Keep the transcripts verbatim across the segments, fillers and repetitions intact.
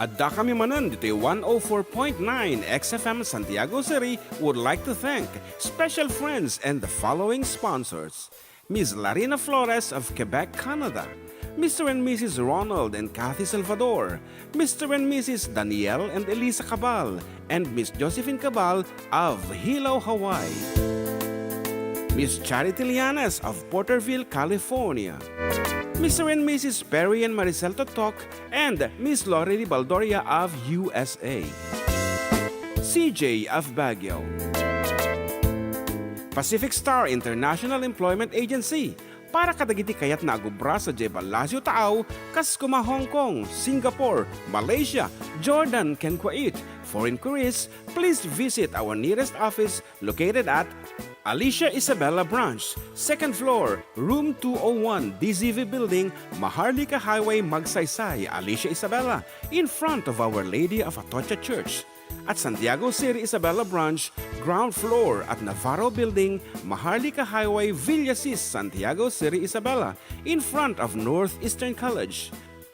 Addakami manen ditoy one oh four point nine X F M Santiago City would like to thank special friends and the following sponsors: Miss Larina Flores of Quebec, Canada, Mister and Missus Ronald and Kathy Salvador, Mister and Missus Daniel and Elisa Cabal, and Miss Josephine Cabal of Hilo, Hawaii, Miss Charity Llanes of Porterville, California, Mister and Missus Perry and Maricel Totok, and Miss Lorely Baldoria of U S A, C J of Baguio, Pacific Star International Employment Agency, para kadagiti kayatna a agubra sadiay Palacio Taaw, kas kuma Hong Kong, Singapore, Malaysia, Jordan, ken Kuwait. For inquiries, please visit our nearest office located at Alicia Isabela Branch, second floor, room two oh one, D Z V Building, Maharlika Highway, Magsaysay, Alicia Isabela, in front of Our Lady of Atocha Church. At Santiago City Isabela Branch, ground floor at Navarro Building, Maharlika Highway, Villasis, Santiago City Isabela, in front of Northeastern College.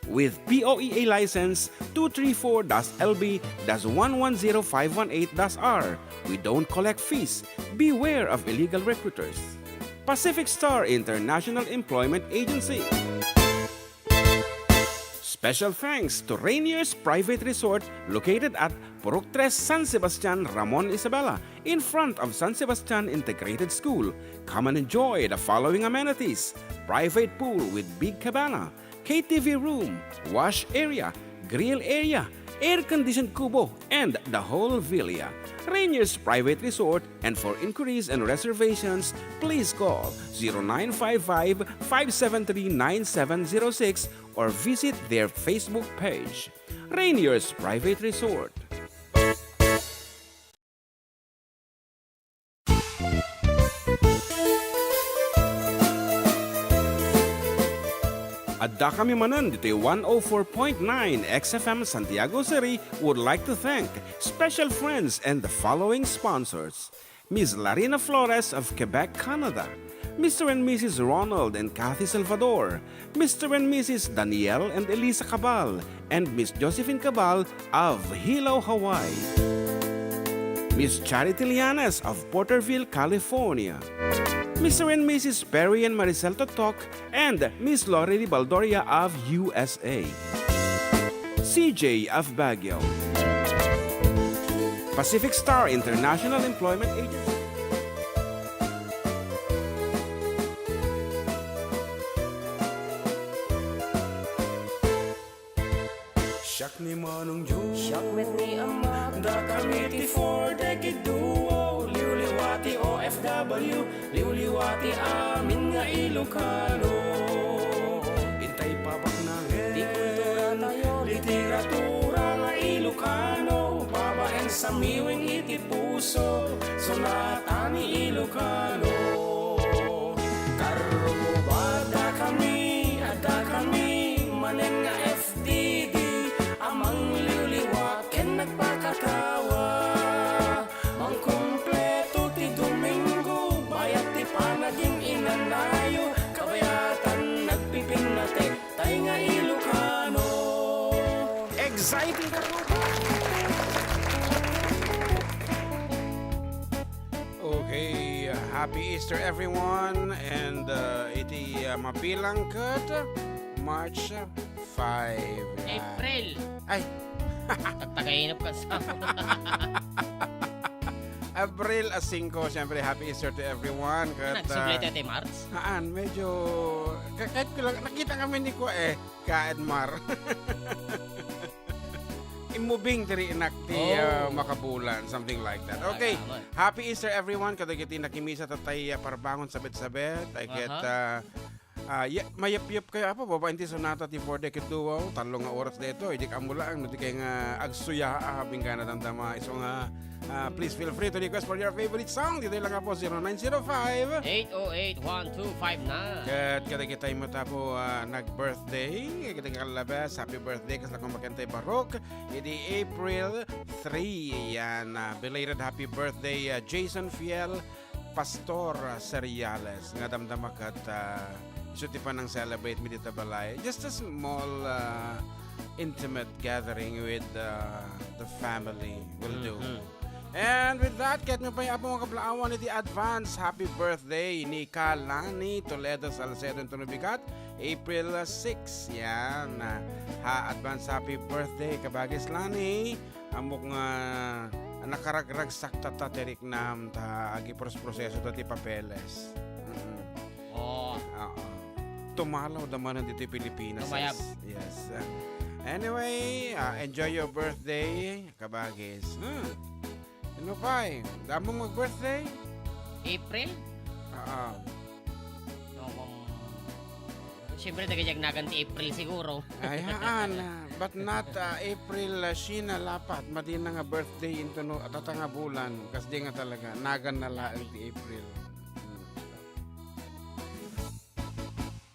With P O E A license two three four dash L B dash one one zero five one eight dash R. We don't collect fees. Beware of illegal recruiters. Pacific Star International Employment Agency. Special thanks to Rainier's Private Resort, located at Purok Tres, San Sebastian, Ramon Isabela, in front of San Sebastian Integrated School. Come and enjoy the following amenities: private pool with big cabana, K T V room, wash area, grill area, air-conditioned kubo, and the whole villa. Rainier's Private Resort, and for inquiries and reservations, please call zero nine five five, five seven three, nine seven zero six or visit their Facebook page, Rainier's Private Resort. Addakami manen ditoy one oh four point nine X F M Santiago City would like to thank special friends and the following sponsors: Miss Larina Flores of Quebec, Canada, Mister and Missus Ronald and Kathy Salvador, Mister and Missus Daniel and Elisa Cabal, and Miss Josephine Cabal of Hilo, Hawaii, Miss Charity Llanes of Porterville, California, Mister and Missus Perry and Maricel Totok, and Miss Lorely Baldoria of U S A, C J of Baguio, Pacific Star International Employment Agency. Siak ni Manong Joe. Siak met ni Ama. Dakami ti Four Decade Duo. Liwliwa ti O F W. Liwliwa ti amin nga Ilocano. Intay pabaknangen ti kultura tayo, literatura nga Ilocano. Babaen sa miwing iti puso, sonata ni Ilocano. Karruba, addakami, addakami manen nga F T D a mangliwliwa ken nagpakatawa. Mangkumpleto ti Domingo, bayat ti panagin-inanayo, kabayatan nagpipinnatek, tay nga Ilocano. Exciting, karruba! Okay, uh, happy Easter, everyone, and, uh, iti, uh, mabilang ket March five. April. Ay. Tagtagayinop ka sa April a singko, siyempre, happy Easter to everyone. Ket, Nagsubli ah, tayo ti March? Haan, medyo, ka-, kahit ko lang, nakita kami ni Kuya eh, Ka Edmar. Immubing ti riinak ti, Oh. ah, makabulan, something like that. Okay. Salamat. Happy Easter, everyone. Kadagiti nakimisa tattay, ah, parbangon sabet-sabet. Ay ket, Aha. ah, Ah, ya-, mayapyap kayo, Apo, babaen ti sonata ti Four Decade Duo, tallo nga oras daytoy, idi ka ammo laeng, no, di kay nga agsuya, ah, bingkana damdama, isu nga, ah, please feel free to request for your favorite song. Ditoy lang, Apo, zero nine zero five. Eight oh eight, one two five nine. Ket kadagitay met, Apo, ah, nag-birthday, kadagitay kallabes, happy birthday, kas la kumakentay barok, idi April three, yan, ah, belated happy birthday, ah, Jason Fiel, Pastor, ah, Seriales, nga damdama ket, ah, isu ti panang-celebrate mi dita balay. Just a small, ah, intimate gathering with, uh, the family will do. Mhm. And with that, ket no pay, Apo, nga kablaawan iti advance happy birthday ni Kalani Toledo Salcedo, intono bigat, April six. Yan. Ah, ha, advance happy birthday, kabagis Lani. Ammok nga nakaragragsak ta, ta ti riknam ta agipros-proseso ta ti papeles. Mm-mm. Oo. Oo. Tumalaw da manen ditoy Pilipinas. Tumayab. Yes. Anyway, ah, enjoy your birthday, kabagis. Hmm. Ano pa eh? Damong mag-birthday? April? Oo. No, um, siyempre, taga nagan ti April siguro. Ay, haan, ah, but not, ah, April, ah, siyam a lapat. Madina nga birthday into no, atata nga bulan. Kas di nga talaga, nagan na laeng ti April. Hmm.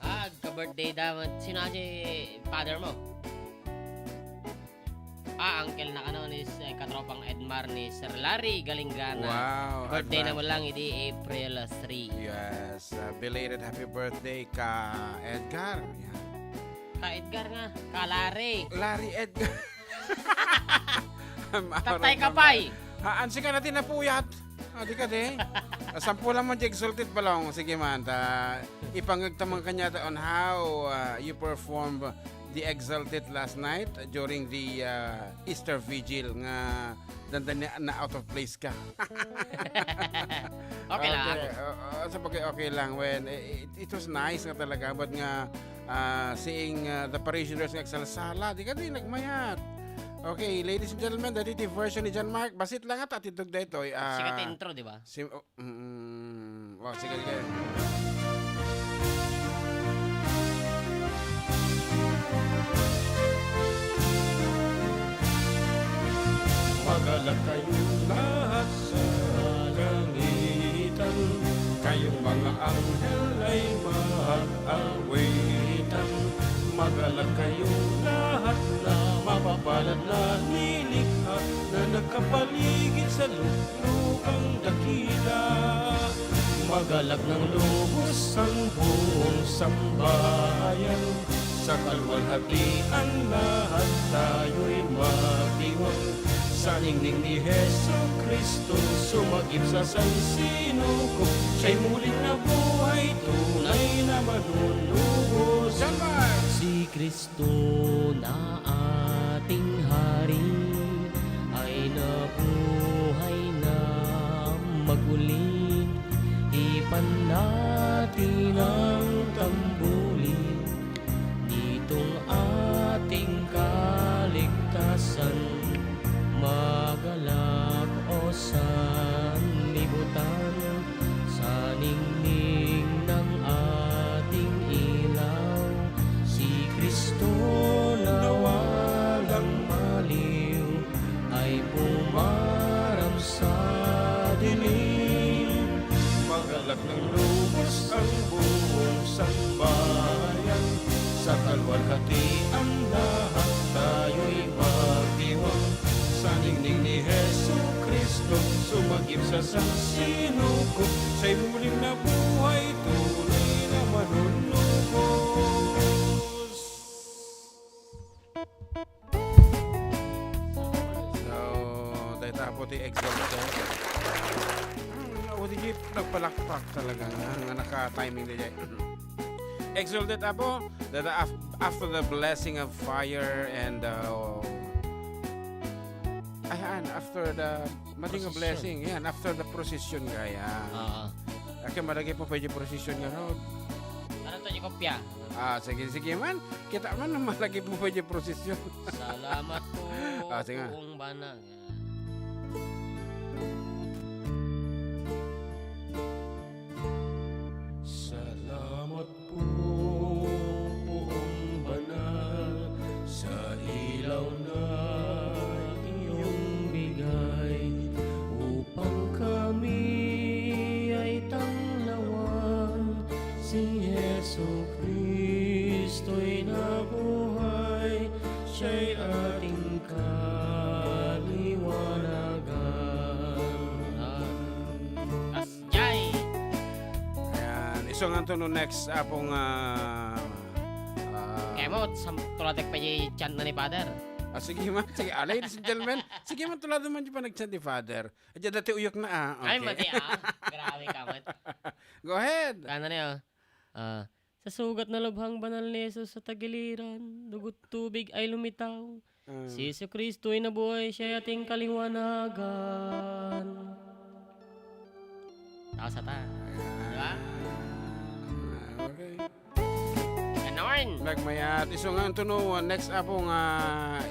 Ah, agka-birthday da. Sino si father mo? Ah, uncle na kano ni s-, eh, katropang Edmar ni Sir Larry Galingana. Wow, birthday na advance. Mo lang, idi April three. Yes, uh, belated happy birthday ka Edgar. Yan. Ka Edgar nga, ka Larry. Larry Edgar. Tatay ka pay. Ha, ansi ka na tinapuyat. Ah, di ka di. Ah, sampulan mo di Exalted Balong. Sige man, ta, ipangagtamang kanya ta on how, uh, you perform the Exalted last night during the, uh, Easter Vigil nga dandan na, na out of place ka. Okay lang. Okay, oo, sabagay, okay lang. When, eh, it, it was nice nga talaga, but nga, ah, seeing, ah, the parishioners nga agsalsala, di ka di nagmayat. Okay, ladies and gentlemen, dati ti version ni John Mark. Basit lang at atitog daytoy, ah, sikat intro, di ba? Sim-, oh, Mm, oh, sige, sige. Magalak kayo lahat sa langitan, kayong mga anghel ay mag-awitan. Magalak kayo lahat na mapapalad na nilikha na nakapaligid sa lukang dakila. Magalak ng lubos ang buong sambahayan. Sa kalwalhatian lahat tayo'y magdiwang. Sa ningning ni Jesu Cristo, sumagip sa sansinukob. Siya'y muling nabuhay, tunay na manunubos. Si Cristo na ating Hari ay nabuhay na maguli. Ipan natin ang tambuli nitong ating kaligtasan. Magalak o sanlibutan, sa ningning ng ating ilaw, si Cristo na walang maliw ay pumaram sa dilim. Magalak ng lubos ang buong sambahayan. Sa kalwalhatian lahat tayo'y magdiwang. Sa ningning ni Jesu Cristo, sumagip sa sansinukob. Siya'y muling nabuhay, tunay na manunubos. So, dayta po ti Exalted. Ah, O D J, nagpalakpak talaga nga, nga naka-timing dayta. Exalted, Apo, that af-, after the blessing of fire and, uh, ayan, after the, mading a procession. Blessing, yan, after the procession, gaya. Oo. Ake, malagip mo pay procession nga, Rod. Ano to, di kopya? Ah, sige, sige man. Kita man, malagip mo pay procession. Salamat po, ah, sige nga. Poong Bana. Salamat po, Poong Banal, sa ilaw na iyong bigay, upang kami ay tanglawan. Si Jesu Cristo'y nabuhay, siya'y ating kaliwanagan. Jai! Ayan, isu nganto no next, Apo, nga, ah, kemo, Sam-, tulatek pay diay chant na ni Father. Ah, sige man. Sige, ah, ladies and gentlemen, sige man, tulad naman yung panag-chant ni Father. Adya dati uyok na, ah. Ay, okay. Mati, ah. Grabe ka, man. Go ahead. Ano na yun? Ah, sa sugat na lubhang banal ni Jesus sa tagiliran, dugot tubig ay lumitaw. Ah. Si Jesu-Cristo ay nabuhay, siya ay ating kaliwanagan. Taas ata. Di ba? Ah, okay. Ganon. Nagmayat. Isu nga, Antonio, uh, next, Apo, nga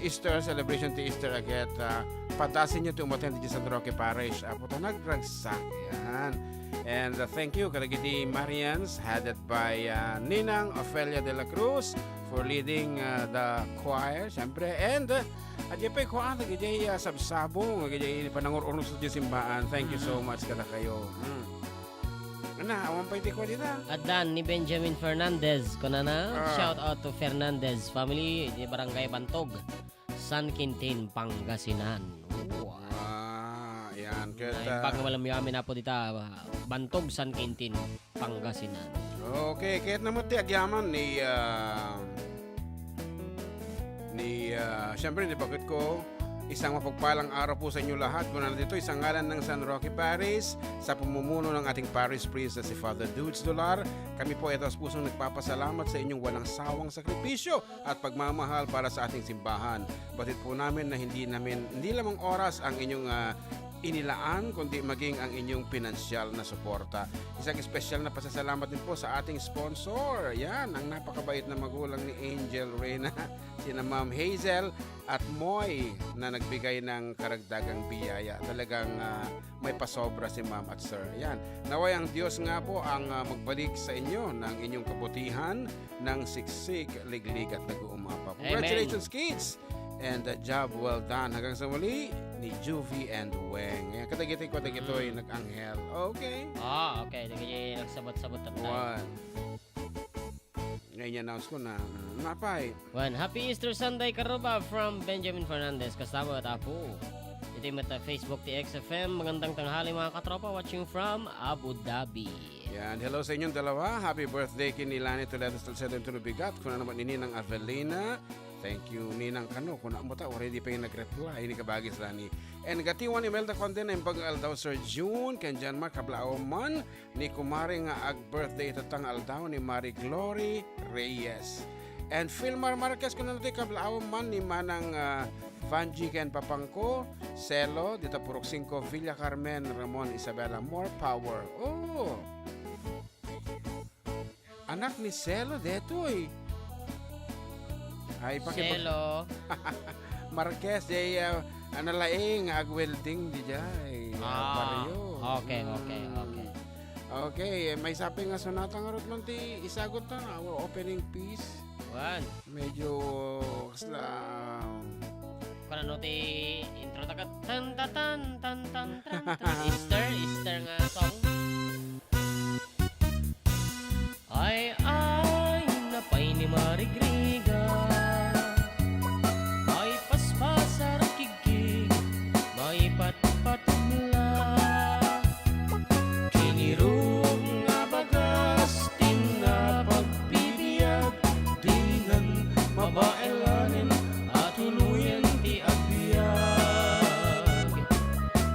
Easter celebration ti Easter aget, uh, padasin nyo ti umaten ti San Roque Parish, Apo, ta nagragsak. Yan. And, uh, thank you kadagiti Marians headed by, uh, Ninang Ofelia de la Cruz for leading, uh, the choir, siyempre. And, uh, adya pay kuan, dagiti, uh, sabsabong, dagiti panangur-urnos ti simbaan. Thank you so Mm. much kadakayo. Mm. Ana, awan pay ti kua dita. Addan ni Benjamin Fernandez, kunana, Ah. "Shout out to Fernandez family, di Barangay Bantog, San Quintin, Pangasinan." Wow. Ah, yan. Ket, Naimbag ah, nga malamyamin, Apo, dita, ah, Bantog, San Quintin, Pangasinan. Okay, ket naman ti agyaman ni, ah, ni, ah, siyempre, ni bakit ko, isang mapagpalang araw po sa inyo lahat. Kunana dito, isang ngalan ng San Roque Parish, sa pamumuno ng ating parish priest na si Father Dudes Dolar, kami po ay taos pusong nagpapasalamat sa inyong walang sawang sakripisyo at pagmamahal para sa ating simbahan. Batid po namin na hindi namin, hindi lamang oras ang inyong, ah, inilaan, kundi maging ang inyong pinansyal na suporta. Isang espesyal na pasasalamat din po sa ating sponsor. Yan, ang napakabait na magulang ni Angel Reyna, sina Ma'am Hazel at Moy, na nagbigay ng karagdagang biyaya. Talagang, ah, may pasobra si Ma'am at Sir. Yan. Naway ang Diyos nga po ang, ah, magbalik sa inyo ng inyong kabutihan, ng siksik, liglig at nag-uumapa. Amen. Congratulations, kids! And, uh, job well done. Hanggang sa muli, ni Juvie and Weng. Ayan, kadagitoy ko, kadagitoy Mm. nag-anghel. Okay. Ah, okay. Dagiti nagsabot-sabot tayo. One. Ngayon, i-announce ko na, mm, napay. One. Happy Easter Sunday, Karuba, from Benjamin Fernandez. Kasama at Apo. Iti met a Facebook ti X F M. Magandang tanghali, mga katropa. Watching from Abu Dhabi. Yan. Hello sa inyong dalawa. Happy birthday ken ni Lani Toledo Salcedo and Tulubigat. Kuna naman ni Ninang Avelina. Thank you, Ninang Kano. Kuna mo ta, already pa yung nag-reply. Ini kabagis, Lani. And gatiwan Imelda Conde, naimbag nga aldaw, Sir June, ken John Mark, kablaaw man ni kumare nga ag-birthday ita nga aldaw ni Marie Glory Reyes. And Filmar Marquez, kuna ti kablaaw man ni Manang, ah, Vanji ken Papangko, Celo, dita Purok singko, Villa Carmen, Ramon, Isabela, more power. Oh! Anak ni Celo detoy. Ay, pakiba-, Celo. Marquez, jay, ah, ano laing, ag-welding, di jay, ah, Ah, baryo. okay, okay, Mm. okay. Okay, eh, may sapi nga sonata nga rot man ti isagot na, our opening piece. Wan. Medyo, kasla, Kung ano ti intro ta kat, tan, ta, tan, tan, tan, tan, tan. Easter, Easter nga song. Ay, ay, napay ni Marigriga. May paspasar kigkig, may patpatubla. Kiniruk nga bagas, tinna pagbibiag, dinan mabaelanen a tuluyen ti agbiag.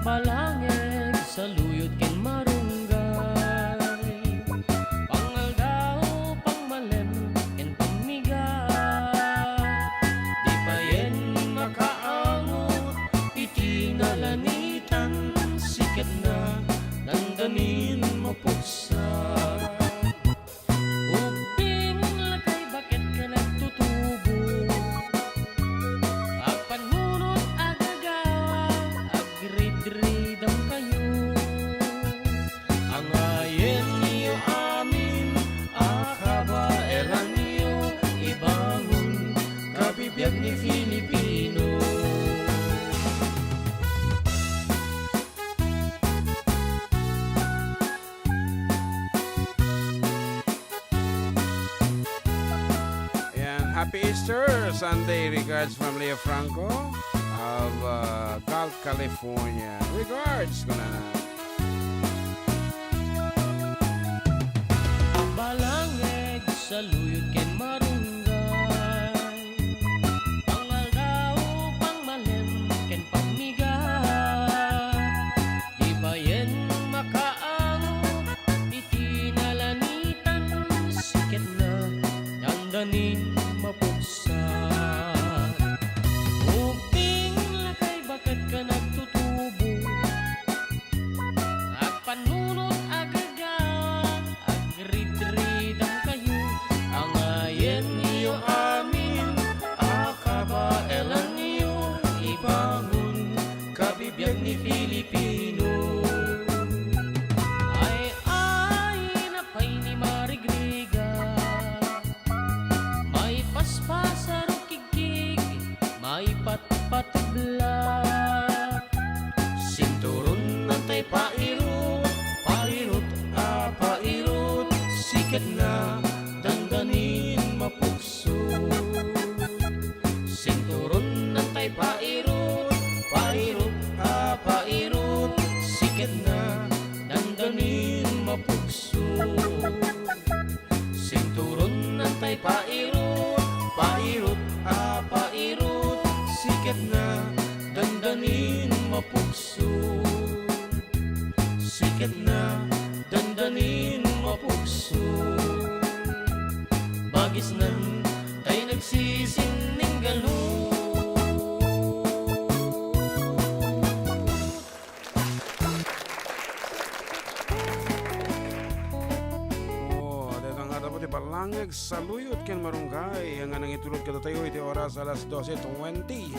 Balangeg, saluyot ken marunggay, pangaldaw, pangmalem, ken pammigat. Di payen makaangot iti nalanitan, sikatna, dandanin mapuksa. Ubbing lakay baket ken agtutubo, agpannunot agagaw, agridridam kayo. Angayenyo amin a kabaelanyo, ibangon kabibiag ni Filipino. Ayan, happy Easter Sunday. Regards from Leo Franco of, uh, Galt, California. Regards, kunana. Balangeg, saluyot ken marunggay. patpatubla. Sinturon nantay pairut, pairut a pairut, siketna dandanin mapugso. Sinturon nantay pairut, pairut a pairut, siketna dandanin mapugso. Sinturon nantay pairut, pairut a pairut, siketna dandanin mapugso. Siketna dandanin mapugso. Bagisnan tay nagsisininggalu. Oh, dayta nga tapo ti Ballangag, saluyot ken marunggay nga nangitulod kadatayo iti oras alas doce twenty,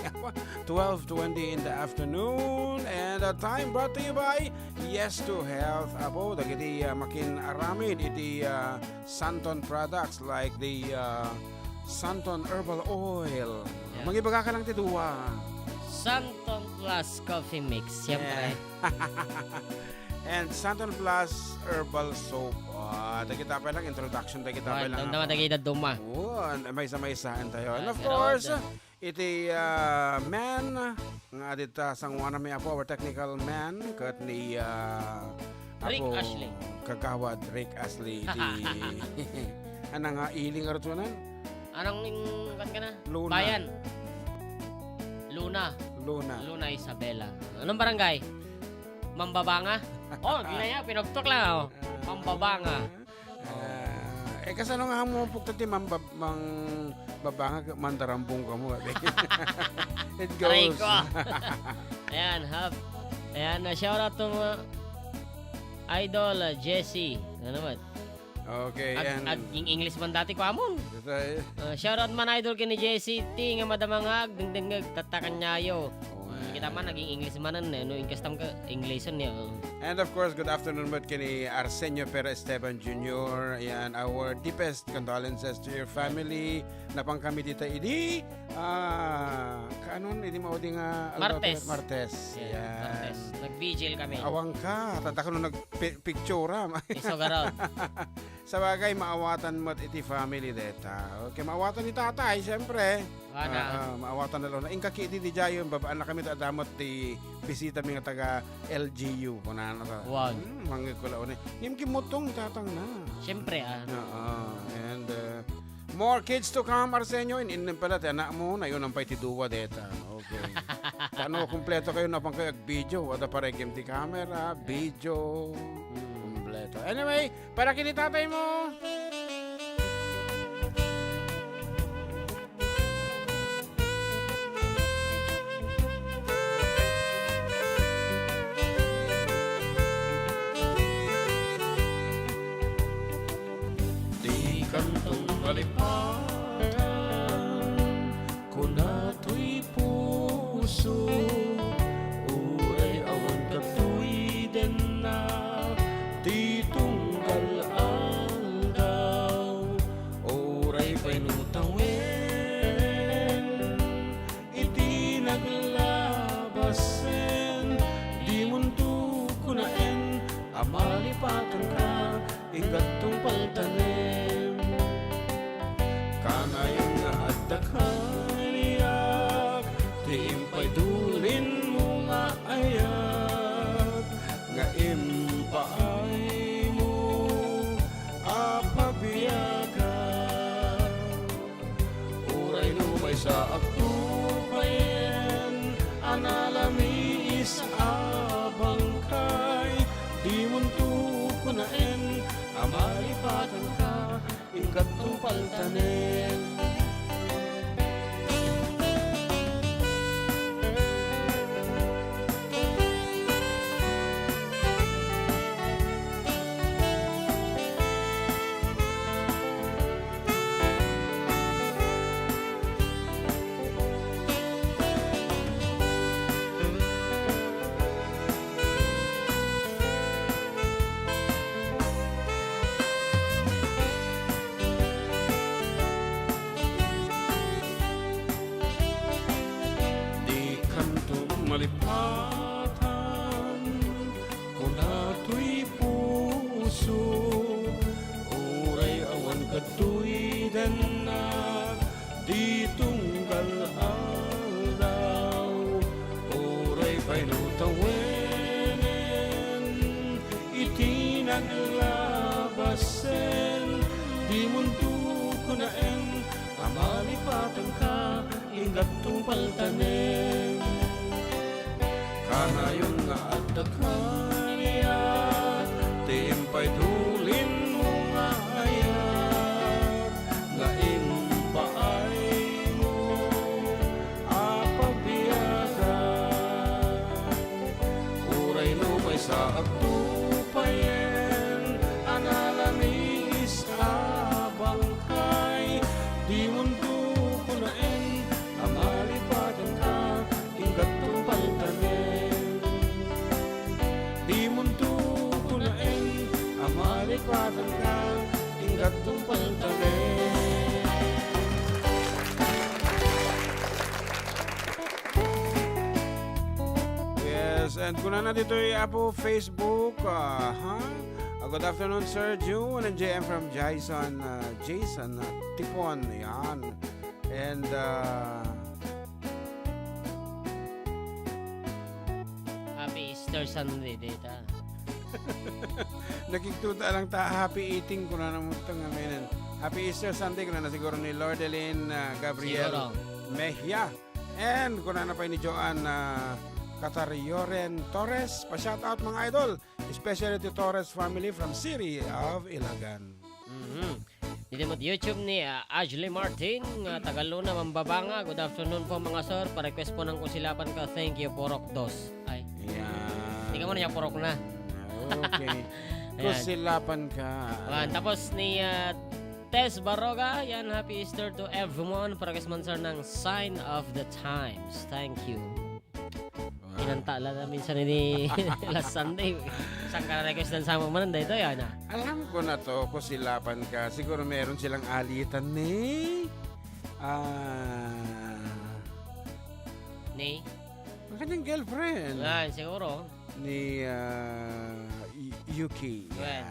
twelve twenty in the afternoon. And, uh, time brought to you by Yes to Health. Apo, dagiti, uh, makin-aramid iti, uh, Santon products like the, uh, Santon Herbal Oil. Yeah. Mangibaga ka lang ti dua. Santon Plus Coffee Mix, siyempre. Yeah. And Santon Plus Herbal Soap. Ah, dagita pay lang, introduction, dagita pay lang. Damdama dagita duma. Oo, maysa-maysaen tayo. And of course, iti, ah, man nga adita sanguanami, Apo, our technical man, ket ni, ah, Rick Apo, Ashley. Kagawad Rick Ashley, iti, ano nga, iling nga rutunan? Anong ning-, kan ka na? Luna. Bayan. Luna. Luna. Luna Isabela. Anong barangay? Mambabanga? Oh, ginaya, pinagtok lang, oh. Mambabanga. Ah, eh, kasano nga mo pugtan ti mambab-, mang-, babanga, mandarambong ka mo, ate? It goes. Aray ko. Ayan, hap. Ayan, uh, shout out to mga idol, uh, Jesse. Ano naman? Okay, ag-, and ag-English man dati ko amon. That's right. Uh, shout out man, idol, kini Jesse T nga madama nga agdengdengngeg, tatta kaniayo. Wow. Mm, kita man, naging English man, eh, no, inkastam ka, English, eh, oh. And of course, good afternoon met kini Arsenio Pera Esteban Junior. Ayan, our deepest condolences to your family. Napan kami dita idi, ah, kaanon, idi maudi nga aldaw, Martes. Martes. Yeah, ayan. Martes. Nag-vigil kami. Awan ka, tadda ka no nagpi-, picture, ah. Iso garod. Sabagay, maawatan met iti family deta. Okay, maawatan ni tatay, siyempre. Wala. Ah, ah, maawatan na lang. Inka ki di, di jayon, babaan na kami ta adda met ti bisita mi nga taga L G U, kunana ta. Wow. Hmm, mangikulaw ni. Ngem kimmutong tatang na. Siyempre, ah. Oo, and, uh, more kids to come, Arsenio. In, in pala, ti anak mo, nayunan pay ti duwa deta. Okay. Tano, kumpleto kayo, napan kayo ag video. Wada pa regim ti camera, video. Hmm, kumpleto. Anyway, para kini tatay mo. Di kanton malipatan, kuna toy puso, uray awan katoy dennak ti tunggal aldaw, uray pay no tawen iti naglabasen, dimonto kunaen a malipatanka. Inkaton paltanem. Kanayon nga adda kaniak ti impaydulin mo nga ayat, nga impaaymo a pabiagan. Uray no maysa agtupayen a nalamiis a bangkay, dimonto kunaen a malipatanka, inkaton paltanen. Lipatan, kuna toy puso, uray awan kadtoy dennak, di tunggal aldaw, uray pay no tawenen iti naglabasen, dimonto kunaen a malipatanka, inggat tungpaltanen. Kanayon nga adda kaniak ti impaydulin mo nga ayat nga impaaymo a pagbiagan. Uray no maysa agtupayen a nalamiis a bangkay, dimonto kunaen a malipatanka, inggat tungpaltanen. Dimonto kunaen a malipatanka, inggat tungpaltanen. Yes, and kunana ditoy, Apo, Facebook, ah, ha? Ah, good afternoon, Sir June and J M from Jason, ah, Jason, ah, Tipon, yan. And, ah, Happy Easter Sunday, dita. Nakigtuta lang ta, happy eating, kunana mo ito nga menen. Happy Easter Sunday, kunana siguro ni Lordelin, ah, Gabriel Siguro. Mejia. And kunana pay ni Joanna Catarioren Torres, pa-shoutout, mga idol, especially to Torres family from City of Ilagan. Mhm. Dito mo YouTube ni, ah, Ashley Martin, ah, taga Luna, Mambabanga. Good afternoon po, mga sir. Pa-request po ng Kusilapan Ka. Thank you, Purok Dos. Ay. Yan. Hindi ka mo na niya Purok na. Okay. Ayan. Kusilapan Ka. Ayan. Tapos ni, ah, Tess Baroga, yan, happy Easter to everyone. Pa-request man, sir, ng Sign of the Times. Thank you. Wow. Inantala na minsan ini last Sunday. Saan ka na request ng sama man, dahil ito, yan, ah. Alam ko na to, Kusilapan Ka. Siguro meron silang alitan ni, ah, Ni? Ang kanyang girlfriend. Yan, siguro. Ni, ah, Y-, Yuki. Well. Yan.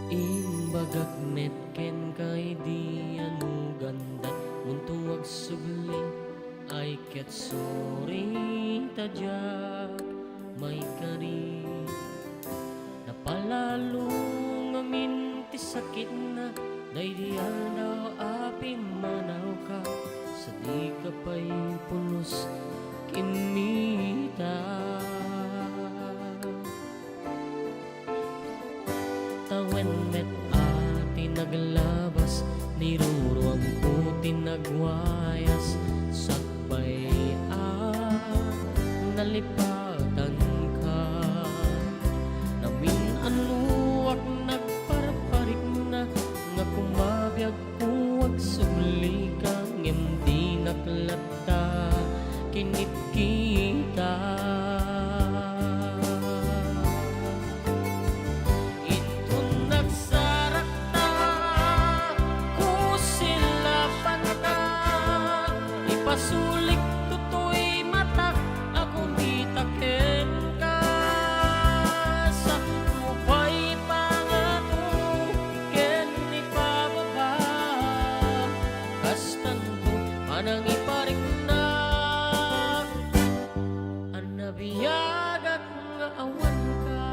Imbagak met kenka idi anugandak, munto agsubli, ay ket suri ta diak maikari. Napalalo ngamin ti sakitna, daydi aldaw a pimmanawka, sadika pay pulos kimmita. Tawen met a ti naglabas, niruruamko ti nagwayas, sakbay a nalipatanka. Namin-annoak nagparparikna, nga kumabiagko agsublika, ngem dinak latta kinitkita. Inton nagsarakta, kusilapanka, ipasulik toy matak a kumita kenka. Sakto pay pangato ken ipababa, kastanto panangipariknak a nabiagak nga awanka.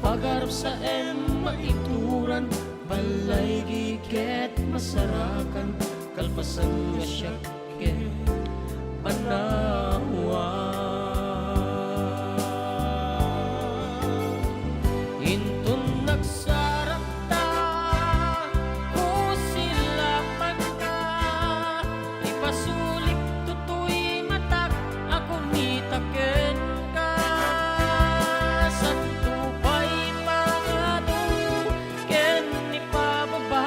Agarsaem maituran, balay ket masarakan, kalpasan nga siak ket panawan. Inton nagsarakta, kusilapanka, ipasulik toy matak a kumita kenka. Santo pay pangado ken ipababa,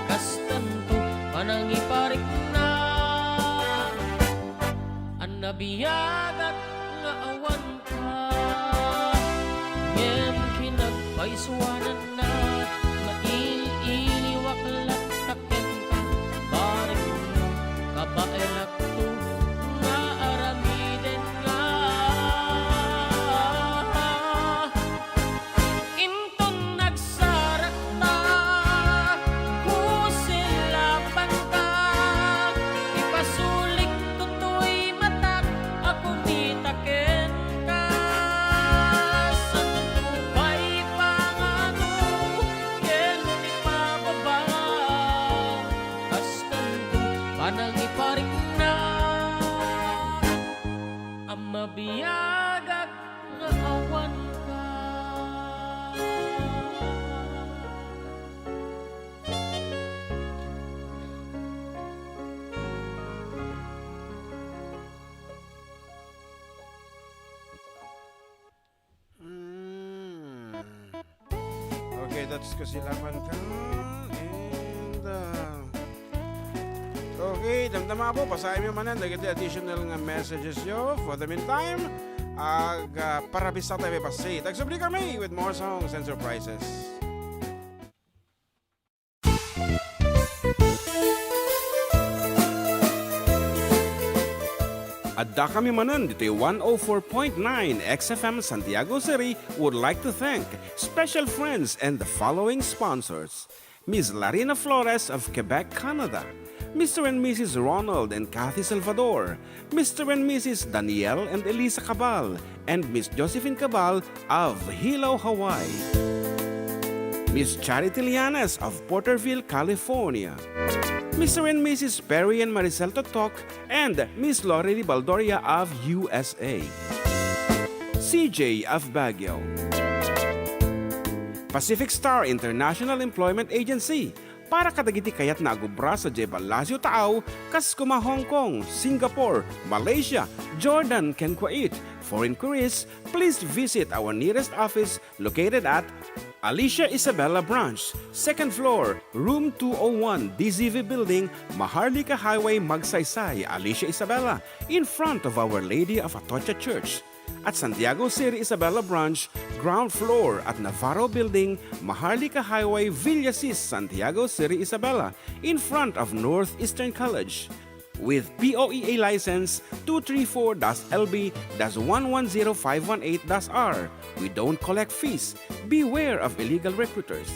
kastanto panangiparikna a nabiagak nga awanka. Ngem kinagpaysuananna, mail-iliwak latta kenka, barikmo, kabaelakto nga aramidenna. Inton nagsarakta, kusilapanka, ipasulik toy matak a kumita kenka. Santo pay pangado ken ipababa, kastanto panangiparikna a mabiagak nga awanka. Mm. Okay, that's Kusilapanka. And, uh, okay, damdama po, basaem manen dagiti additional nga messages yo. For the meantime, ag, uh, parabista tayo passi. Tagsubli kami with more songs and surprises. Adda kami manen ditoy one oh four point nine X F M Santiago City would like to thank special friends and the following sponsors: Miss Larina Flores of Quebec, Canada, Mister and Missus Ronald and Kathy Salvador, Mister and Missus Daniel and Elisa Cabal, and Miss Josephine Cabal of Hilo, Hawaii, Miss Charity Lianes of Porterville, California, Mister and Missus Perry and Maricel Totok, and Miss Lorely Baldoria of U S A, C J of Baguio, Pacific Star International Employment Agency, para kadagiti kayatna a agubra sadiay Palacio Taaw, kas kuma Hong Kong, Singapore, Malaysia, Jordan, ken Kuwait. For inquiries, please visit our nearest office located at Alicia Isabela Branch, second floor, room two oh one, D Z V Building, Maharlika Highway, Magsaysay, Alicia Isabela, in front of Our Lady of Atocha Church. At Santiago City Isabela Branch, ground floor at Navarro Building, Maharlika Highway, Villasis, Santiago City Isabela, in front of Northeastern College. With P O E A license two three four dash L B dash one one zero five one eight dash R, we don't collect fees. Beware of illegal recruiters.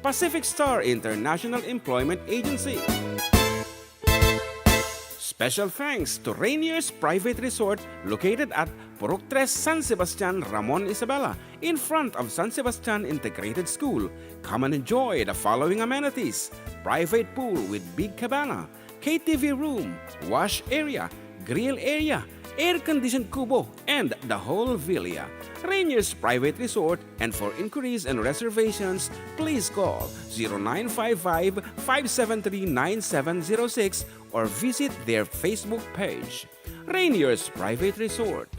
Pacific Star International Employment Agency. Special thanks to Rainier's Private Resort, located at Purok Tres, San Sebastian, Ramon Isabela, in front of San Sebastian Integrated School. Come and enjoy the following amenities: private pool with big cabana, K T V room, wash area, grill area, air-conditioned kubo, and the whole villa. Rainier's Private Resort, and for inquiries and reservations, please call zero nine five five, five seven three, nine seven zero six or visit their Facebook page. Rainier's Private Resort.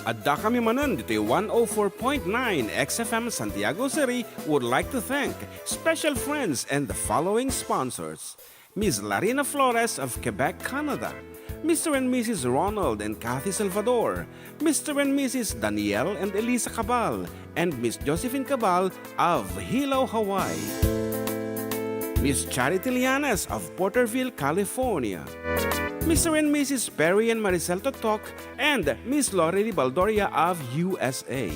Adda kami manen ditoy one oh four point nine X F M Santiago City would like to thank special friends and the following sponsors: Miss Larina Flores of Quebec, Canada, Mister and Missus Ronald and Kathy Salvador, Mister and Missus Daniel and Elisa Cabal, and Miss Josephine Cabal of Hilo, Hawaii, Miss Charity Lianes of Porterville, California, Mister and Missus Perry and Maricel Totok, and Miss Lorely Baldoria of U S A,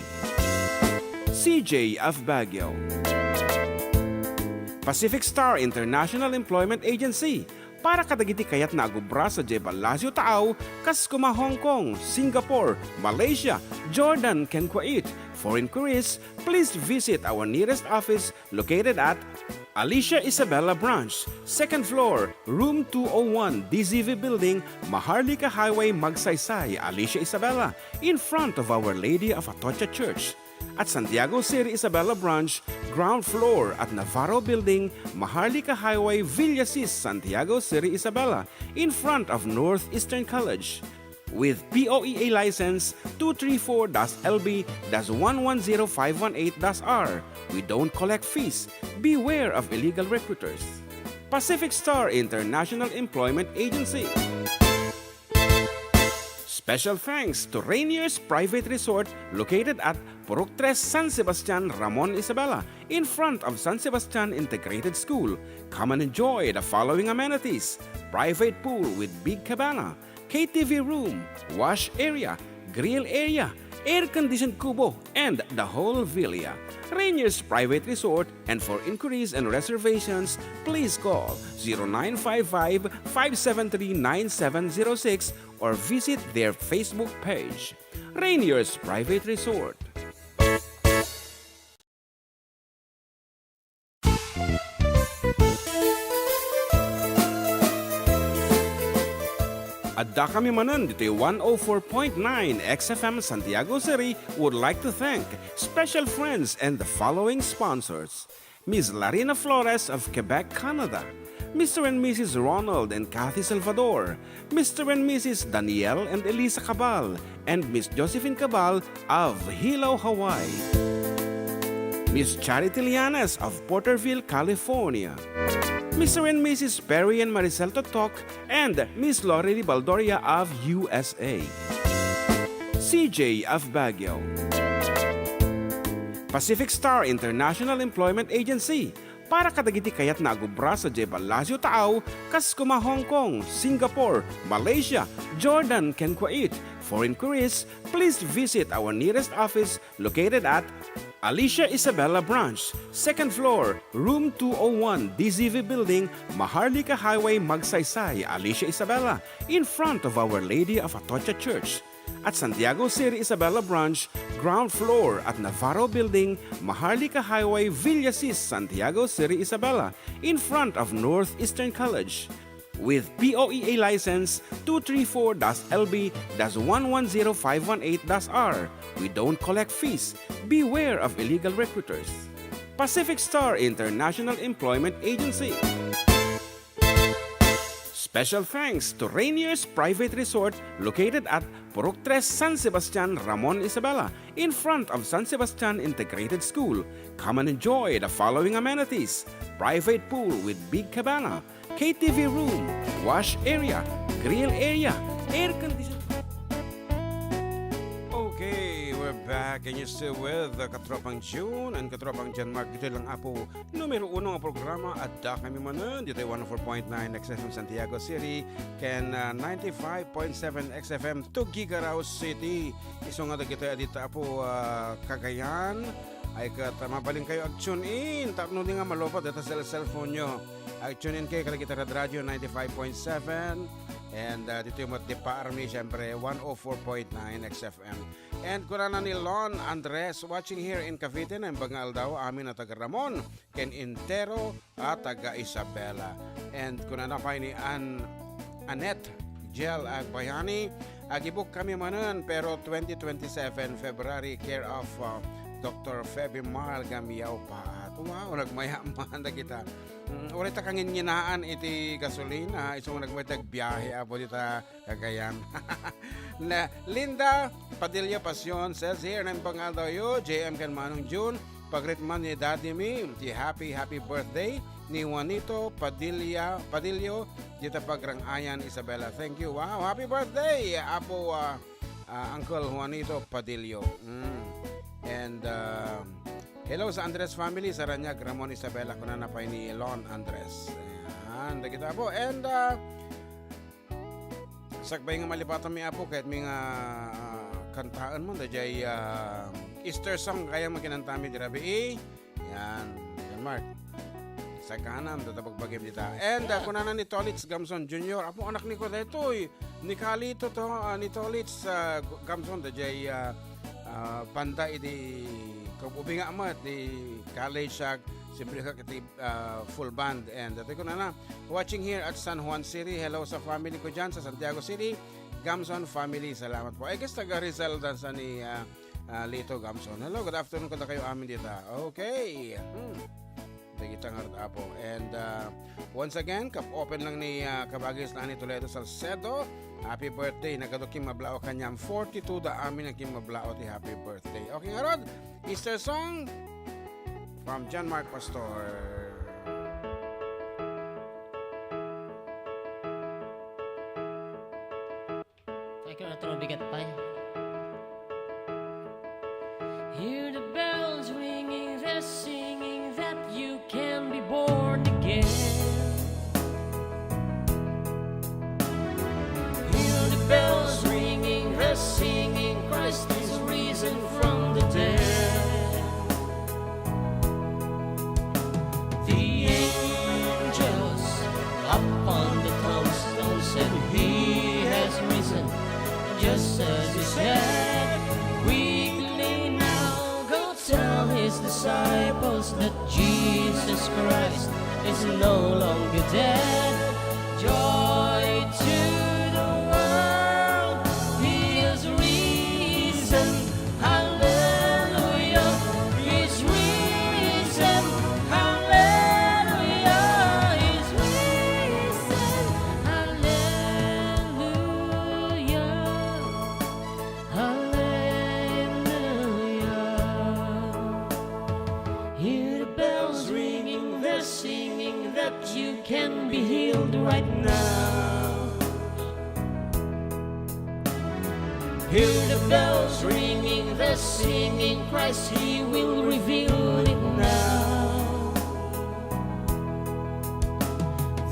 C J of Baguio, Pacific Star International Employment Agency para kadagiti kayatna a agubra sadiay Palacio Taaw, kas koma Hong Kong, Singapore, Malaysia, Jordan, ken Kuwait. For inquiries, please visit our nearest office located at Alicia Isabela Branch, second floor, room two oh one, D Z V Building, Maharlika Highway, Magsaysay, Alicia Isabela, in front of Our Lady of Atocha Church. At Santiago City Isabela Branch, ground floor at Navarro Building, Maharlika Highway, Villasis, Santiago City Isabela, in front of Northeastern College. With P O E A license two three four dash L B dash one one zero five one eight dash R, we don't collect fees. Beware of illegal recruiters. Pacific Star International Employment Agency. Special thanks to Rainier's Private Resort located at Purok Tres, San Sebastian, Ramon Isabela, in front of San Sebastian Integrated School. Come and enjoy the following amenities: private pool with big cabana, K T V room, wash area, grill area, air-conditioned kubo, and the whole villa. Rainier's Private Resort, and for inquiries and reservations, please call zero nine five five, five seven three, nine seven zero six or visit their Facebook page. Rainier's Private Resort. Adda kami manen ditoy one oh four point nine X F M Santiago City would like to thank special friends and the following sponsors: Miss Larina Flores of Quebec, Canada, Mister and Missus Ronald and Kathy Salvador, Mister and Missus Daniel and Elisa Cabal, and Miss Josephine Cabal of Hilo, Hawaii. Miss Charity Lianes of Porterville, California. Mister and Missus Perry and Maricel Totok and Miss Lori Baldoria of U S A. C J of Baguio. Pacific Star International Employment Agency para kadagiti kayatna a agubra sadiay Palacio Taaw, kas koma Hong Kong, Singapore, Malaysia, Jordan, ken Kuwait. For inquiries, please visit our nearest office located at Alicia Isabela Branch, second floor, room two oh one, D Z V Building, Maharlika Highway, Magsaysay, Alicia Isabela, in front of Our Lady of Atocha Church. At Santiago City Isabela Branch, ground floor at Navarro Building, Maharlika Highway, Villasis, Santiago City Isabela, in front of Northeastern College. With P O E A license two three four dash L B dash one one zero five one eight dash R, we don't collect fees. Beware of illegal recruiters. Pacific Star International Employment Agency. Special thanks to Rainier's Private Resort located at Purok Tres, San Sebastian, Ramon Isabela, in front of San Sebastian Integrated School. Come and enjoy the following amenities: private pool with big cabana, K T V room, wash area, grill area, air condition. Okay, we're back and you're still with the Katropang June and Katropang John Mark. Ditoy lang, Apo, numero uno nga programa, adda kami manen ditoy one oh four point nine X F M Santiago City, ken, ah, ninety-five point seven X F M Tuguegarao City. Isu nga dagitoy a dita, Apo, ah, Cagayan, ay ket, ah, mabalinkayo ag-tune in tapno di nga malupot dita sa cellphone nyo. Ag-tune in kayo kadagiti rad-, radio ninety-five point seven, and, ah, ditoy met di Paarmi, syempre, one oh four point nine X F M. And kunana ni Lon Andres, watching here in Cavite, naimbag nga aldaw, amin a taga Ramon, ken entero a taga Isabela. And kunana pay ni An-, Annette Gel Agbayani, agibuk kami manen, pero twenty twenty-seven February, care of, uh, Doctor Feby Marl Gamiao Paat. Wow, nagmayaman dagita. Mm, uray ta kanginnginaan iti gasolina, isu nga nagmayat agbiahe, Apo, dita Cagayan. Na, Linda Padilla Pasion says here, naimbag nga aldawyo, J M ken Manong June, pagritman ni Daddy mi ti happy, happy birthday ni Juanito Padilla, Padillo, dita Pagrang-ayan, Isabela. Thank you. Wow, happy birthday, Apo, ah, ah, Uncle Juanito Padillo. Mm. And, ah, hello sa Andres family, Saraniag, Ramon, Isabela, kunana pay ni Lon Andres. Ayan, dagita po. And, ah, sakbay nga malipatan mi, Apo, ket mi nga, ah, kantaen mo, dayjay, ah, Easter song, kaya makinanta mi di rabii. Yan. Yan, Mark. Sakanam, data bagbagim dita. And, ah, kunana ni Tolits Gamson Junior, "Apo, anak ni ko daytoy, ni Kalito to, ah, ni Tolits, ah, Gamson, dayjay, ah, ah, banda iti kab-, ubing nga met ni Kalay Siag, siyempre ka iti, ah, full band." And daytoy kunana, "Watching here at San Juan City. Hello sa family ko dyan sa Santiago City. Gamson family, salamat po." I guess taga Rizal dan sa ni, ah, ah, Lito Gamson. Hello, good afternoon kadakayo amin dita. Okay. Hmm. Dagita nga rod, Apo. And, ah, once again, kap-open lang ni, ah, Kabagis na ni Toledo Salcedo. Happy birthday. Nagado kimmablao kaniam. Forty-two da amin ang kimmablao ti happy birthday. Okay, nga rod, Easter song from John Mark Pastor. Ay, kaya ito mabigat pa eh. Hear the bells ringing, they're singing that you can be born again. Hear the bells ringing, they're singing, Christ is risen from the dead. The angels upon the tombstone said, "He has risen, just as he said." Quickly now, go tell his disciples that Jesus Christ is no longer dead. Joy to the world, he is risen. Hallelujah, he's risen. Hallelujah, he's risen. Hallelujah, hallelujah. Hear the bells ringing, they're singing that you can be healed right now. Hear the bells ringing, they're singing, Christ, he will reveal it now.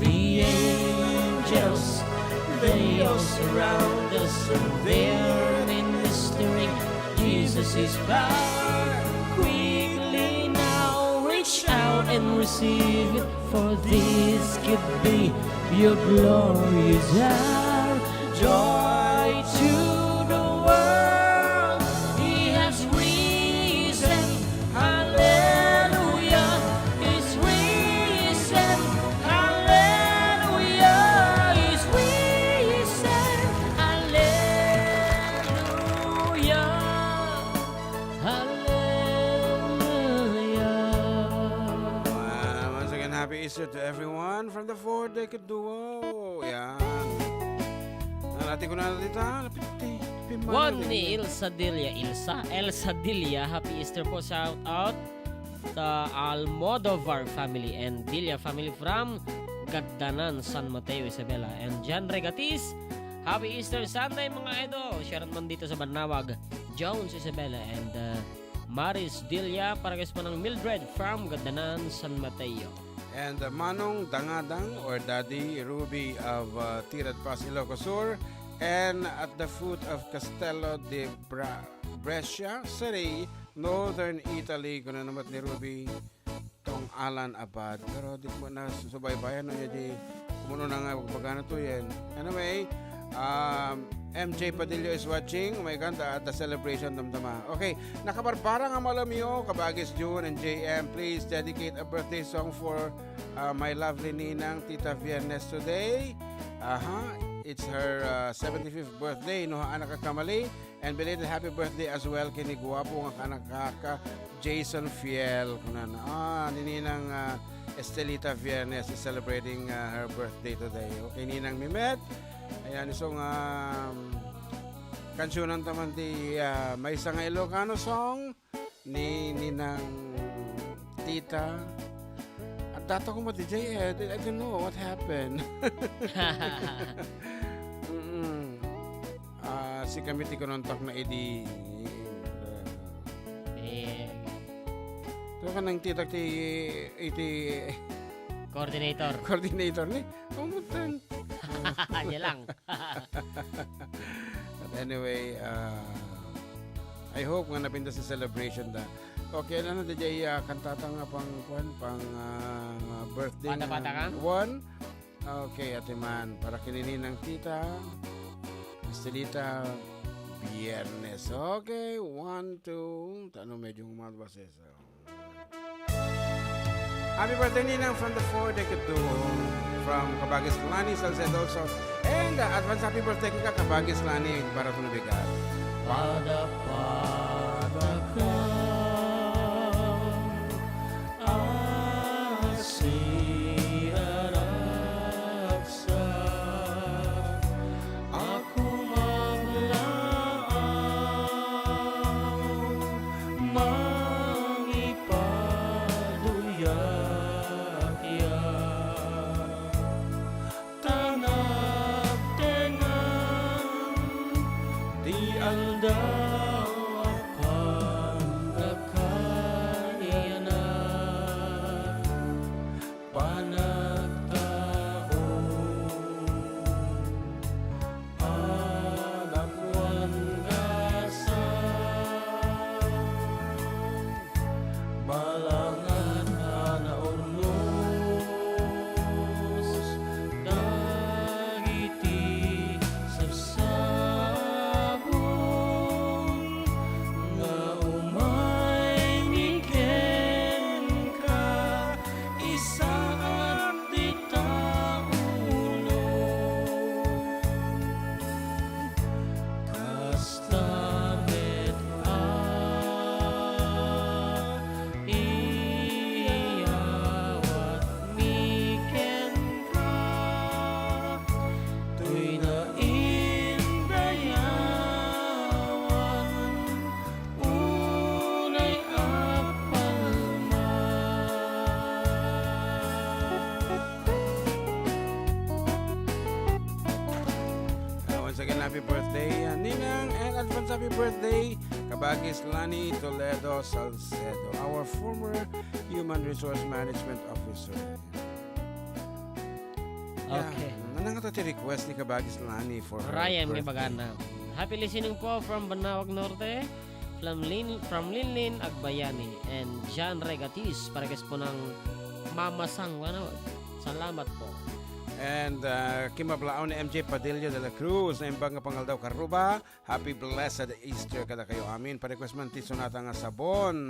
The angels, they all surround us, and they're ministering Jesus' power. Quickly now, reach out and receive it, for this could be your glorious hour. Joy to the world, he has risen. Hallelujah, he's risen. Hallelujah, he's risen. Hallelujah. Hallelujah. Wow, once again, happy Easter to everyone from the Four Decade Duo. Yan. Nalati ko na dita, lapit ti, lapit Juan ni Ilsa Dilla, Ilsa? Elsa Dilla, happy Easter po, shout out ta Almodovar family and Dilla family from Gagdanan, San Mateo, Isabela. And John Regatis, happy Easter Sunday, mga idol. Sharon man dito sa Banawag, Jones, Isabela, and, uh, Maris Dilla, para kay Manang Mildred from Gagdanan, San Mateo. And, uh, Manong Dangadang or Daddy Ruby of, uh, Tirad Pass, Ilocos Sur, and at the foot of Castello de Bra-, Brescia City, Northern Italy, kuna naman ni Ruby, Tong Alan Abad. Pero di ko na susubaybayan, no, di kumuno na nga, magpagana to yan. Anyway, um, M J Padillo is watching. Oh my God, the, the celebration, damdama. Okay, nakabarbara nga malamyo, Kabagis June and J M, please dedicate a birthday song for, uh, my lovely ninang, Tita Viernes today. Aha, it's her, uh, seventy-fifth birthday, no, anak a kamali. And belated happy birthday as well kini guwapo nga kanak-, ka Jason Fiel, kunana. Ah, ni Ninang, ah, Estelita Viernes is celebrating, ah, her birthday today. Okay, Ninang Mimet. Ayan, isu nga, um, kansunan taman ti, ah, maysa nga Ilocano song ni Ninang Tita. At dato ko mati, J Ed, I don't know what happened. Mm-mm. Ah, sikami ti kinontak na idi, Eh, ito ka nang titak ti, iti coordinator. Coordinator ni. Kumutan. Yan lang. But anyway, ah, I hope nga napintas sa celebration da. Okay, ano na, D J, ah, kantata nga pang, kuan, pang, ah, birthday nga Pata-pata ka? One. Okay, ate man, para kini Ninang Tita, Estelita, Biyernes. Okay, one, two. Tano medyo humalba sa isa. Happy birthday, Ninang, from the four Decade Duo, from Kabagis Lani Salcedo also. And, uh, advance happy birthday kika, Kabagis Lani, para sa nabigat. Pada-pada ka, asi araksa, ako maglaaw, mangipaduyak ya. Tan agtengan ti aldaw a pagkakayanak, panagtaud, panagwanggasa. Balangat a naurnos dagiti sabsabon nga umaymi kenka, isaak dita ulo. Kasta met a iyawatmi kenka, toy naindayawan, unay a palma. Ah, once again, happy birthday, ah, Ninang, and advance happy birthday, Kabagis Lani Toledo Salcedo, our former Human Resource Management Officer. Yeah. Okay. Ano nga to ti request ni Kabagis Lani for her Ryan birthday? Ribagana. Happy listening po from Banaoag Norte, from Lin-, from Linlin Agbayani, and John Regatis, para po ng Mama Sang, ano? Salamat po. And, uh, kimablaw ni M J Padilla de la Cruz, naimbag nga pangaldaw karuba. Happy blessed Easter kadakayo amin. Pa-request man ti sonata nga Sabon.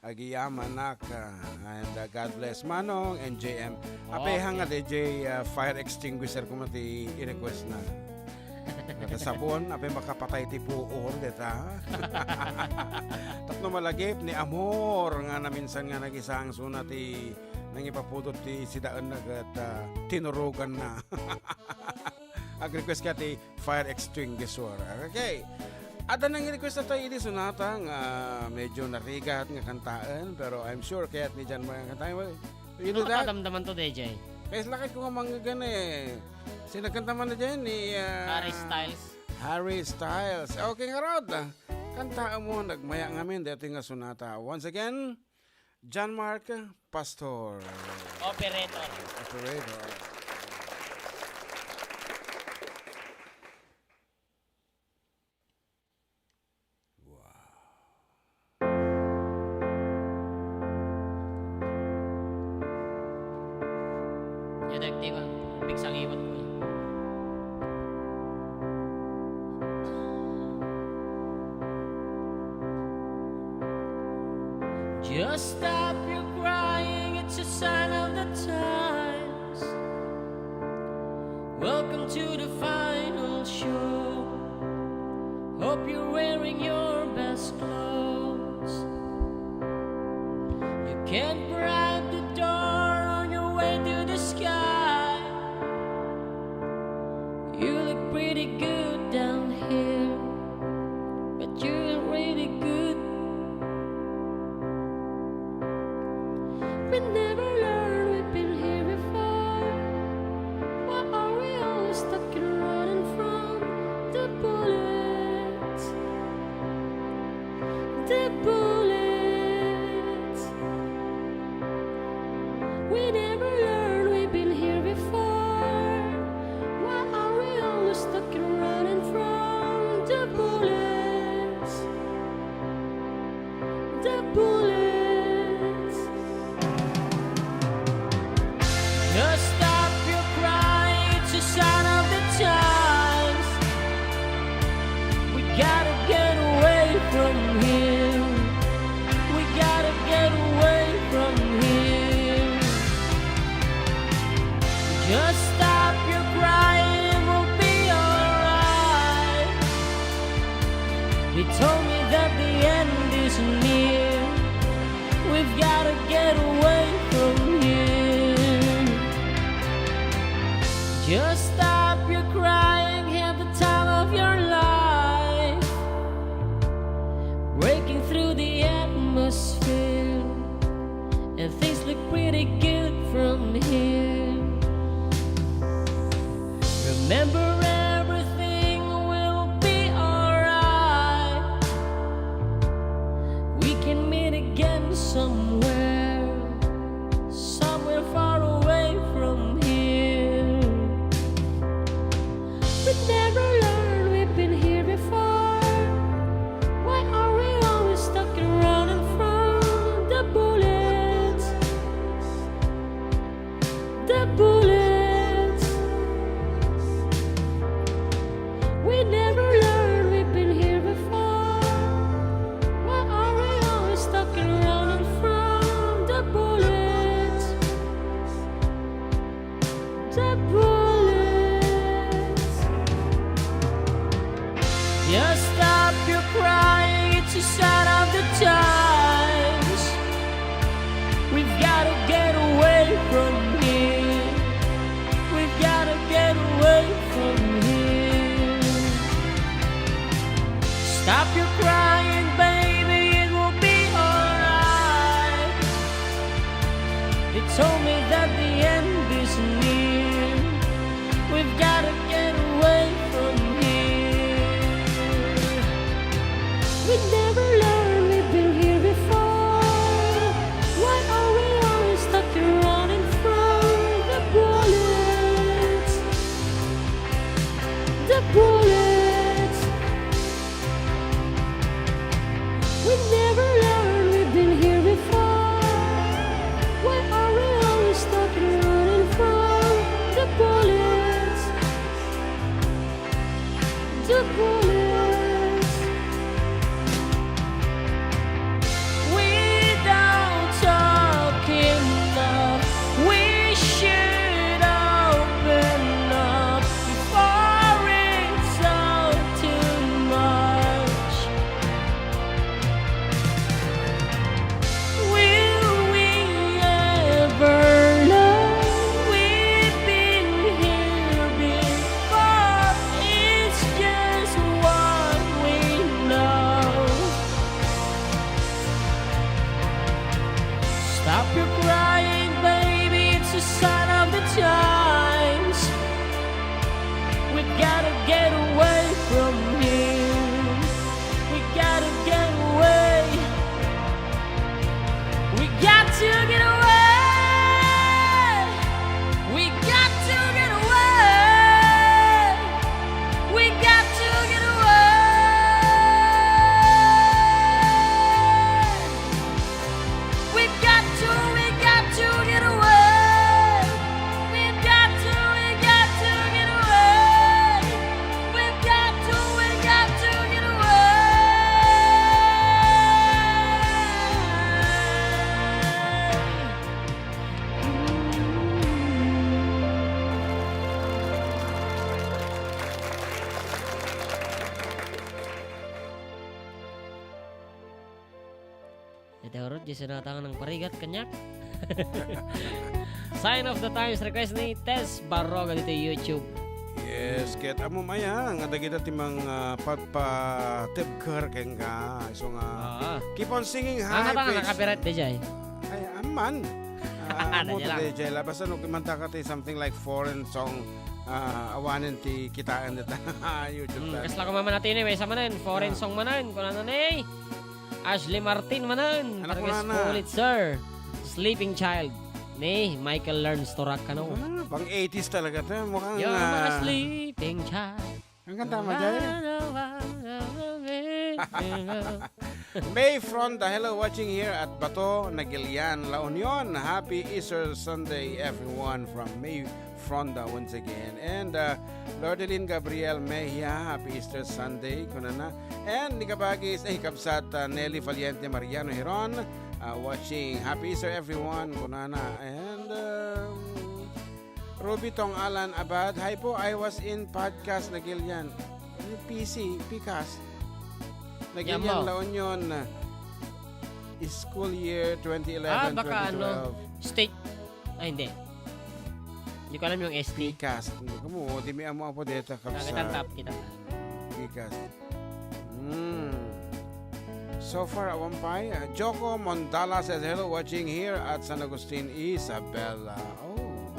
Agyamanak, ah, and, ah, God bless Manong and J M. Apay, okay. Nga D J, ah, fire extinguisher koma ti i-request na. Ket Sabon, apay makapatay ti puor deta. Tapno malagip ni Amor nga naminsan nga nagisangso na ti nangipapudot ti sidaenna ket, ah, tinuruganna. Ag-request ka ti fire extinguisher. Okay. Adda nang request tayo idi sonata nga medyo narigat nga kantaen, pero I'm sure kayat ni John Mark nga kantaen. Well, you know that? Ano kadamdaman to, D J? Kaya lakay ko nga manggagan eh. Sino kanta man na dyan? Ni, ah, Harry Styles. Harry Styles. Okay, nga rod. Kantaen mo, nagmaya ngamin, dito nga sonata. Once again, John Mark Pastor. Operator. Operator. Wow. Yan, active ang pigsa ang iwan ko eh. Just stop your crying, it's a sign of the times. Welcome to the final show. Hope you're wearing your best clothes. You can't bribe the door on your way to the sky. You look pretty good down here, but you ain't really good. We never learned we've been here before. Why are we always stuck in running from the bullets? The bullets. We never learned we've been here before. Why are we always stuck in running Stop your crying, have the time of your life. Breaking through the atmosphere, and things look pretty good from here. Remember, everything will be alright. We can meet again somewhere, somewhere far away from here. We never learned we've been here before. Why are we always stuck and running from the bullets? The bullets. We never learned we've been here before. Why are we always stuck and running from the bullets? The bullets. Just stop your crying, it's a sign of the times. We've gotta get away from here. We've gotta get away from here. Stop your crying, baby, it will be alright. They told me that the end is near. We've gotta get away from here. We never learned we've been here before. Why are we always stuck running from the bullets? The bullets. We never learned we've been here before. Why are we always stuck running from the bullets? The bullets. We don't talk enough. We should open up before it's all too much. Will we ever learn? We've been here before. It's just what we know. Stop your crying, baby. It's a sign of the times. We gotta get away from here. We gotta get away. We got to get away. We got to get away. We got to get away. We've got to, we got to get away. We've got to, we got to get away. We've got to, we got to get away. Dayta ngarud, diay sinatang nang parigat kaniak. Sign of the Times, request ni Tess Barroga ditoy YouTube. Yes, ket ammom aya nga dagita ti mang, ah, pagpatibker kenka. Isu nga, ah, keep on singing high. Ang high ata nga praise. Nakapirate diay. Ay, amman. Ah, amo diay lang. Diay la. Basta no, kumanta ka ti something like foreign song, ah, awanen ti kitaen dita YouTube. Hmm, kasla ko maman ati ni, maysa manen, foreign song manen, kunana ni Ashley Martin manen, Anak Paranaque, Pulitzer, Sleeping Child, ni Michael Learns to Rock kano. Ah, pang eighties talaga to. Mukhang, you're my, ah, sleeping child. Ang kanta mo, Jay? May Fronda, hello, watching here at Bato, Nagilian, La Union. Happy Easter Sunday, everyone, from May Fronda once again. And, uh, Lordelin Gabriel Mejia, happy Easter Sunday, kunana. And ni kabagis, eh, kabsat, uh, Nelly Valiente Mariano Heron, uh, watching. Happy Easter, everyone, kunana. And, um, Ruby Tong Alan Abad, hi po, I was in podcast Nagilian. Ano yung P C, P C A S? Nagilian, La Union, uh, school year twenty eleven, ah, baka ano, twenty twelve. State. Ay, hindi. Di ko alam yung S T. Picast. Hindi ko mo, di mi amo apo deta. Nakita ang kapsa. Tap, kita. Picast. Hmm. So far, awan pay. Uh, Joko Mondala says, "Hello, watching here at San Agustin, Isabela." Oh.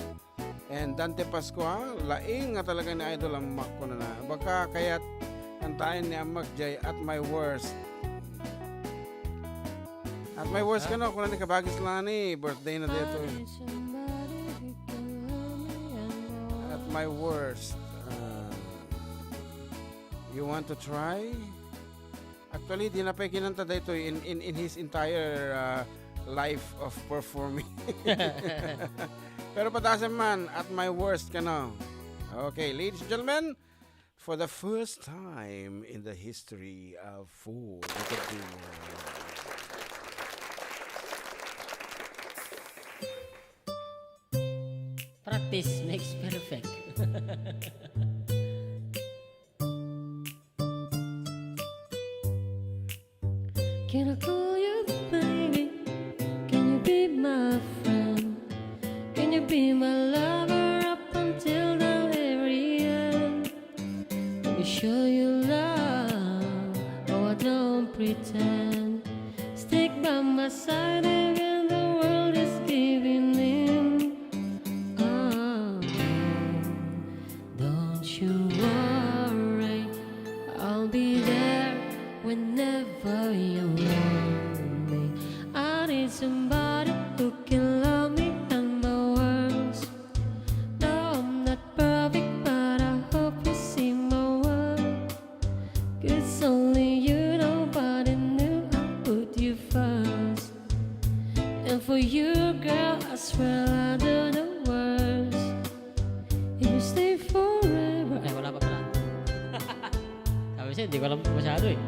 And Dante Pascua, "Laing nga talaga ni Idol ang Mac ko na na." Baka kayat kantaen ni Amag jay At My Worst. At My Worst kano, kuna ni Kabagis Lani, birthday na dito eh. At My Worst. Ah, you want to try? Actually, di na pay kinanta daytoy in, in, in his entire, uh, life of performing. Pero padasem man, At My Worst kano. Okay, ladies and gentlemen, for the first time in the history of food, practice makes perfect. Can I call you baby? Can you be my friend? Can you be my lover up until the very end? Let me show you love. Oh, I don't pretend. Stick by my side even the world is giving in. Oh, don't you worry, I'll be there whenever you want me. I need somebody who can love me at my worst. No, I'm not perfect, but I hope you see my worth. 'Cause only you, nobody knew I put you first. And for you, girl, I swear I'll do the worst. If you stay forever. Ay, wala pa pala. Sabi siya, hindi ko alam masyado eh.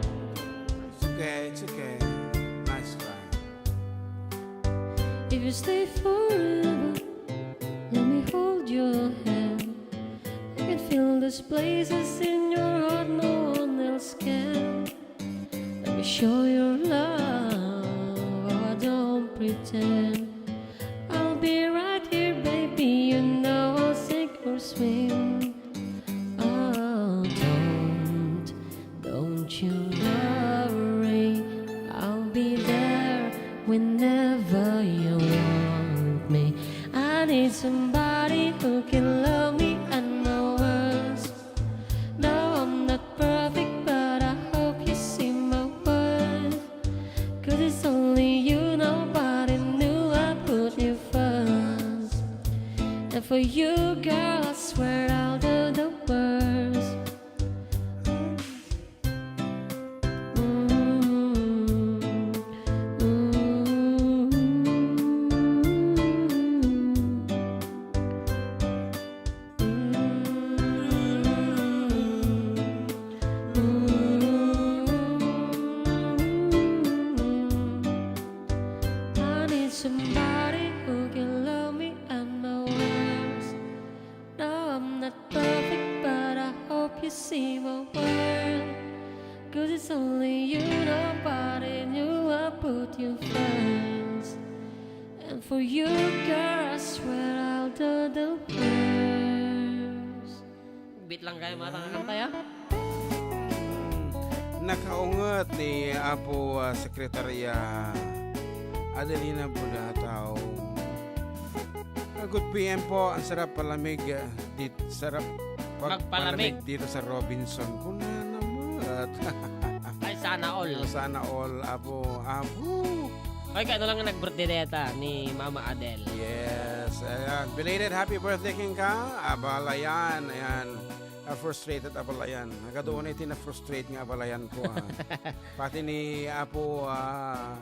It's okay, it's okay. Nice try. If you stay forever, let me hold your hand. I can feel those places in your heart no one else can. Let me show your love, oh, I don't pretend. I'll be right here, baby, you know I'll sink or swim. Oh, don't, don't you worry, I'll be there whenever you want me. I need somebody who can love me at my worst. No, I'm not perfect, but I hope you see my worth. 'Cause it's only you, nobody knew I put you first. And for you, girl, I swear I'll do the worst. I need somebody who can love me at my worst. No, I'm not perfect, but I hope you see my worth. 'Cause it's only you, nobody knew I put you first. And for you, girl, I swear I'll do the worst. Beat lang kayo, mga tanga kanta, ya? Nakaunget ni Apo, ah, Sekretarya Adelina Bulatao. Ah, good P M po. Ang sarap palamig, ah, dit-, sarap pagpalamig. Magpalamig dito sa Robinson. Kuna naman. Ay, sana all. Sana all, Apo. Apo. Ay, kano lang nag-birthday deta ni Mama Adel. Yes, ayan. Belated happy birthday, King Ka. Abalayan, ayan. Ah, frustrated, abalayan. Nagaduon iti na-frustrate nga abalayan ko, ah. Pati ni Apo, ah,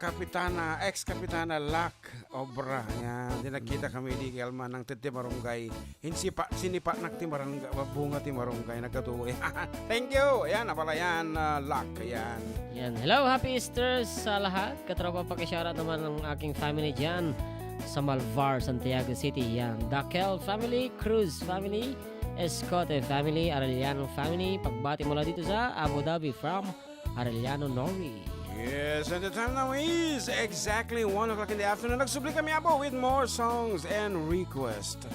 Kapitana, ex-Kapitana Lac Obra. Ayan, di nagkita kami di Kelma nang ti marunggay. Hinsipa, sinipa nak ti marunggay, bunga ti marunggay, nagkatuwi. Thank you. Ayan, abalayan, ah, Lac. Ayan. Yan. Hello, happy Easter sa lahat. Katropa, pakishoutout naman ang aking family dyan sa Malvar, Santiago City. Yan. Daquel family, Cruz family, Escote family, Arellano family. Pagbati mula dito sa Abu Dhabi from Arellano Nori. Yes, and the time now is exactly one o'clock in the afternoon. Nagsubli kami, Apo, with more songs and request.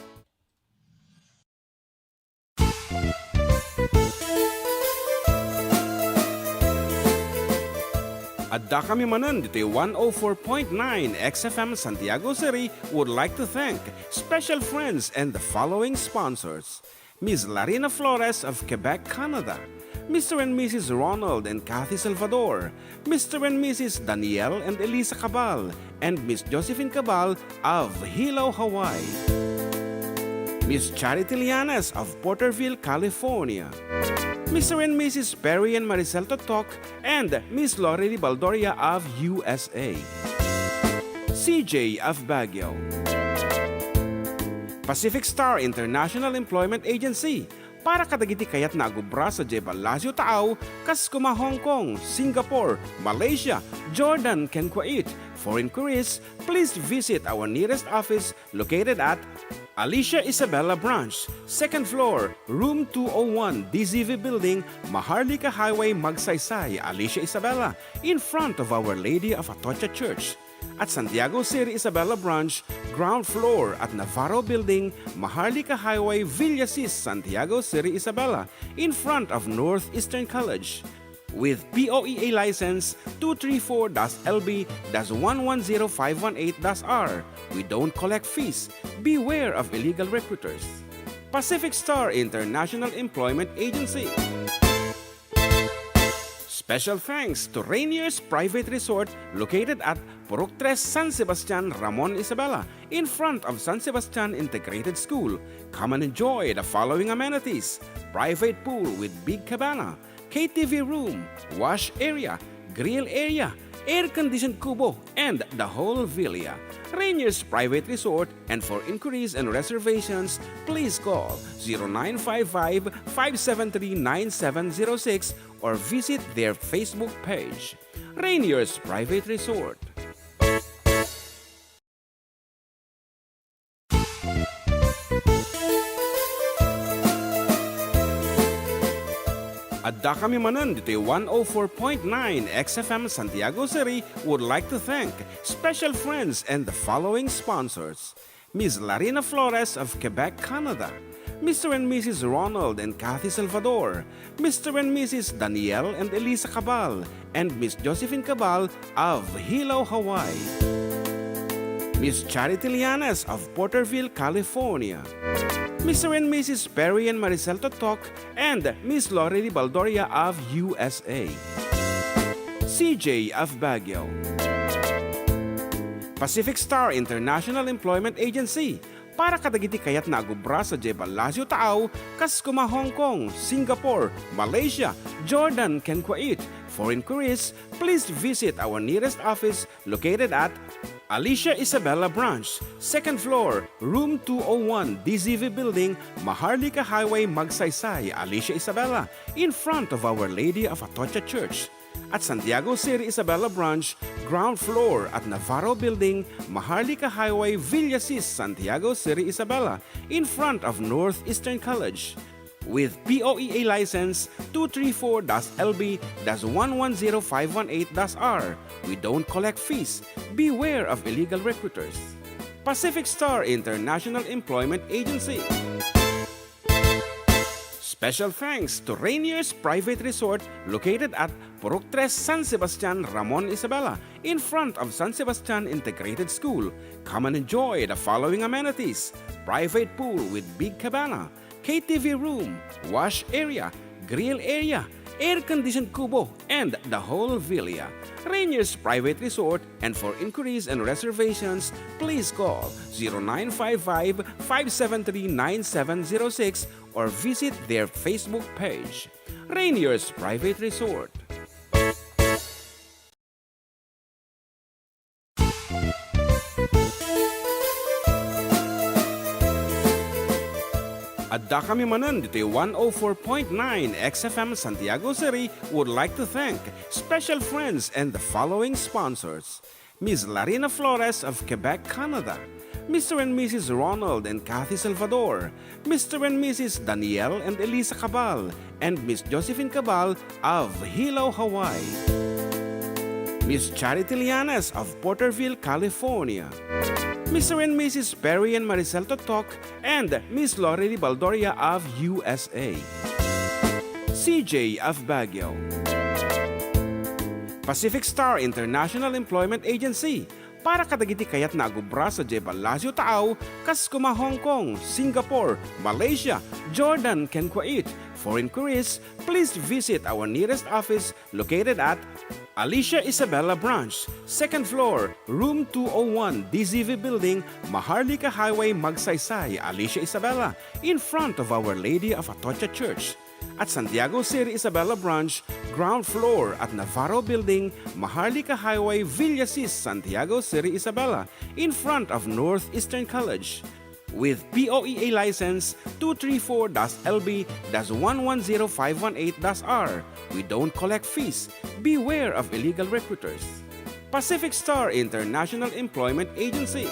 Addakami manen ditoy one oh four point nine X F M Santiago City would like to thank special friends and the following sponsors: Miss Larina Flores of Quebec, Canada, Mister and Missus Ronald and Kathy Salvador, Mister and Missus Daniel and Elisa Cabal, and Miss Josephine Cabal of Hilo, Hawaii, Miss Charity Llanes of Porterville, California, Mister and Missus Perry and Maricel Totok, and Miss Lorely Baldoria of U S A, C J of Baguio, Pacific Star International Employment Agency, para kadagiti kayatna a agubra sadiay Palacio Taaw, kas kuma Hong Kong, Singapore, Malaysia, Jordan, ken Kuwait. For inquiries, please visit our nearest office located at Alicia Isabela Branch, second floor, room two oh one, D Z V Building, Maharlika Highway, Magsaysay, Alicia Isabela, in front of Our Lady of Atocha Church. At Santiago City Isabela Branch, ground floor at Navarro Building, Maharlika Highway, Villasis, Santiago City Isabela, in front of Northeastern College. With P O E A license two three four dash L B dash one one zero five one eight dash R. We don't collect fees. Beware of illegal recruiters. Pacific Star International Employment Agency. Special thanks to Rainier's Private Resort, located at Purok Tres, San Sebastian, Ramon Isabela, in front of San Sebastian Integrated School. Come and enjoy the following amenities: private pool with big cabana, K T V room, wash area, grill area, air-conditioned kubo, and the whole villa. Rainier's Private Resort, and for inquiries and reservations, please call zero nine five five, five seven three, nine seven zero six or visit their Facebook page, Rainier's Private Resort. Addakami manen ditoy one oh four point nine X F M Santiago City would like to thank special friends and the following sponsors: Miss Larina Flores of Quebec, Canada, Mister and Missus Ronald and Kathy Salvador, Mister and Missus Daniel and Elisa Cabal, and Miss Josephine Cabal of Hilo, Hawaii, Miss Charity Llanes of Porterville, California, Mister and Missus Perry and Maricel Totok, and Miss Lorely Baldoria of U S A, C J of Baguio, Pacific Star International Employment Agency, para kadagiti kayatna a agubra sadiay Palacio Taaw, kas kuma Hong Kong, Singapore, Malaysia, Jordan, ken Kuwait. For inquiries, please visit our nearest office located at Alicia Isabela Branch, second floor, room two oh one, D Z V Building, Maharlika Highway, Magsaysay, Alicia Isabela, in front of Our Lady of Atocha Church. At Santiago City Isabela Branch, ground floor at Navarro Building, Maharlika Highway, Villasis, Santiago City Isabela, in front of Northeastern College. With P O E A license two three four dash L B dash one one zero five one eight dash R. We don't collect fees. Beware of illegal recruiters. Pacific Star International Employment Agency. Special thanks to Rainier's Private Resort, located at Purok Tres, San Sebastian, Ramon Isabela, in front of San Sebastian Integrated School. Come and enjoy the following amenities: private pool with big cabana, K T V room, wash area, grill area, air-conditioned kubo, and the whole villa. Rainier's Private Resort, and for inquiries and reservations, please call zero nine five five, five seven three, nine seven zero six or visit their Facebook page, Rainier's Private Resort. Addakami manen ditoy one oh four point nine X F M Santiago City would like to thank special friends and the following sponsors: Miss Larina Flores of Quebec, Canada, Mister and Missus Ronald and Kathy Salvador, Mister and Missus Daniel and Elisa Cabal, and Miss Josephine Cabal of Hilo, Hawaii, Miss Charity Llanes of Porterville, California, Mister and Missus Perry and Maricel Totok, and Miss Lorely Baldoria of U S A, C J of Baguio, Pacific Star International Employment Agency para kadagiti kayatna a gubra sadiay Palacio Taaw, kas koma Hong Kong, Singapore, Malaysia, Jordan, ken Kuwait. For inquiries, please visit our nearest office located at Alicia Isabela Branch, second floor, room two oh one, D Z V Building, Maharlika Highway, Magsaysay, Alicia Isabela, in front of Our Lady of Atocha Church. At Santiago City Isabela Branch, ground floor at Navarro Building, Maharlika Highway, Villasis, Santiago City Isabela, in front of Northeastern College. With P O E A license two three four dash L B dash one one zero five one eight dash R, we don't collect fees. Beware of illegal recruiters. Pacific Star International Employment Agency.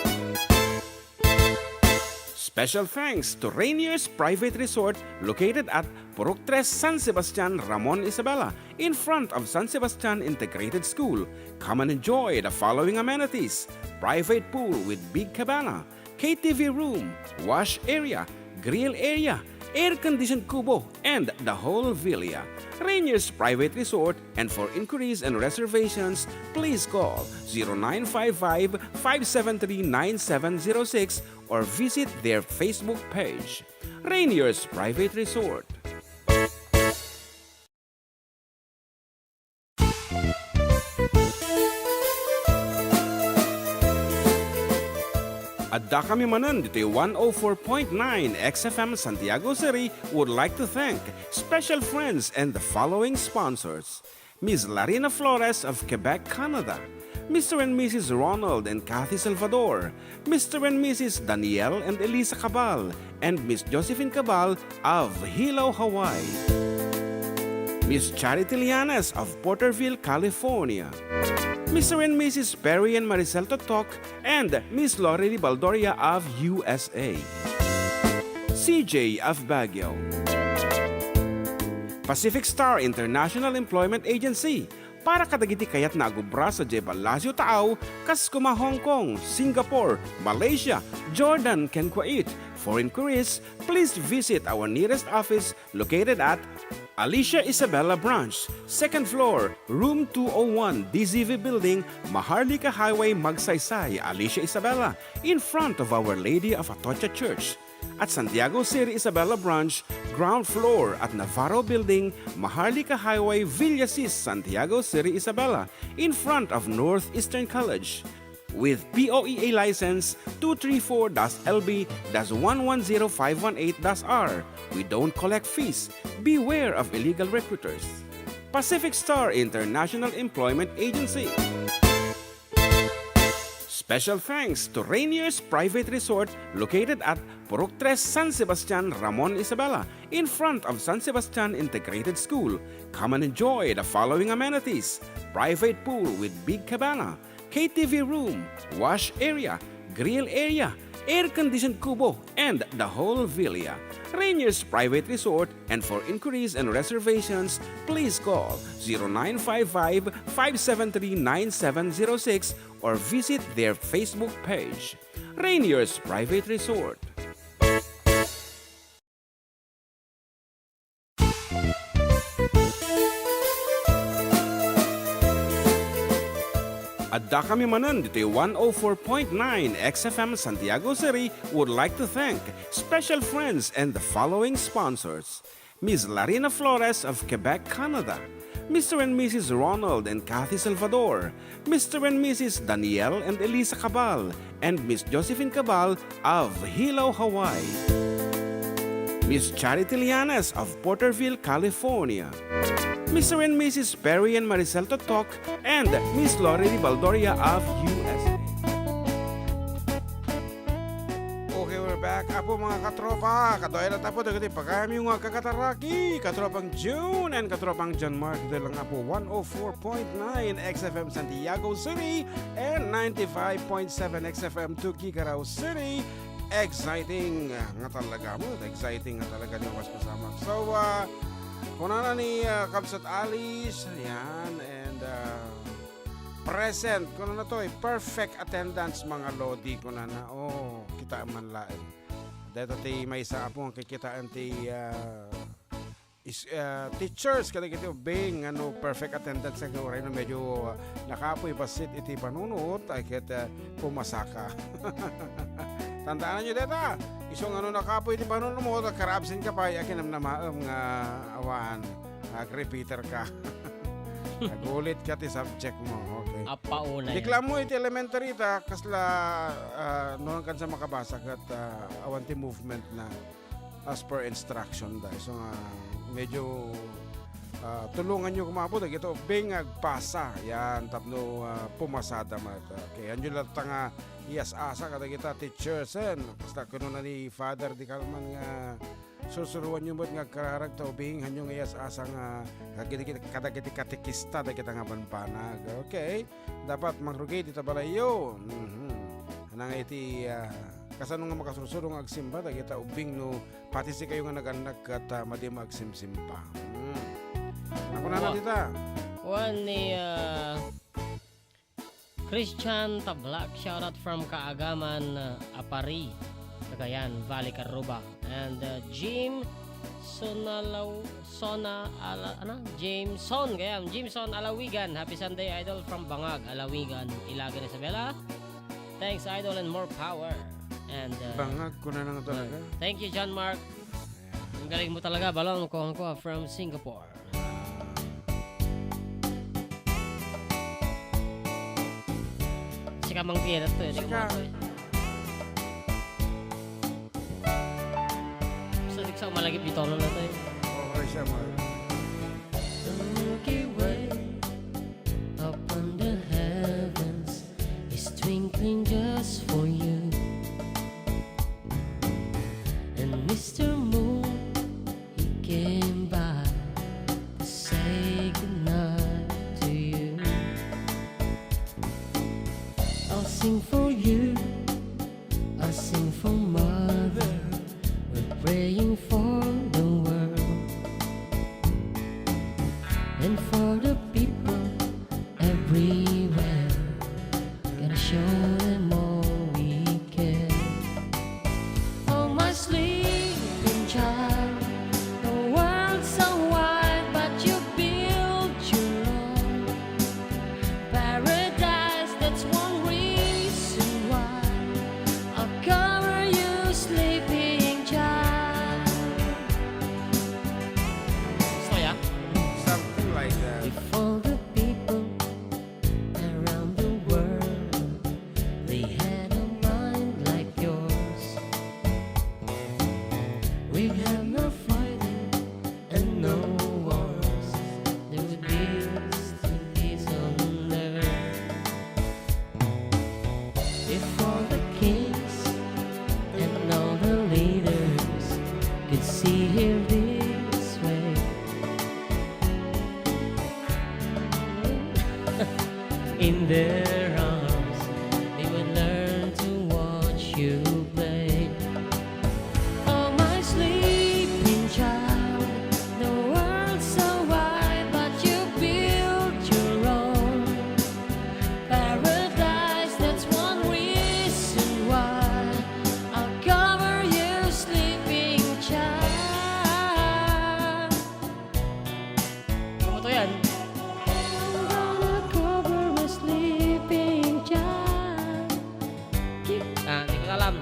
Special thanks to Rainier's Private Resort located at Purok Tres, San Sebastian, Ramon Isabela, in front of San Sebastian Integrated School. Come and enjoy the following amenities: private pool with big cabana, K T V room, wash area, grill area, air-conditioned kubo, and the whole villa. Rainier's Private Resort, and for inquiries and reservations, please call zero nine five five, five seven three, nine seven zero six or visit their Facebook page. Rainier's Private Resort. Addakami manen ditoy one oh four point nine X F M Santiago City would like to thank special friends and the following sponsors: Miss Larina Flores of Quebec, Canada, Mister and Missus Ronald and Kathy Salvador, Mister and Missus Daniel and Elisa Cabal, and Miss Josephine Cabal of Hilo, Hawaii. Miss Charity Lianes of Porterville, California. Mister and Missus Perry and Maricel Totok and Miss Lori Baldoria of U S A. C J of Baguio. Pacific Star International Employment Agency para kadagiti kayatna a gubra sadiay Palacio Taaw, kas koma Hong Kong, Singapore, Malaysia, Jordan, ken Kuwait. For inquiries, please visit our nearest office located at Alicia Isabela Branch, second floor, room two oh one, D Z V Building, Maharlika Highway, Magsaysay, Alicia Isabela, in front of Our Lady of Atocha Church. At Santiago City Isabela Branch, ground floor at Navarro Building, Maharlika Highway, Villasis, Santiago City Isabela, in front of Northeastern College. With P O E A license two three four dash L B dash one one zero five one eight dash R, we don't collect fees. Beware of illegal recruiters. Pacific Star International Employment Agency. Special thanks to Rainier's Private Resort located at Purok Tres, San Sebastian, Ramon Isabela, in front of San Sebastian Integrated School. Come and enjoy the following amenities: private pool with big cabana, K T V room, wash area, grill area, air-conditioned kubo, and the whole villa. Rainier's Private Resort, and for inquiries and reservations, please call zero nine five five, five seven three, nine seven zero six or visit their Facebook page. Rainier's Private Resort. Addakami manen ditoy one oh four point nine X F M Santiago City would like to thank special friends and the following sponsors: Miss Larina Flores of Quebec, Canada, Mister and Missus Ronald and Kathy Salvador, Mister and Missus Daniel and Elisa Cabal, and Miss Josephine Cabal of Hilo, Hawaii. Miss Charity Lianes of Porterville, California. Mister and Missus Perry and Maricel Totok and Miss Lori Baldoria of U S A. Okay, we're back. Apo, mga katropa, kaduay latta apo dagiti pagayamyo nga agkakataraki, katropang June and katropang John Mark, ditoy lang apo one oh four point nine X F M Santiago City and ninety-five point seven X F M Tuguegarao City. Exciting, ah, nga talaga mo, exciting nga talaga ni Mas Pasamak. So, ah, kunana ni, ah, Kabsat Alice, yan, and, ah, present, kunana to, eh, perfect attendance, mga lodi, kunana. Oh, kita man laeng. Deta ti maysa apo nga kikitaan ti, ah, ah, teachers kadagiti ubbing nga no perfect attendance nga uray no medyo, ah, nakapoy bassit iti panunot, ay ket, ah, pumasaka. Tandaananyo dayta, isu nga no nakapoy ti panunotmo, kara-absent ka pay, akinamnamaem nga awan, ag-repeater ka. Nagulit ka ti subject mo. Okay. Appaunay. Reklamo iti elementary ta, kasla, ah, no, hangkan sa makabasa ket, ah, awan ti movement na as per instruction da. So nga, medyo, ah, tulungan nyo kumapo, dagito ubbing nga agpasa. Yan, tapno, ah, pumasada man ita. Okay, anyo latta nga iyas-asa kadagita teachers, en. Basta kuno na ni Father Di Calman nga susuruan nyo met nga agkararag ta ubbing, hanyo nga iyas-asa nga kadagiti, kadagiti katekista, dagita nga banbanag. Okay? Dapat mangrugi dita balayyo. Mhm. Hanang iti, ah, kasano nga makasursuro nga agsimba dagita ubbing no pati sikayo nga nagannak ket, ah, madi maagsimsimba. Hmm. Ako na Wa- dita. Wan ni, ah, Christian Tablak, shoutout from Kaagaman, ah, Apari, Cagayan Valley, Carruba. And, uh, Jim Sonalaw-, Sona Ala-, ano? Jameson, kaya Jameson Alawigan. Happy Sunday, Idol, from Bangag, Alawigan, Ilagan, Isabela. Thanks, Idol, and more power. And, uh, Bangag, kuna na nga talaga. Thank you, John Mark. Ang galing mo talaga, Balong. Kuha, kuha from Singapore. Sika Mang Pierre to, eh. Sika. Sa diksa malagip di tono na to, eh. Okay siya, man. The Milky Way upon the heavens is twinkling just for you. And Mister Moon, he came by to say goodnight to you. I'll sing for you, I'll sing for mother. We're praying for the world and for the people everywhere. Gonna show them all we care. Oh, my sleeping child, the world's so wide, but you built your own paradise. That's one reason why I'll cover you, sleeping child. Gusto ya? Something like that. If all the people around the world, they had a mind like yours, we'd have no fighting and no wars. There would be still peace on earth. If all the kings and all the leaders could see here this way, in their arms, they would learn to watch you play. Oh, my sleeping child, the world's so wide, but you built your own paradise. That's one reason why I'll cover you, sleeping child. Ano to yan? I'm gonna cover my sleeping child. Ah, di ko alam.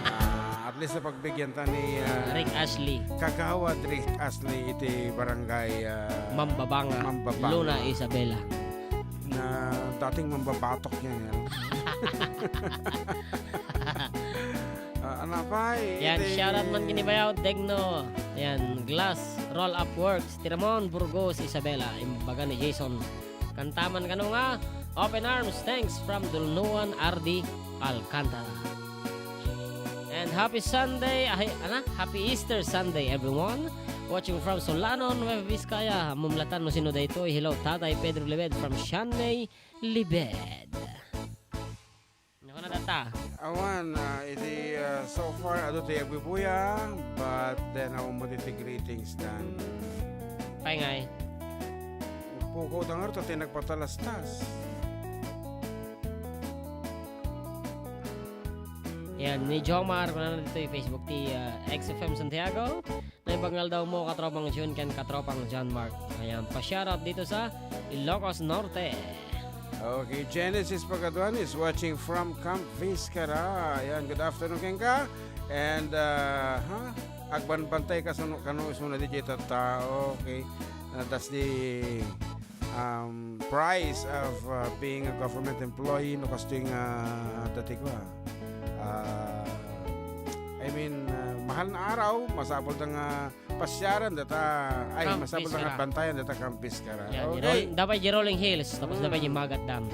Ah, at least napagbigyan ta ni, ah, Rick Ashley. Kagawad Rick Ashley iti barangay, ah, Mambabanga, Mambabanga. Luna Isabela. Na dating mambabatok niya yan. Ah, ano pa, eh, Yan, iti shoutout man kini Bayaw Degno. Yan, Glass Roll Up Works, Tiramon, Burgos, Isabela. Imbaga ni Jason. Kantaman kano nga, Open Arms, thanks from Dulnuan, R D Alcantara. And happy Sunday, ay, ana? Happy Easter Sunday, everyone. Watching from Solanon, Nueva Vizcaya. Mumlatan no sino daytoy. Hello, Tatay Pedro Libed from Shanay, Libed. Ano ka na, Tata? Awan, ah, iti, ah, so far, adu ti agbubuyang, but then, awan mo ti greetings dan. Pay ngay. Pukaw da ngarud, ti nagpatalastas. Yan, ni Jomar, kuna na ditoy Facebook ti, ah, X F M Santiago. Na Bangaldawmo, katropang Jun ken katropang John Mark. Ayan, pa-shoutout dito sa Ilocos Norte. Okay, Genesis Pagaduan is watching from Camp Vizcara. Ayan, good afternoon kenka. And, uh, ha? Agbanbantay ka suno, kano isuna di tattao. Okay. Uh, that's the, um, price of, uh, being a government employee. No, kastoy nga, dati ko, ah. Uh, I mean, uh, mahal na araw, masapul ta nga pasiaran data, ay, Camp masapul ta nga Vizcara. Bantayan data Camp Vizcara. Yan, Okay. Roll-, dapat di Rolling Hills, tapos dapat di Mm. Magat Dam.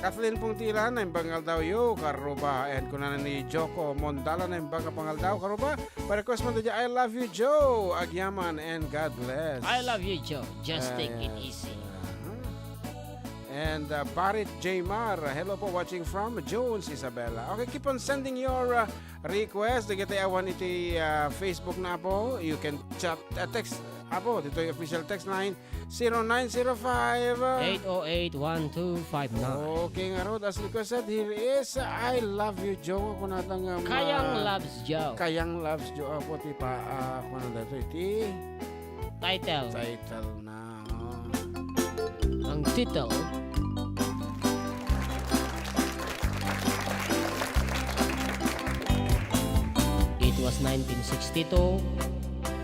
Kathleen Pungtila, naimbag nga aldaw yo, karuba, and kunana ni Joko Mondala, naimbag nga pangaldaw, karuba, pa-request man da di I Love You, Joe, agyaman, and God bless. I love you, Joe. Just take it Yes. easy. Uh-huh. And, uh, Barit J Mar, hello po, watching from Jones, Isabela. Okay, keep on sending your, uh, request, dagiti awan iti, ah, Facebook na po, you can chat, ah, text, apo, ditoy official text line, zero nine zero five, ah. Eight oh eight, one two five nine. Okay, ngarud, as requested, here is, ah, I Love You, Joe. Ako na lang, um, Kayang ah, Loves Joe. Kayang Loves Joe. Apo, ti pa, ah, ako na dito, iti Title. Title na. Ang title, It was nineteen sixty-two,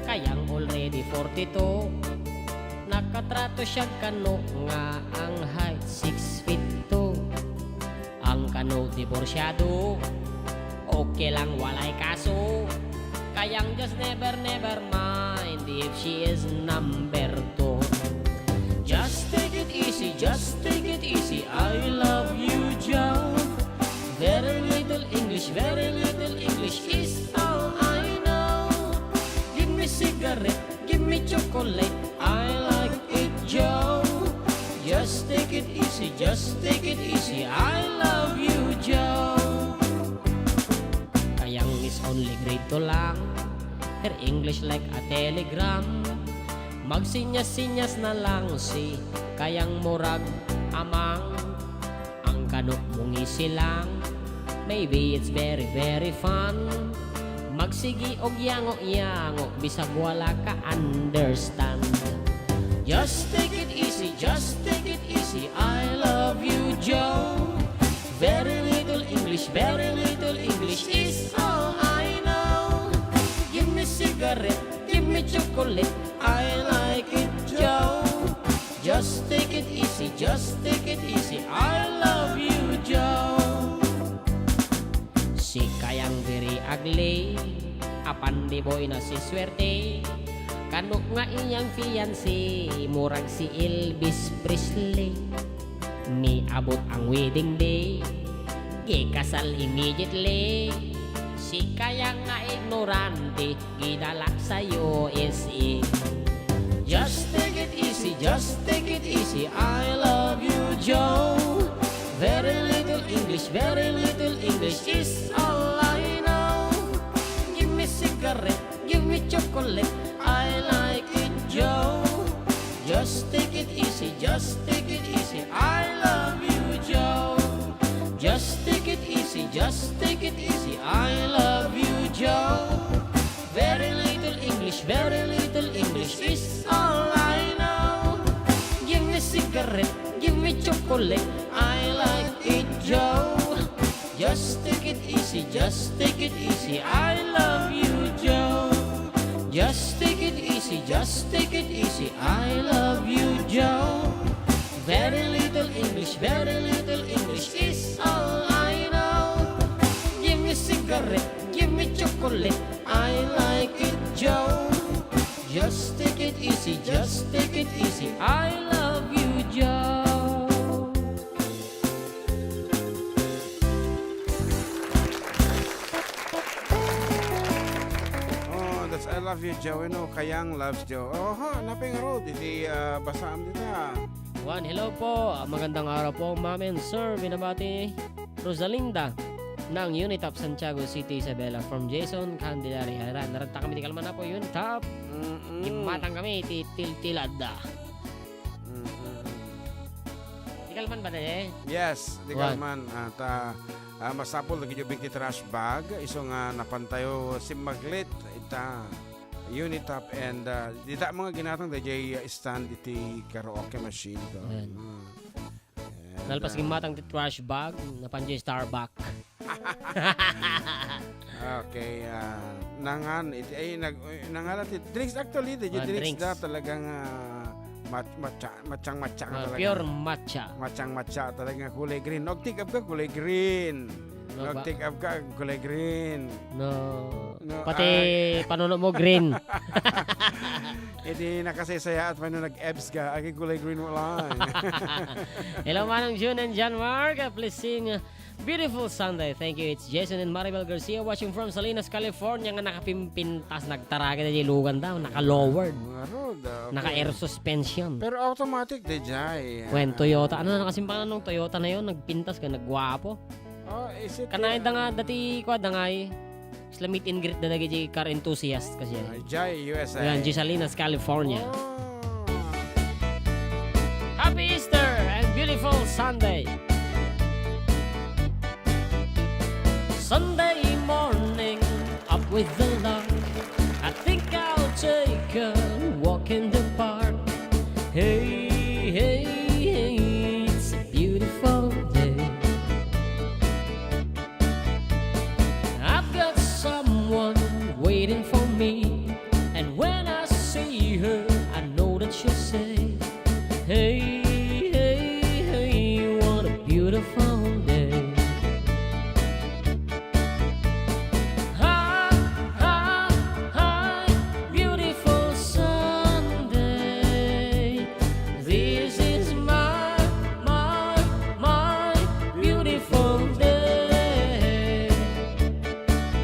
kayang already forty-two. Nakatrato siya kano nga ang height six feet two. Ang kano diborsyado, okay lang, walay kaso. Kayang just never, never mind if she is number two. Just take it easy, just take it easy, I love you, Joe. Very little English, very little English is all I know. Give me cigarette, give me chocolate, I like it, Joe. Just take it easy, just take it easy, I love you, Joe. Kayang is only grade two lang, her English like a telegram. Magsinyas-sinyas na lang si Kayang murag amang. Ang kanok mo ngisi lang, maybe it's very, very fun. Magsigi og yango-yango, bisag wala ka understand. Just take it easy, just take it easy, I love you, Joe. Very little English, very little English is all I know. Give me cigarette, give me chocolate, I like it, Joe. Just take it easy, just take it easy, I love you, Joe. Si Kayang very ugly, apan di boy na si swerte. Kano nga iyang fiancé, murag si Elvis Presley. Niabot ang wedding day, ikasal immediately. Si Kayang nga ignorante, gidala sa U S A. Just take it easy, just take it easy, I love you, Joe. Very little English, very little English is all I know. Give me cigarette, give me chocolate, I like it, Joe. Just take it easy, just take it easy, I love you, Joe. Just take it easy, just take it easy, I love you, Joe. Very little English, very little English is all I know. Give me cigarette, give me chocolate, I like it, Joe. Just take it easy, just take it easy, I love you, Joe. Just take it easy, just take it easy, I love you, Joe. Very little English, very little English is all I know. Give me cigarette, give me chocolate, I like it, Joe. Just take it easy, just take it easy, I love you, Joe. Oh, that's I love you, Joe. No, Kayang loves Joe. Oho, napay ngarud iti, ah, basaam dita. Juan, hello po. Ah, magandang araw po, ma'am and sir. Binabati Rosalinda ng Unitop Santiago City, Isabela, from Jason Candelaria. Ayan, naranta kami ti kalman na po, Unitop. Mm-mm. Gimmatan kami ti tiltilada. Mm-mm. Di kalman ba, eh? Yes, di Juan. Kalman. Ah, ta, ah, masapul dagiti ubing ti trash bag. Isu nga napantayo simmaglit. Ita. Unitop and, ah, dita mga ginatang dayjay stand iti karaoke machine ko. Ayan. Mm. Ayan, Nalpas ah, gimmatang ti trash bag, napan jay Starbuck. Okay, ah, nangan, iti, ay, nag-, eh, nangan ti drinks, actually, dayjay Ah, drinks drinks. da talagang, ah, mat-, matsa-, matsang-matsa ka Ah, talaga. Pure matcha. Matsang-matcha talaga, kulay green. Nagtikab ka, kulay green. No, ba- Nagtikab ka, kulay green. No. No, Pati ay. panuno mo, green. Iti nakasaysayaat pa no nag-ebs ka, ay kulay green mo lang. Hello, Manong June and John Mark. Uh, please sing, uh, Beautiful Sunday. Thank you. It's Jason and Maribel Garcia watching from Salinas, California. Nga nakapimpintas, nagtaraga na di lugan daw. Naka-lowered. Mga road, ah, okay. Naka-air suspension. Pero automatic, dayjay. When Toyota, ano na kasi pangalan ng Toyota na yon? Nagpintas ka, nagwapo. Oh, is it, Kanay uh, da nga, dati, kwa, da nga, eh. Sila meet and greet da dagiti car enthusiast kasi. Ah, Jai, U S A. Ayan, Jay Salinas, California. Oh. Happy Easter and beautiful Sunday. Sunday morning, up with the lark. I think I'll take a walk in the park. Hey, hey, hey, it's a beautiful day. I've got someone waiting for me, and when I see her, I know that she'll say, "Hey, hey, hey, what a beautiful day." Hi, hi, hi, beautiful Sunday. This is my, my, my beautiful day.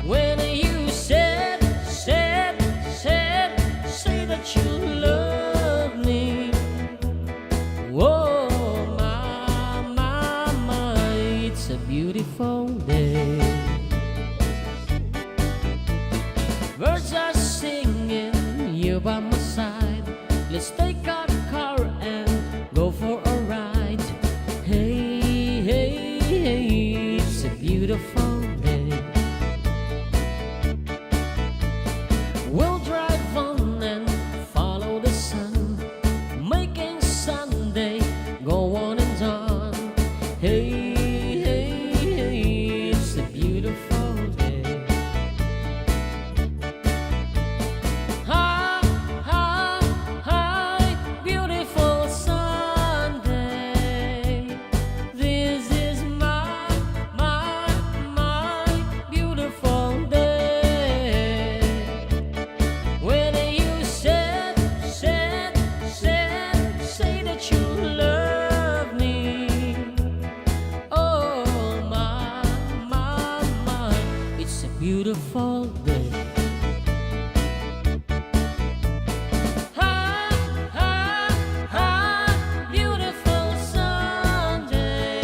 When you said, said, said, say that you love me. Oh, my, my, my, it's a beautiful day. Birds are singing, you by my side. Let's take our car and go for a ride. Hey, hey, hey, it's a beautiful day. We'll drive on and follow the sun, making Sunday go on and on. Hey, hey, hey, it's a beautiful day. Hi, hi, hi, beautiful Sunday. This is my, my, my beautiful day. When you said, said, said, say that you love me. Oh, my, my, my, it's a beautiful day. Hi, hi, hi, beautiful Sunday.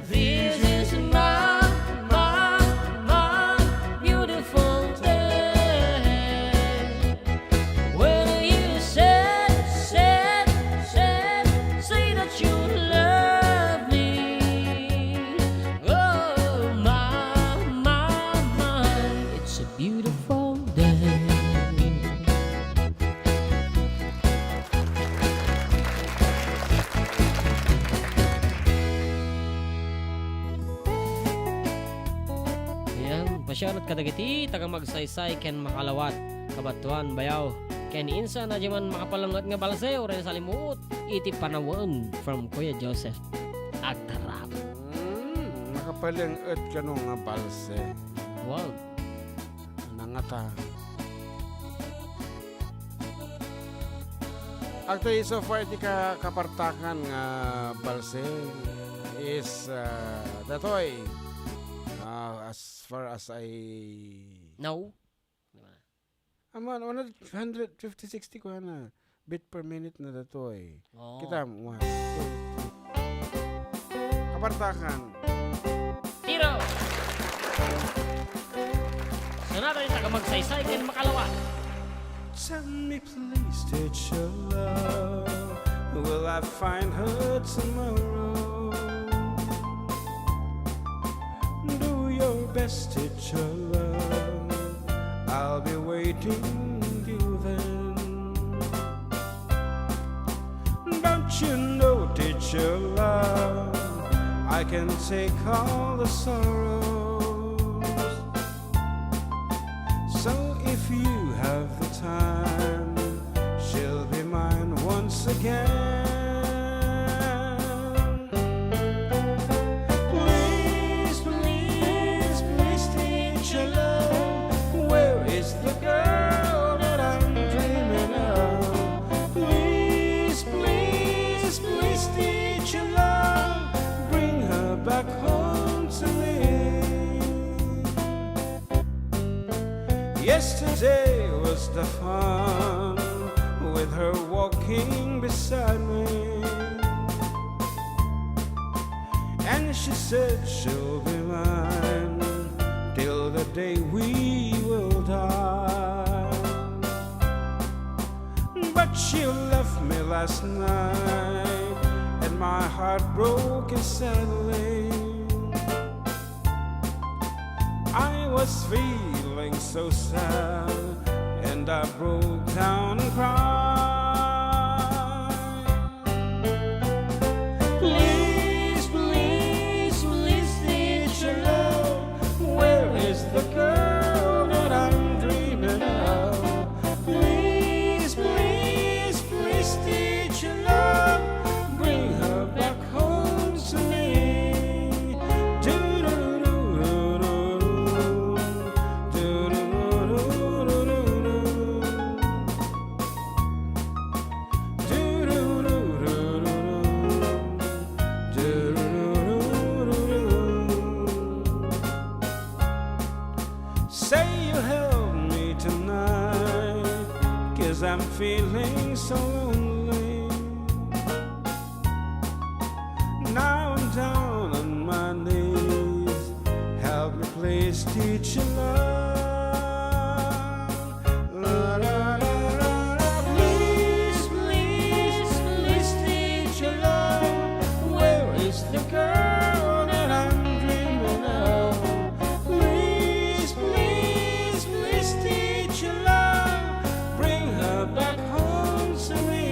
This is my, my, my beautiful day. When you said, said, said, say that you love me. Oh, my, my, my, it's a beautiful day. Ayan, pasyarat kadagiti taga Magsaysay ken Makalawat, Cabatuan, Bayaw, ken insan a diay man makapalenget nga balse, uray salimuot iti panawen from Kuya Joseph Agtarap. Mm, makapalenget kano nga balse. Wow. Nangata. Agtoy, so far, iti ka-, kapartakan nga balse is, ah, datoy. Ah, as far as I No. Di ba? Aman, one hundred fifty, sixty ko na. Beat per minute na datoy. Oo. Kita mo, one, two, three. Kapartakan. Tiro! Sana tayo taga Magsaysay ken Makalawat. Tell me please, teacher love, will I find her tomorrow? Do your best, teacher love, I'll be waiting till then. Don't you know, teacher love, I can take all the sorrows. So if you have the time, she'll be mine once again. Please, please, please, teacher love, where is the girl that I'm dreaming of? Please, please, please, teacher love, bring her back home to me. Yesterday was the fun with her walking beside me. And she said she'll be mine till the day we will die. But she left me last night, and my heart broke sadly. I was feeling so sad, and I broke down and cried. Please, please, please, teacher love, where is the girl that I'm dreaming of? Please, please, please, teacher love, bring her back home to me. Do-do-do-do-do. Do-do-do-do-do. Do-do-do-do-do. Do-do-do-do-do. Say you help me tonight, 'cause I'm feeling so lonely. Now I'm down on my knees. Help me, please, teacher love. La, la, la, la, la. Please, please, please, teacher love, where is the girl that I'm dreaming of? Please, please, please, teacher love, bring her back home to me.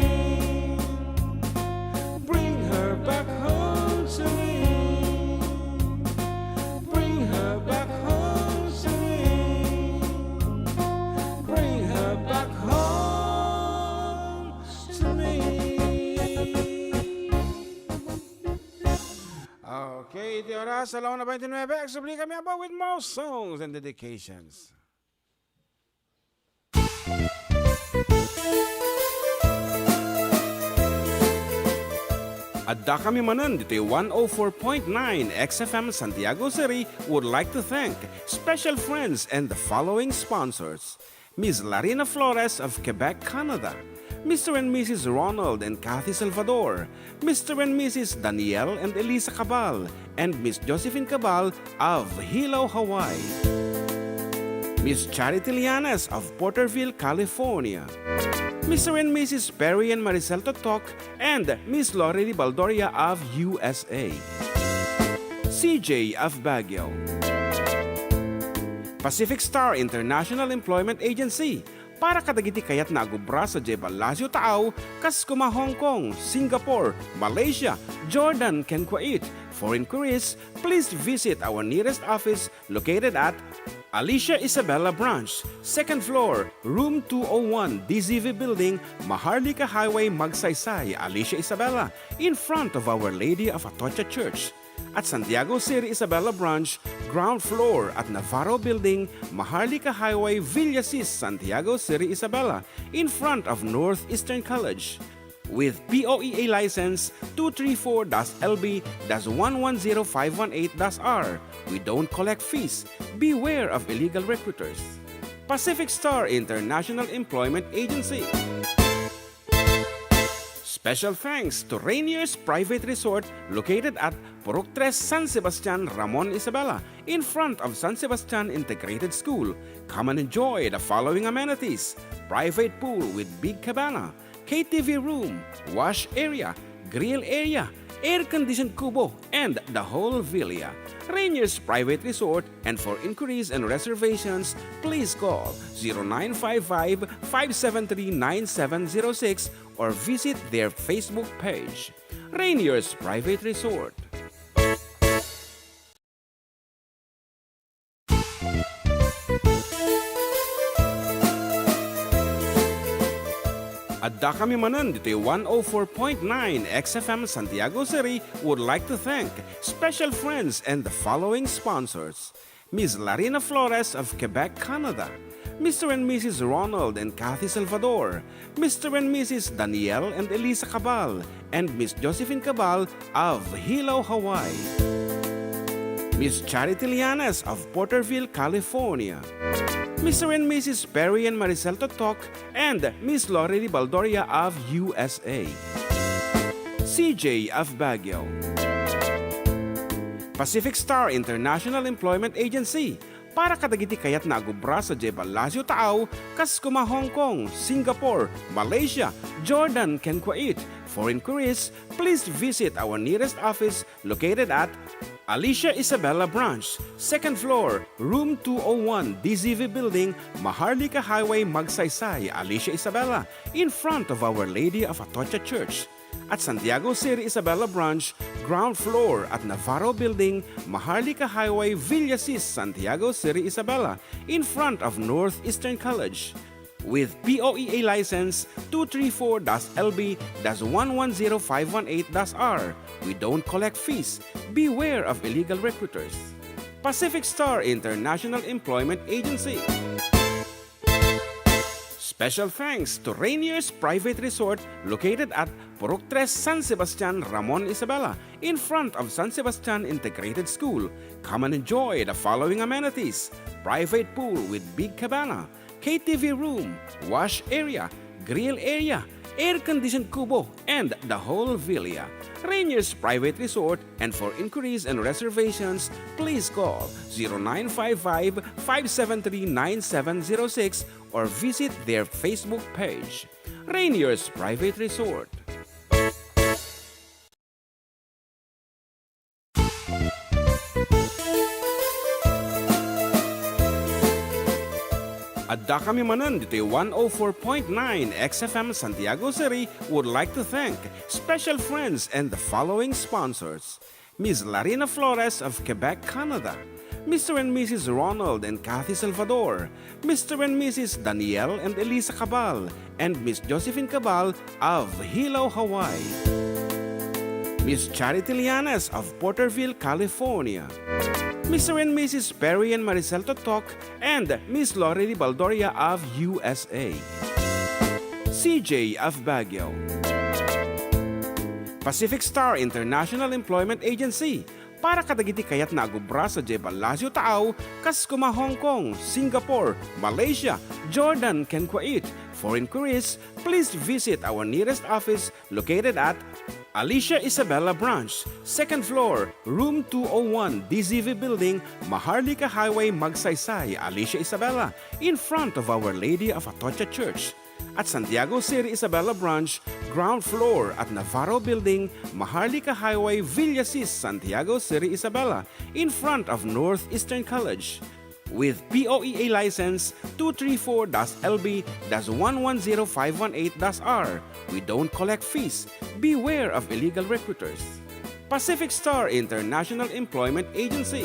Bring her back home to me. Bring her back home to me. Bring her back home to me. Okay, iti oras, alas una twenty-nine, agsubli kami aba with more songs and dedications. Adda kami manen ditoy one oh four point nine X F M Santiago City would like to thank special friends and the following sponsors: Miss Larina Flores of Quebec, Canada, Mister and Missus Ronald and Kathy Salvador, Mister and Missus Daniel and Elisa Cabal, and Miss Josephine Cabal of Hilo, Hawaii. Miss Charity Llanes of Porterville, California. Mister and Missus Perry and Maricel Totok and Miss Lorely Baldoria of U S A. C J of Baguio. Pacific Star International Employment Agency, para kadagiti kayatna a gubra sadiay Palacio Taaw, kas kuma Hong Kong, Singapore, Malaysia, Jordan, ken Kuwait. For inquiries, please visit our nearest office located at Alicia Isabela Branch, second floor, room two oh one, D Z V Building, Maharlika Highway, Magsaysay, Alicia Isabela, in front of Our Lady of Atocha Church. At Santiago City Isabela Branch, ground floor at Navarro Building, Maharlika Highway, Villasis, Santiago City Isabela, in front of Northeastern College. With P O E A license two three four dash L B dash one one zero five one eight dash R, we don't collect fees. Beware of illegal recruiters. Pacific Star International Employment Agency. Special thanks to Rainier's Private Resort located at Purok Tres, San Sebastian, Ramon, Isabela, in front of San Sebastian Integrated School. Come and enjoy the following amenities: private pool with big cabana, K T V room, wash area, grill area, air-conditioned kubo, and the whole villa. Rainier's Private Resort, and for inquiries and reservations, please call zero nine five five, five seven three, nine seven zero six or visit their Facebook page. Rainier's Private Resort. Addakami manen ditoy one oh four point nine X F M Santiago City would like to thank special friends and the following sponsors: Miss Larina Flores of Quebec, Canada, Mister and Missus Ronald and Kathy Salvador, Mister and Missus Daniel and Elisa Cabal, and Miss Josephine Cabal of Hilo, Hawaii. Miss Charity Lianes of Porterville, California. Mister and Missus Perry and Maricel Totok and Miss Lorely Baldoria of U S A. C J of Baguio. Pacific Star International Employment Agency, para kadagiti kayatna a agubra sadiay Palacio Taaw, kas koma Hong Kong, Singapore, Malaysia, Jordan, ken Kuwait. For inquiries, please visit our nearest office located at Alicia Isabela Branch, second floor, room two oh one, D Z V Building, Maharlika Highway, Magsaysay, Alicia Isabela, in front of Our Lady of Atocha Church. At Santiago City Isabela Branch, ground floor at Navarro Building, Maharlika Highway, Villasis, Santiago City Isabela, in front of Northeastern College. With P O E A license two three four dash L B dash one one zero five one eight dash R, we don't collect fees. Beware of illegal recruiters. Pacific Star International Employment Agency. Special thanks to Rainier's Private Resort located at Purok Tres, San Sebastian, Ramon Isabela, in front of San Sebastian Integrated School. Come and enjoy the following amenities: private pool with big cabana, K T V room, wash area, grill area, air-conditioned kubo, and the whole villa. Rainier's Private Resort, and for inquiries and reservations, please call zero nine five five, five seven three, nine seven zero six or visit their Facebook page. Rainier's Private Resort. Addakami manen ditoy one oh four point nine X F M Santiago City would like to thank special friends and the following sponsors: Miss Larina Flores of Quebec, Canada, Mister and Missus Ronald and Kathy Salvador, Mister and Missus Daniel and Elisa Cabal, and Miss Josephine Cabal of Hilo, Hawaii. Miss Charity Lianes of Porterville, California. Mister and Missus Perry and Maricel Totok and Miss Lorely Baldoria of U S A. C J of Baguio. Pacific Star International Employment Agency, para kadagiti kayatna a agubra sadiay Palacio Taaw, kas koma Hong Kong, Singapore, Malaysia, Jordan, ken Kuwait. For inquiries, please visit our nearest office located at Alicia Isabela Branch, second floor, room two oh one, D Z V Building, Maharlika Highway, Magsaysay, Alicia Isabela, in front of Our Lady of Atocha Church. At Santiago City Isabela Branch, ground floor at Navarro Building, Maharlika Highway, Villasis, Santiago City Isabela, in front of Northeastern College. With P O E A license two three four dash L B dash one one zero five one eight dash R, we don't collect fees. Beware of illegal recruiters. Pacific Star International Employment Agency.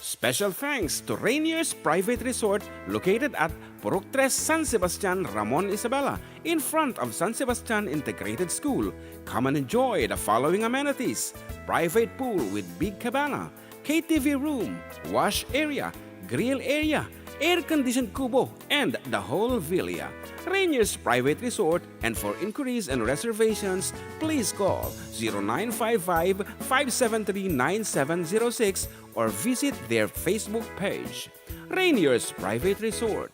Special thanks to Rainier's Private Resort located at Purok Tres, San Sebastian, Ramon Isabela, in front of San Sebastian Integrated School. Come and enjoy the following amenities: private pool with big cabana, K T V room, wash area, grill area, air-conditioned kubo, and the whole villa. Rainier's Private Resort, and for inquiries and reservations, please call zero nine five five, five seven three, nine seven zero six or visit their Facebook page. Rainier's Private Resort.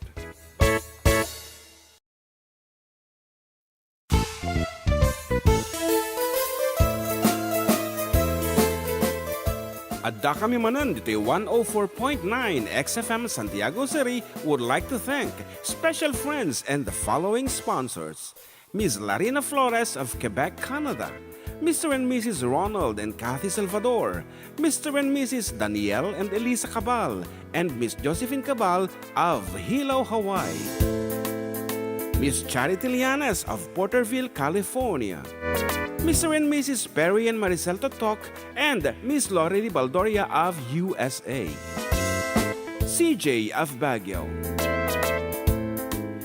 Addakami manen ditoy one oh four point nine X F M Santiago City would like to thank special friends and the following sponsors: Miss Larina Flores of Quebec, Canada, Mister and Missus Ronald and Kathy Salvador, Mister and Missus Daniel and Elisa Cabal, and Miss Josephine Cabal of Hilo, Hawaii, Miss Charity Lianes of Porterville, California, Mister and Missus Perry and Maricel Totok, and Miss Lorely Baldoria of U S A, C J of Baguio,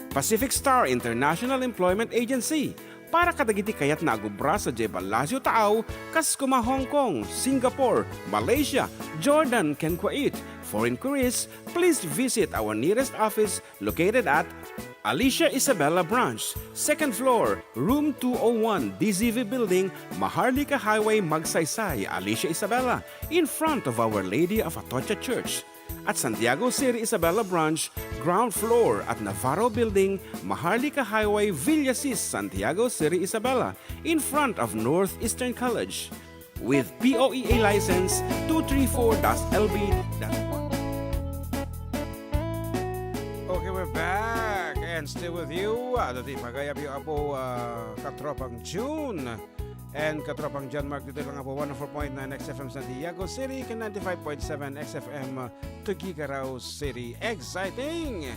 Pacific Star International Employment Agency, para kadagiti kayatna a agubra sadiay Palacio Taaw, kas kuma Hong Kong, Singapore, Malaysia, Jordan, ken Kuwait. For inquiries, please visit our nearest office located at Alicia Isabela Branch, second floor, room two oh one, D Z V Building, Maharlika Highway, Magsaysay, Alicia Isabela, in front of Our Lady of Atocha Church. At Santiago City Isabela Branch, ground floor at Navarro Building, Maharlika Highway, Villasis, Santiago City Isabela, in front of Northeastern College, with P O E A license two three four dash L B dash one. Okay, we're back and still with you. Adda ti pagayabyo, Apo, ah, Katropang June. And Katropang John Mark, ditoy lang Apo, one oh four point nine X F M Santiago City, ken ninety-five point seven X F M Tuguegarao City. Exciting!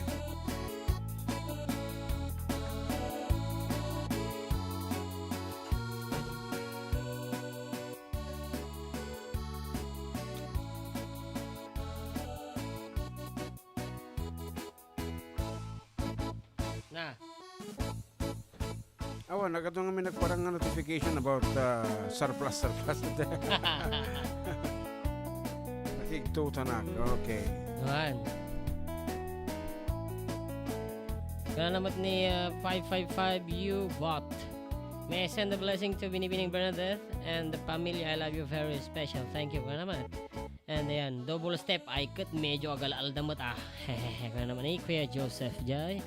Na. Awan, nagadu nga may nagparang nga notification about, uh, surplus, surplus. Nakigtuta na. Okay. Awan. Kaya naman ni, uh, five five five U bot. May I send a blessing to Binibining Bernadette and the family. I love you very special. Thank you. Kaya naman. And ayan, double step ay ket medyo agal-alda met, ah. Hehehe, kaya naman ni Kuya Joseph jay.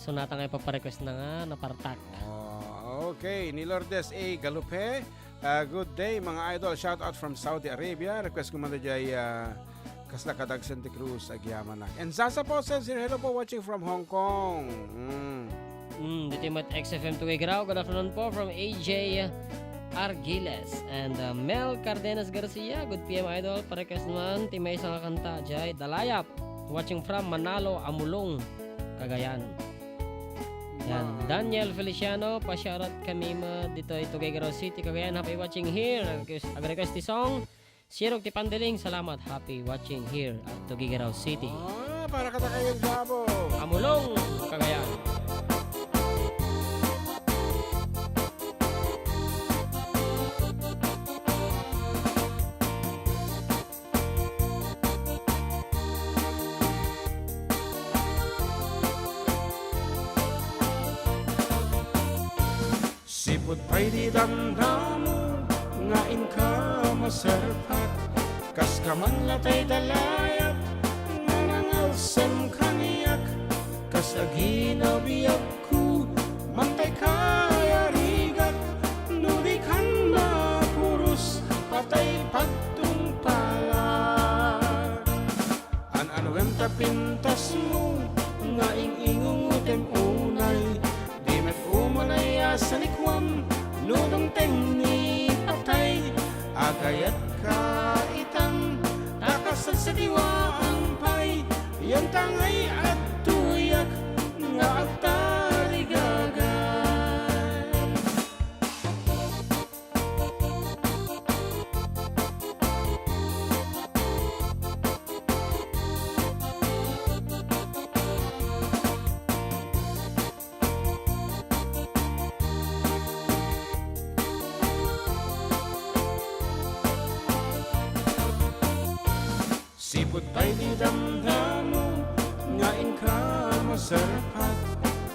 So, nata nga ipaparequest na nga, napartak. Oh, okay. Ni Lourdes A Galupe, ah, "Good day, mga idol. Shout out from Saudi Arabia." Request ko man jay, ah, kasla kadagsen ti krus, agyamanak. And Zaza po says here, "Hello po, watching from Hong Kong." Mm. Mm, ditoy met X F M Tuguegarao. Good afternoon po from A J Argiles and, uh, Mel Cardenas Garcia. Good P M, idol. Parequest man ti maysa nga kanta jay Dalayap. Watching from Manalo, Amulong, Cagayan. Yan. Wow. Daniel Feliciano, pa-shoutout kami met ditoy Tuguegarao City, Cagayan. Happy watching here. Request, ag-request ti song. Sirog ti Pandiling, salamat. Happy watching here at Tuguegarao City. Ah, para kadakayo, Gabo. Amulong, Cagayan. Sipud pay ti damdamo nga inka maserpat, kas ka man latay dalayat nga nangalsem kaniak, kas agina biagko, mantay kayarigat, no di kan mapuros, patay pagtungpala. An-anuem ta pintasmo nga ing-ingungotem unay, di met umanay a sanikuam no dumteng ni patay. Agayatka itan, ta kas agsadiwaan pay, yan ta ngay adtoyak nga agtarigagay. Sipud pay ti damdamo nga inka maserpat,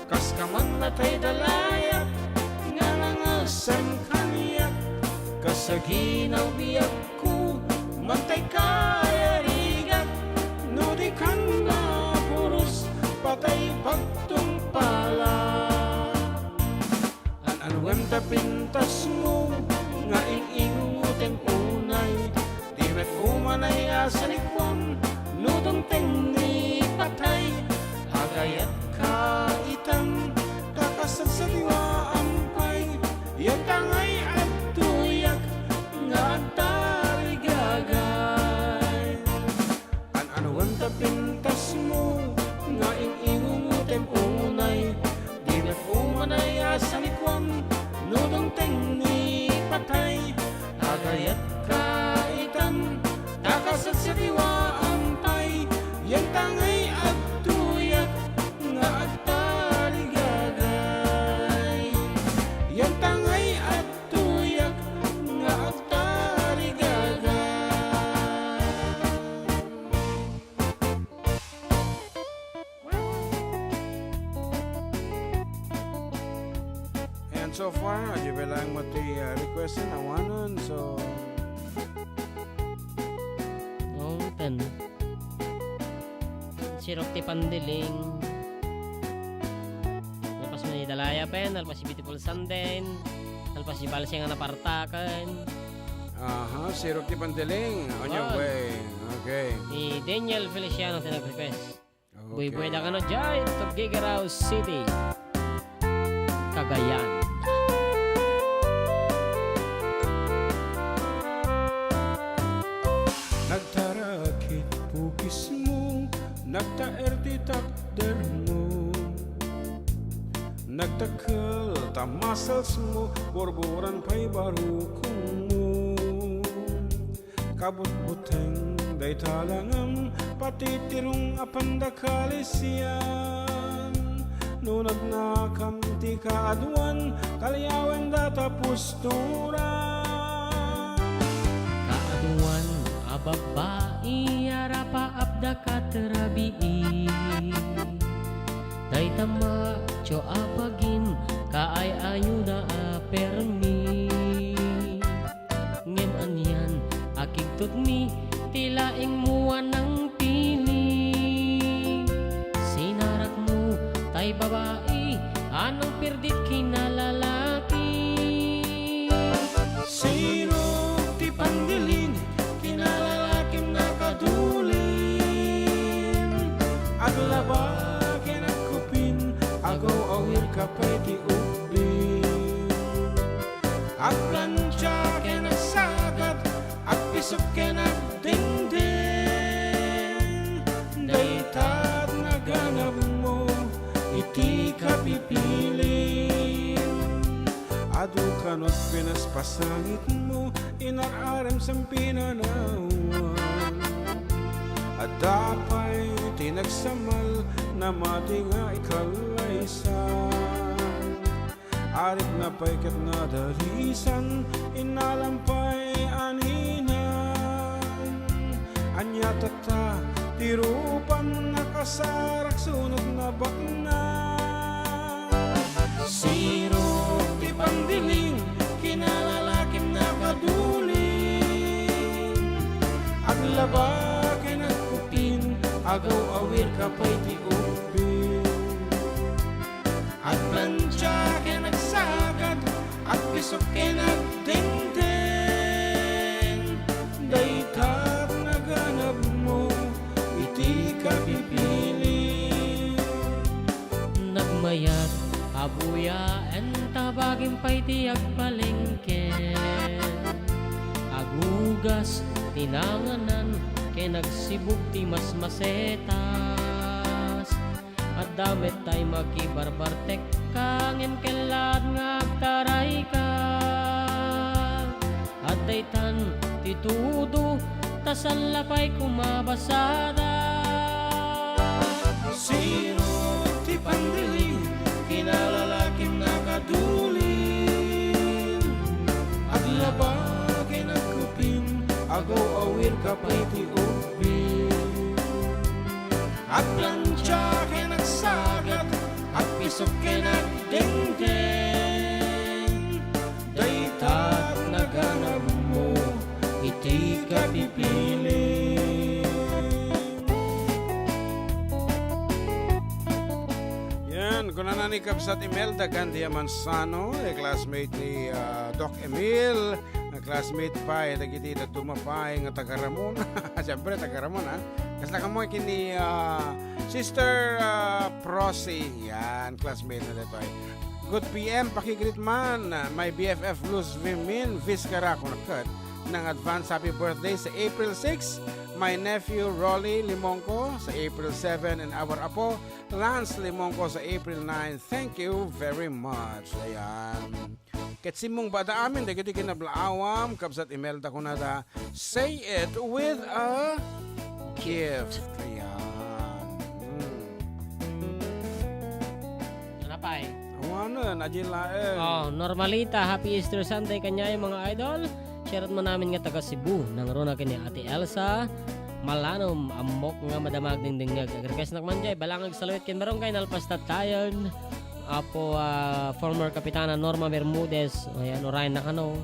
kas ka man latay dalayat nga nangalsem kaniak, kas agina biagko, mantay kayarigat, no di kan mapuros, patay pagtungpala. An-anuem ta pintasmo nga ing-ingungotem unay, di met umanay a sanikuam no dumteng ni patay. Agayatka itan, ta kas agsadiwaan So far, adi pay laeng met ti, ah, request na awanen. So, Oh, ten. Sirok ti Pandiling. Nalpas met ni Dalaya pen, nalpas ti Beautiful Sunday, nalpas ti Balse nga Napartaken. Aha, Sirok ti Pandiling. On your Wow. way. Okay. Ni Daniel Feliciano ti nag-request. Okay. Buybuy da kano jay, to Gigerao City, Cagayan. Nagtarakit pukismo, nagtaer ti takdermo. Nagdakkel ta muscles mo, burburan pay barukongmo. Kabutbuteng dayta langam, patitirong a pandakal isian. No nagnakam ti kaaduan, kaliawen data pusturan. Kaaduan a babbai a rapaap da katrabii. Dayta macho a bagin, kaay-ayoda a permi. Ngem anian a kigtutmi ti laengmo a nangpili. Sinarakmo tay babai a nangpirdit kinalalaki. Sirok ti Pandiling, kinalalakim nakadulin. Aglaba ken agkupin, agaw-awir ka pay ti ubbing. Agplancha ken agsagad, agpisok ken agdengdeng. Dayta naganabmo iti kapipilim. Adu kano ti pinaspasangitmo, inar-arem sen pinanawan. Adda pay ti nagsamal, namati nga ikallaysan. Arikna pay ket nadalisan, innalam pay aninan. Ania tatta ti rupan nakasarak sunot nabaknang? Sirok ti Pandiling, kinalalakim nakadulin. Aglaba ken agkupin, agaw-awir ka pay ti ubbing. Agplancha ken agsagad, agpisok ken agdengdeng. Dayta naganabmo iti kapipilim. Nagmayat a buyaen ta bagim pay ti agpalengke. Agugas ti nanganan ken agsibug ti masmasetas. Adda met tay makibarbartek ka, ngem kellaat nga agtarayka. Adda itan ti tudo, ta saan la pay kumabasada. Sirok ti Pandiling, kinalalakim nakadulin. Aglaba ken agkupin, agaw-awir ka pay ti ubbing. Agplancha ken agsagad, agpisok ken agdengdeng. Dayta naganabmo iti kapipilim. Yan, kunana ni Kabsat Imelda Gandia Manzano, a classmate ni, ah, Doc Emil, a classmate pay dagiti dadduma pay nga taga Ramon. Siyempre, taga Ramon, ha? Kasta kamo ken ni, ah, Sister, ah, Prossy. Yan, classmate na ditoy. Good P M, pakigreet man, my B F F Luz Vimin Vizcara, kunakot. Nang advance happy birthday sa April six, my nephew Rolly Limongco sa April seven, and our apo, Lance Limongco sa April nine. Thank you very much. Ayan. Ket simmungbaada amin dagiti kinablaawam, Kabsat Imelda kunada, say it with a gift. Ayan. Hmm. Ano pay? Awanen, adi laeng. Oh, Normalita, happy Easter Sunday kaniayo, mga idol. Shoutout man amin nga taga Cebu, nangruna ken ni Ate Elsa Malanom, ammok nga madama agdingdingngeg. Agrequest nak man jay, Balangag Saluyot ken Barangay Nalpas Tatayon. Apo, ah, former Kapitana Norma Bermudez, ayan, urayen na kano.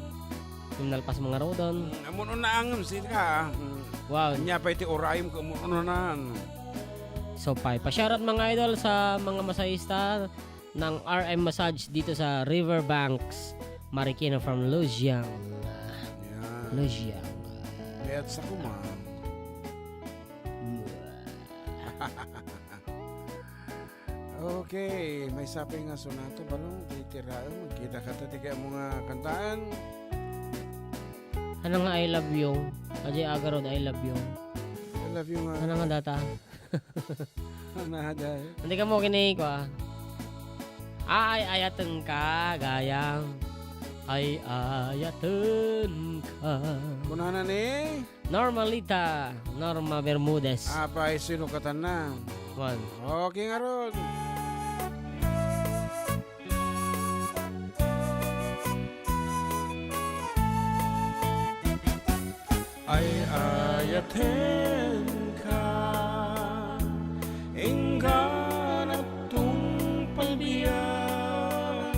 Nalpas nga rudon. Mm, amun-una angem, sika, ah. Mm. Wow. Ania pay ti urayem ko, amun-una. So, pay, pa-shoutout, mga idol, sa mga masahista ng R M Massage dito sa Riverbanks, Marikina from Luziang. Yan. Luziang. Mayat sa kuma. Okay, maysa pay nga sonato, balong, titiraem, magkita ka ta, ti kayatmo nga kantaan. Ano nga I love you? Ajay Agarod, I love you. I love you nga. Ano nga data? Ano nga data? Hindi ka mo kini ko, ah. Ay, ayaten ka, gayam. Ay, ayaten ka. Kunana ni? Normalita, Norma Bermudez. Apay, sino katanna? One. Okay, ngarud. Ay, ayaten ka, inggana tungpal biag,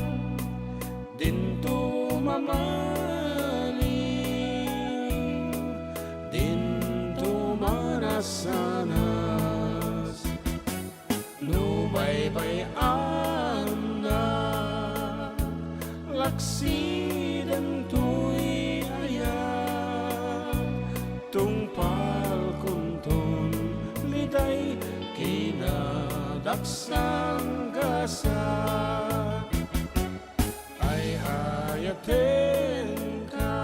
dinto mamaliw, dinto manasanas. No baybay-annak, laksiden toy ayat, tungpalkonton liday kinadaksan gasat. Ay, ayaten ka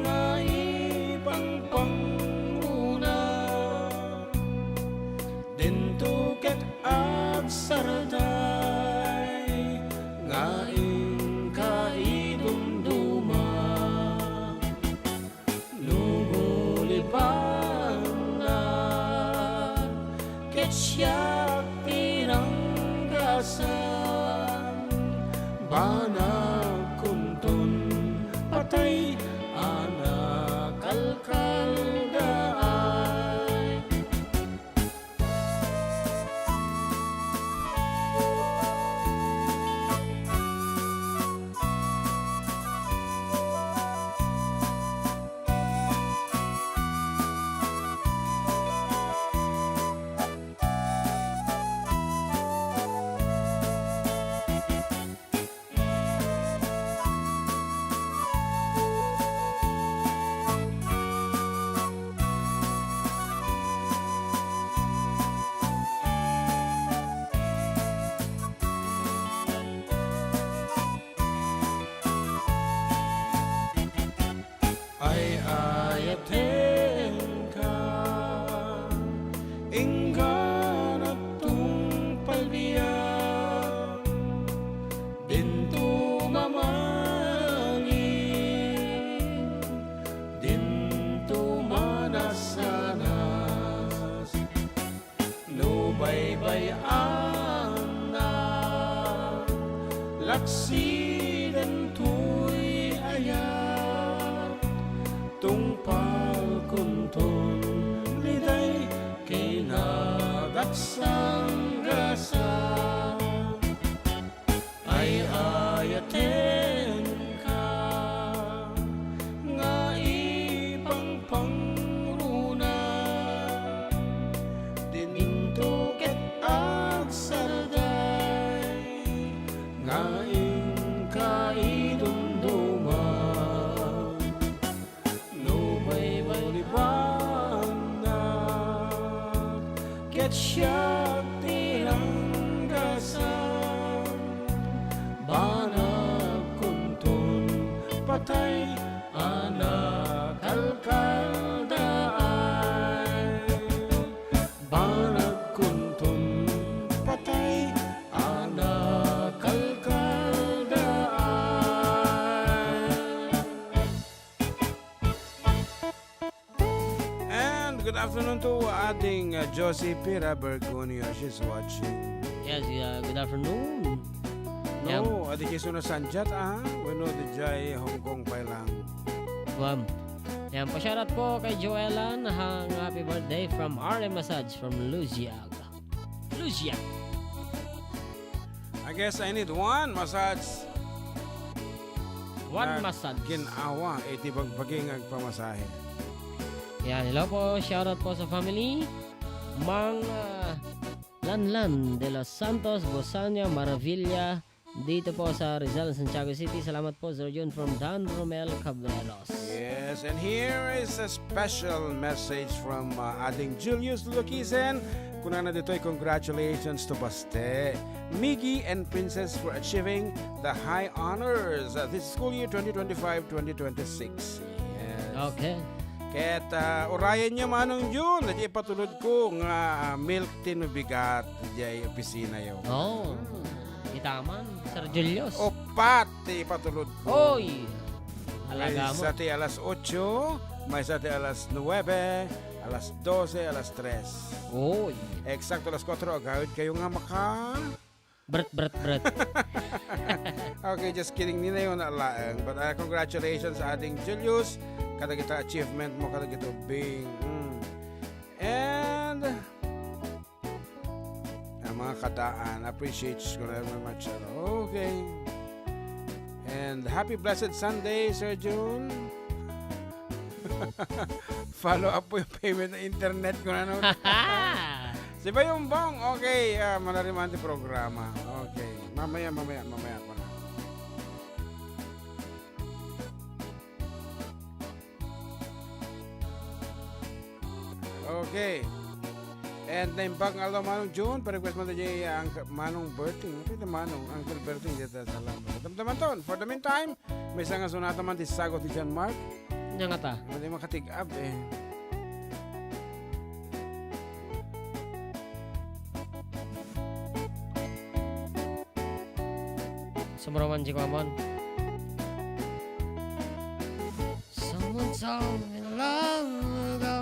nga ipangpangruna, dinto ket agsarday nga inka idumduma. No gulibanna ket siak ti ranggasan, banagkonton patay a nakalkaldaay. Ay, ayaten ka, inggana tungpal biag, dinto mamaliw, dinto manasanas. No baybay-annak, laksiden toy ayat, tungpalkonton liday kinadaksan gasat. Ay, ayaten ka nga ipangpangruna, dinto ket agsarday nga inka idumduma. No baybay libannak, ket siak ti ranggasan, banagkonton patay a nakalkaldaay. Banagkonton patay a nakalkaldaay. And good afternoon to ating, uh, Josie Pira Bergonio. She's watching. Yes, yeah, good afternoon. No, adi Quezon a sandiat, ah. Wenno, dijay Hong Kong pay lang. Wow. Yan, pa-shoutout po kay Joella na hang happy birthday from R M Massage from Luziag. Luziag. Guess I need one massage. One massage. Ginawa iti bagbagi nga agpamasahe. Yan, hello po. Shoutout po sa family. Mang, ah, Lanlan de los Santos, Bosania, Maravilla, dito po sa Rizal, Santiago City. Salamat po, Sir Jun, from Dan Romel Cabreros. Yes, and here is a special message from, uh, Ading Julius Lukisen. Kunana ditoy, congratulations to Baste, Miggy, and Princess for achieving the high honors, uh, this school year twenty twenty-five twenty twenty-six. Yes. Okay. Ket, ah, urayenyo, Manong Jun, iti ipatulodko nga milk tin mabigat diay opisinayo. Oh. Kita man, Sir Julius. Upat ti ipatulodko. Oy! Alaga mo. Maysa ti alas otso, maysa ti alas nuebe, alas dose, alas tres. Oy. Eksakto alas kuatro, agawid kayo nga maka- Bret, bret, bret. Okay, just kidding. Ninayo na laeng. But, uh, congratulations, Ading Julius. Kadagita achievement mo, kadagita ubbing. Mm. And, ang mga kadaan, appreciate ko na naman siya. Okay. And happy blessed Sunday, Sir Jun. Follow up po yung payment ng internet ko na, no? Si Bayumbong, okay, ah, manariman ti programa. Okay, mamaya, mamaya, mamaya ko na. Okay. And naimbag nga aldaw, Manong June, pa-request mo tayo, ang Manong Berting. Ano ito, Manong? Uncle Berting, dito, salamat. Damdaman ton. For the meantime, maysa nga sonata man ti sagut ti John Mark. Nya ngata? Madi makatig-ab, eh. Sumuraman di ko amon. Someone told me long ago.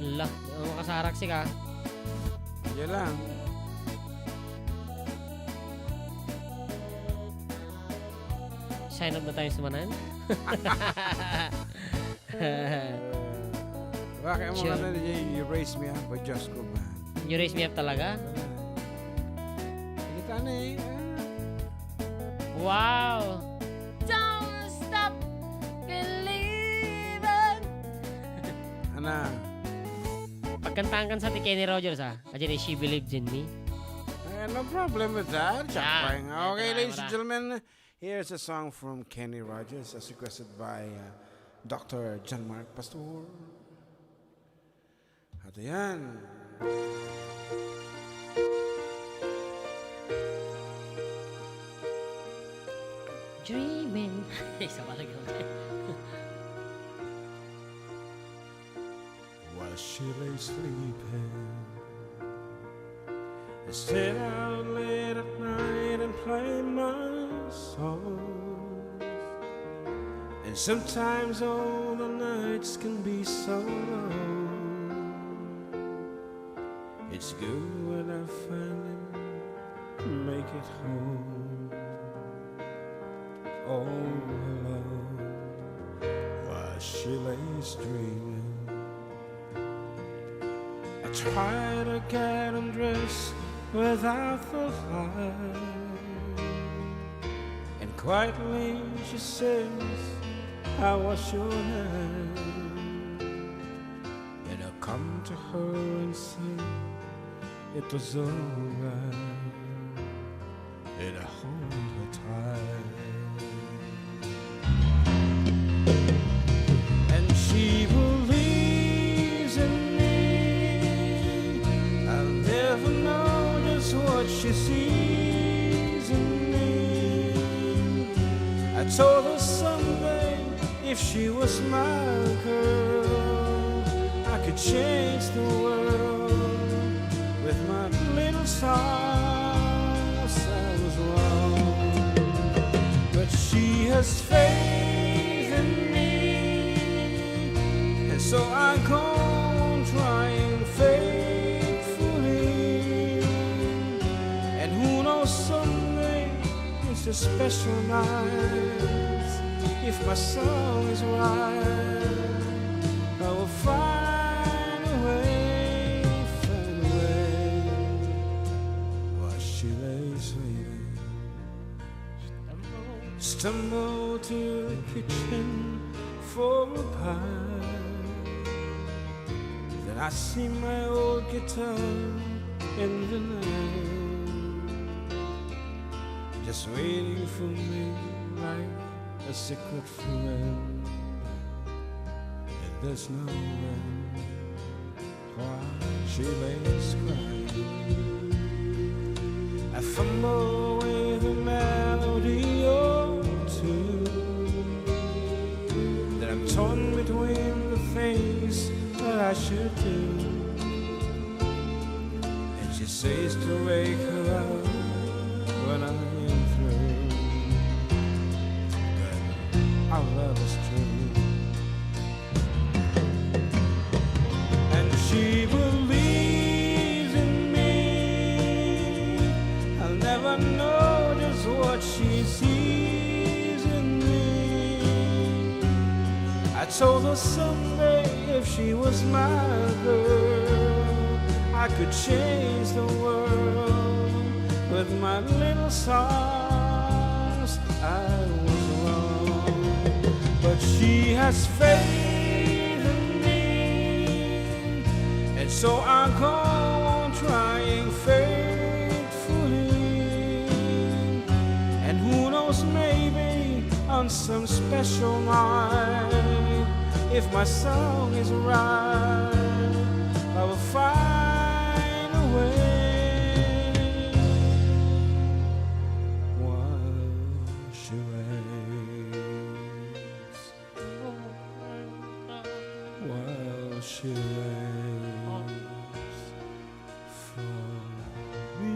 La, ano, makasarak sika? Diyan lang. Sign of the times manen? Bakit mo Sure. Nga na, "You Raise Me Up" by Josh Groban? You Raise Me Up talaga? Kita na eh. Ah. Wow! Don't stop believing. Ana? Pagkantaan kan sa ti Kenny Rogers, ah. Aja ni She Believes in Me. Eh, no problem with that. Yeah. Champagne. Okay, ladies and gentlemen, here's a song from Kenny Rogers as requested by, uh, Doctor John Mark Pastor. At ayan. Dreaming. Isa pa lang yun. While she lay sleeping, I stayed out late at night and played my songs. And sometimes all the nights can be so long. It's good when I finally make it home. All alone, while she lays dreaming, I try to get undressed without the light. And quietly she says, "How was your night?" And I come to her and say, "It was alright." And I hold her tight. And she believes in me. I'll never know just what she sees in me. I told her someday, if she was my girl, I could change the world with my little songs as well. But she has faith in me, and so I go on trying faithfully. And who knows, someday it's a special night. If my song is right, I will find a way Stumble to the kitchen for a pie. Then I see my old guitar in the night, just waiting for me like a secret friend. And there's no end. While she lays crying, I fumble with a melody or two. Then I'm torn between the things that I should do. And she says to wake her up when I am through. But our love is true. And she believes in me. I'll never know just what she sees in me. I told her someday if she was my girl, I could change the world with my little songs. I was wrong, but she has faith in me, and so I go on trying faithfully. And who knows, maybe on some special night, if my song is right, I will find a way. While she waits, while she waits for me.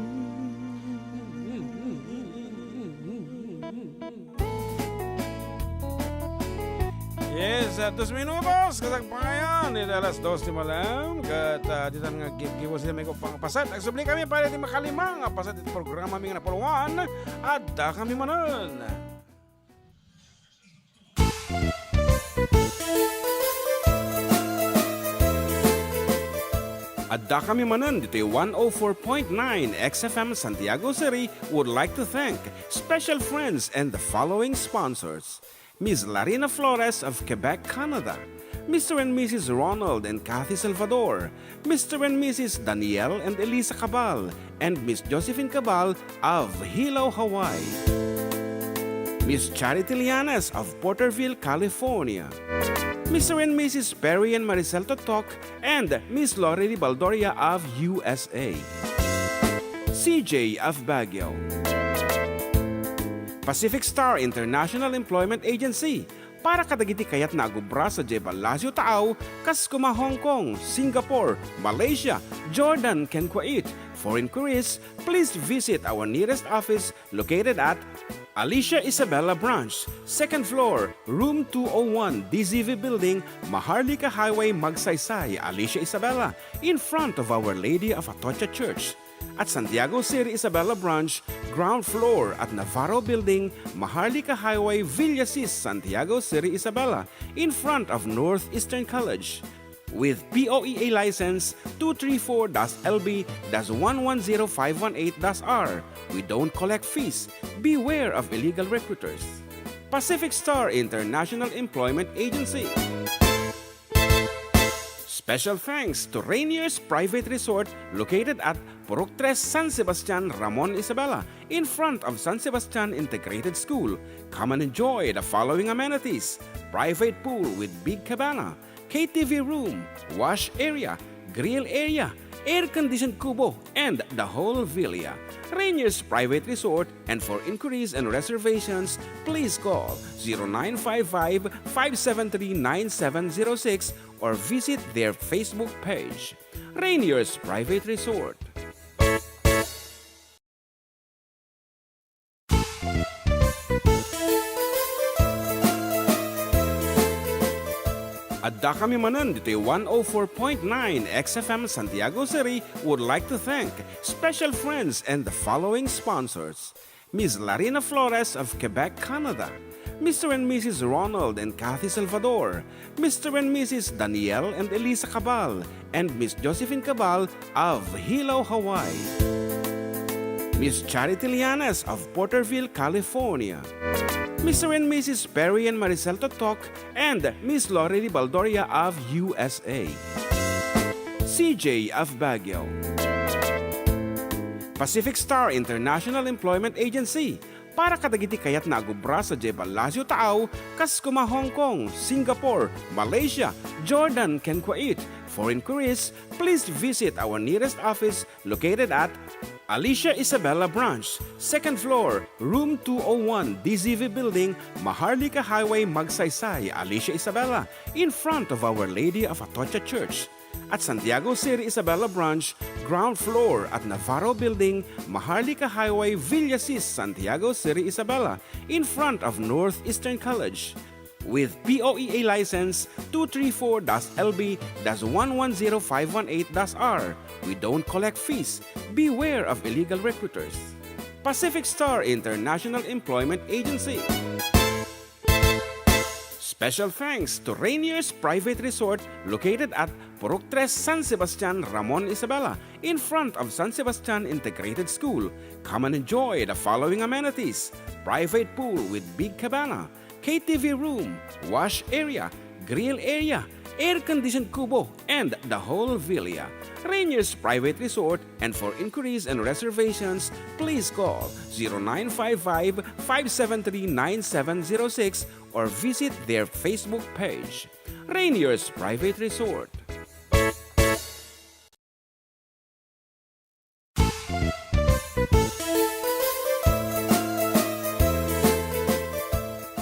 Yes, ah, dos minutos, kasagpayan, iti alas dos ti malem, ket, ah, ditan nga gi-, giwes ti maikut a pangpaset. Agsubli kami para iti makalima nga paset iti programami nga napuluan, Adda Kami Manen. Adda kami manen ditoy one oh four point nine X F M Santiago City would like to thank special friends and the following sponsors: Miss Larina Flores of Quebec, Canada, Mister and Missus Ronald and Kathy Salvador, Mister and Missus Daniel and Elisa Cabal, and Miss Josephine Cabal of Hilo, Hawaii. Miss Charity Lianes of Porterville, California. Mister and Missus Perry and Maricel Totok and Miss Lori Baldoria of U S A. C J of Baguio. Pacific Star International Employment Agency, para kadagiti kayatna a agubra sadiay Palacio Taaw, kas koma Hong Kong, Singapore, Malaysia, Jordan, ken Kuwait. For inquiries, please visit our nearest office located at Alicia Isabela Branch, second floor, room two oh one, D Z V Building, Maharlika Highway, Magsaysay, Alicia Isabela, in front of Our Lady of Atocha Church. At Santiago City Isabela Branch, ground floor at Navarro Building, Maharlika Highway, Villasis, Santiago City Isabela, in front of Northeastern College. With P O E A license two three four dash L B dash one one zero five one eight dash R, we don't collect fees. Beware of illegal recruiters. Pacific Star International Employment Agency. Special thanks to Rainier's Private Resort located at Purok Tres, San Sebastian, Ramon Isabela, in front of San Sebastian Integrated School. Come and enjoy the following amenities: private pool with big cabana, K T V room, wash area, grill area, air-conditioned kubo, and the whole villa. Rainier's Private Resort, and for inquiries and reservations, please call zero nine five five, five seven three, nine seven zero six or visit their Facebook page. Rainier's Private Resort. Adda kami manen ditoy one oh four point nine X F M Santiago City would like to thank special friends and the following sponsors: Miss Larina Flores of Quebec, Canada, Mister and Missus Ronald and Kathy Salvador, Mister and Missus Daniel and Elisa Cabal, and Miss Josephine Cabal of Hilo, Hawaii. Miss Charity Lianes of Porterville, California. Mister and Missus Perry and Maricel Totok, and Miss Lori Ribaldoria of U S A. C J of Baguio. Pacific Star International Employment Agency, para kadagiti kayatna a gubra sadiay Palacio Taaw, kas kuma Hong Kong, Singapore, Malaysia, Jordan, ken Kuwait. For inquiries, please visit our nearest office located at Alicia Isabela Branch, second floor, room two oh one, D Z V Building, Maharlika Highway, Magsaysay, Alicia Isabela, in front of Our Lady of Atocha Church. At Santiago City Isabela Branch, ground floor at Navarro Building, Maharlika Highway, Villasis, Santiago City Isabela, in front of Northeastern College. With P O E A license two three four dash L B dash one one zero five one eight dash R. We don't collect fees. Beware of illegal recruiters. Pacific Star International Employment Agency. Special thanks to Rainier's Private Resort located at Purok Tres, San Sebastian, Ramon, Isabela, in front of San Sebastian Integrated School. Come and enjoy the following amenities: private pool with big cabana, K T V room, wash area, grill area, air-conditioned kubo, and the whole villa. Rainier's Private Resort, and for inquiries and reservations, please call zero nine five five, five seven three, nine seven zero six or visit their Facebook page. Rainier's Private Resort.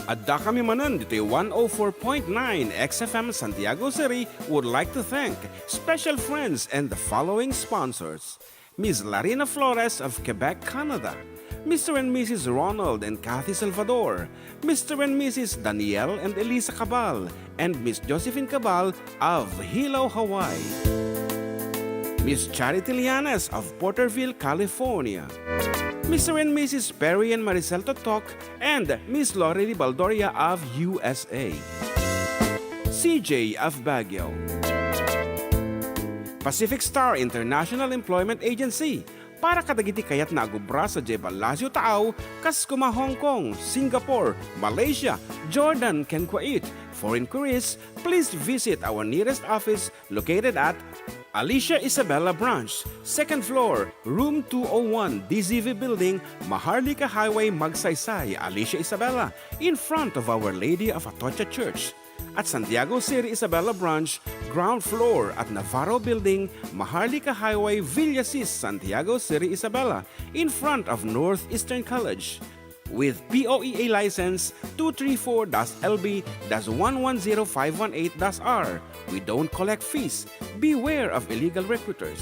Addakami manen ditoy one oh four point nine X F M Santiago City would like to thank special friends and the following sponsors: Miss Larina Flores of Quebec, Canada, Mister and Missus Ronald and Kathy Salvador, Mister and Missus Daniel and Elisa Cabal, and Miss Josephine Cabal of Hilo, Hawaii. Miss Charity Lianes of Porterville, California. Mister and Missus Perry and Maricel Totok and Miss Lori Ribaldoria of U S A. C J of Baguio. Pacific Star International Employment Agency, para kadagiti kayatna a gubra sadiay Palacio Taaw, kas kuma Hong Kong, Singapore, Malaysia, Jordan, ken Kuwait. For inquiries, please visit our nearest office located at Alicia Isabela Branch, second floor, room two oh one, D Z V Building, Maharlika Highway, Magsaysay, Alicia Isabela, in front of Our Lady of Atocha Church. At Santiago City Isabela Branch, ground floor at Navarro Building, Maharlika Highway, Villasis, Santiago City Isabela, in front of Northeastern College. With P O E A license two three four dash L B dash one one zero five one eight dash R, we don't collect fees. Beware of illegal recruiters.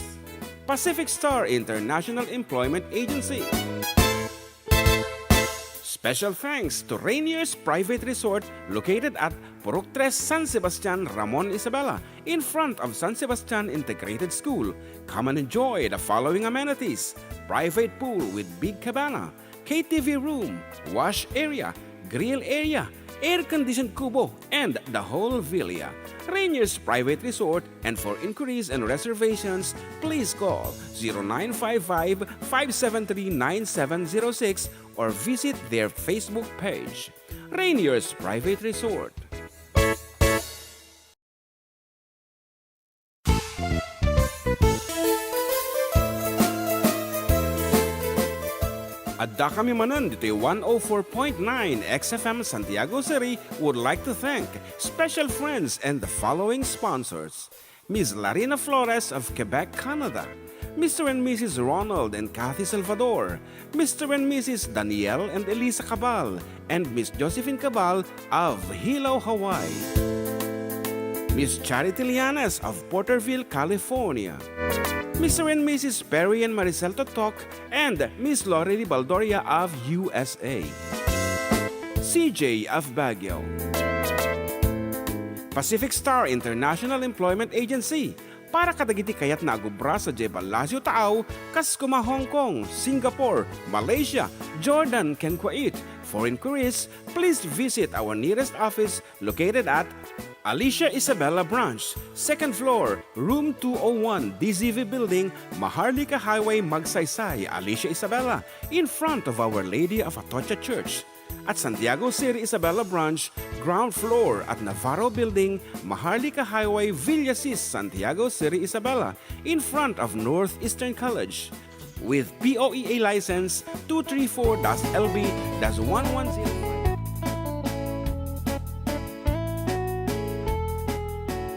Pacific Star International Employment Agency. Special thanks to Rainier's Private Resort located at Purok Tres, San Sebastian, Ramon, Isabela, in front of San Sebastian Integrated School. Come and enjoy the following amenities: private pool with big cabana, K T V room, wash area, grill area, air-conditioned kubo, and the whole villa. Rainier's Private Resort, and for inquiries and reservations, please call zero nine five five, five seven three, nine seven zero six or visit their Facebook page. Rainier's Private Resort. Addakami manen ditoy one oh four point nine X F M Santiago City would like to thank special friends and the following sponsors: Miss Larina Flores of Quebec, Canada, Mister and Missus Ronald and Kathy Salvador, Mister and Missus Daniel and Elisa Cabal, and Miss Josephine Cabal of Hilo, Hawaii. Miss Charity Lianes of Porterville, California. Mister and Missus Perry and Maricel Totok and Miss Lori Ribaldoria of U S A. C J of Baguio. Pacific Star International Employment Agency, para kadagiti kayatna a gubra sadiay Palacio Taaw, kas kuma Hong Kong, Singapore, Malaysia, Jordan, ken Kuwait. For inquiries, please visit our nearest office located at Alicia Isabela Branch, second floor, room two oh one, D Z V Building, Maharlika Highway, Magsaysay, Alicia Isabela, in front of Our Lady of Atocha Church. At Santiago City Isabela Branch, ground floor at Navarro Building, Maharlika Highway, Villasis, Santiago City Isabela, in front of Northeastern College. With P O E A license two three four dash L B dash one one zero five.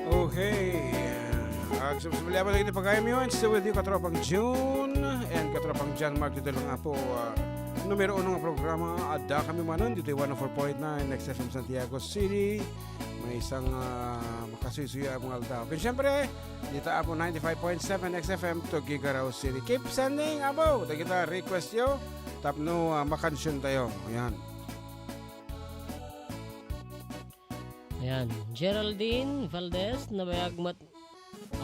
Okay. Agsubsubli apo dagiti pagayamyo, and still with you, katropang June and katropang John Mark, ditoy lang apo, ah, numero uno nga programa, adda kami manen ditoy one oh four point nine X F M Santiago City. Maysa nga, ah, makasuysuyo a mga aldaw. Ken siyempre, dita apo ninety-five point seven X F M Tuguegarao City. Keep sending apo dagita request yo tapno, ah, makansion tayo. Ayan. Ayan, Geraldine Valdez, nabayag met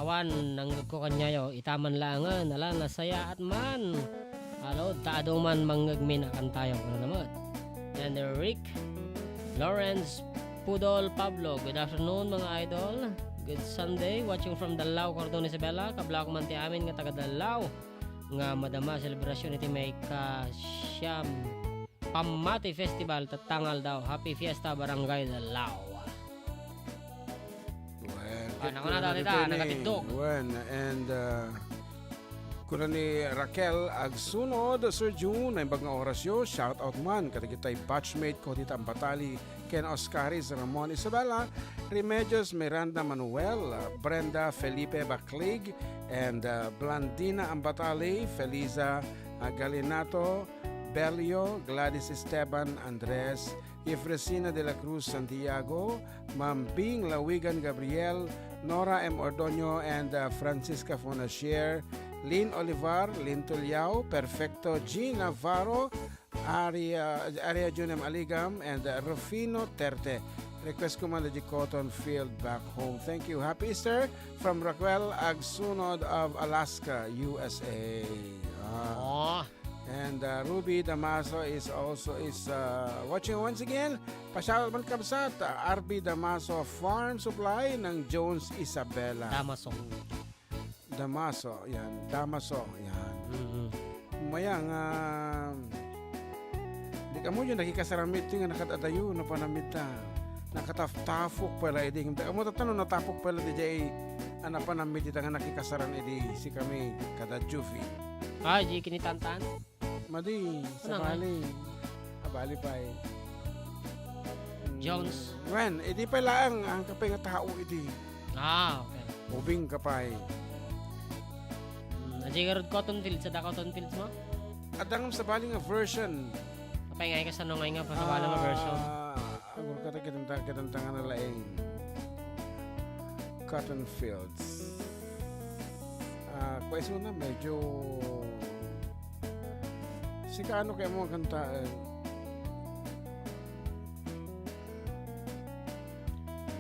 awan nanggegko kaniayo, ita man laengen, ala, nasayaat man. Alod, ta adu man mangngegmin a kantayo, kuna met. And Rick Lawrence Pudol Pablo, good afternoon, mga idol. Good Sunday, watching from Dalao, Cordon, Isabela. Kablak man ti amin nga taga Dalao nga madama selebrasyon iti maikasiam Pammati Festival, tatta nga aldaw. Happy Fiesta, Barangay Dalao. Well, ah, good, nakuna, good, dati ta, good, nakatiddog. Wen, and, uh, kuna ni Raquel Agsunod, Sir June, naimbag nga orasyo, shout out man kadagitay batchmate ko dita Ambatali, ken Oscaris Ramon Isabela, Remedios Miranda Manuel, uh, Brenda Felipe Baclig, and, uh, Blandina Ambatali, Feliza, uh, Galinato, Belio, Gladys Esteban Andres, Efresina de la Cruz Santiago, Ma'am Bing Lawigan Gabriel, Nora M Ordoño, and, uh, Francisca Fonasier, Lynn Olivar, Lynn Tuliao, Perfecto G Navarro, Aria, Aria Jun M Aligam, and, uh, Rufino Terte. Request ko man di Cotton Field Back Home. Thank you. Happy Easter from Raquel Agsunod of Alaska, U S A. Ah. Oh. And, uh, Ruby Damaso is also is, uh, watching once again. Pa-shoutout man, kabsat, uh, R B Damaso Farm Supply ng Jones Isabela. Damaso. Damaso, yan. Damaso, yan. Mm-mm. Mayang, ah, di kamo yung nakikasaramit nga nakadadayo, napanamit ta. Nakataftafok pala idi. Di kamo tatano natapok pala di jay, ah, napanamit ita nga nakikasaran idi si kami kada Juvie. Ah, di kinitantan? Madi, ano nga? Sabali. Sabali pa eh. Mm, Jones. Wen, idi pa laang, ang kapay nga tao idi. Ah, okay. Ubing kapay. Mm, adi garud Cotton Fields, adda Cotton Fields mo? Adda ngem sabali nga version. Kapay nga, kasano nga, nga, kasabali nga version? Ah, agur ka ta, kitanta, kitanta nga nalaing. Cotton Fields. Ah, kung iso na, medyo Sika, ano kaya mo ang kanta, eh?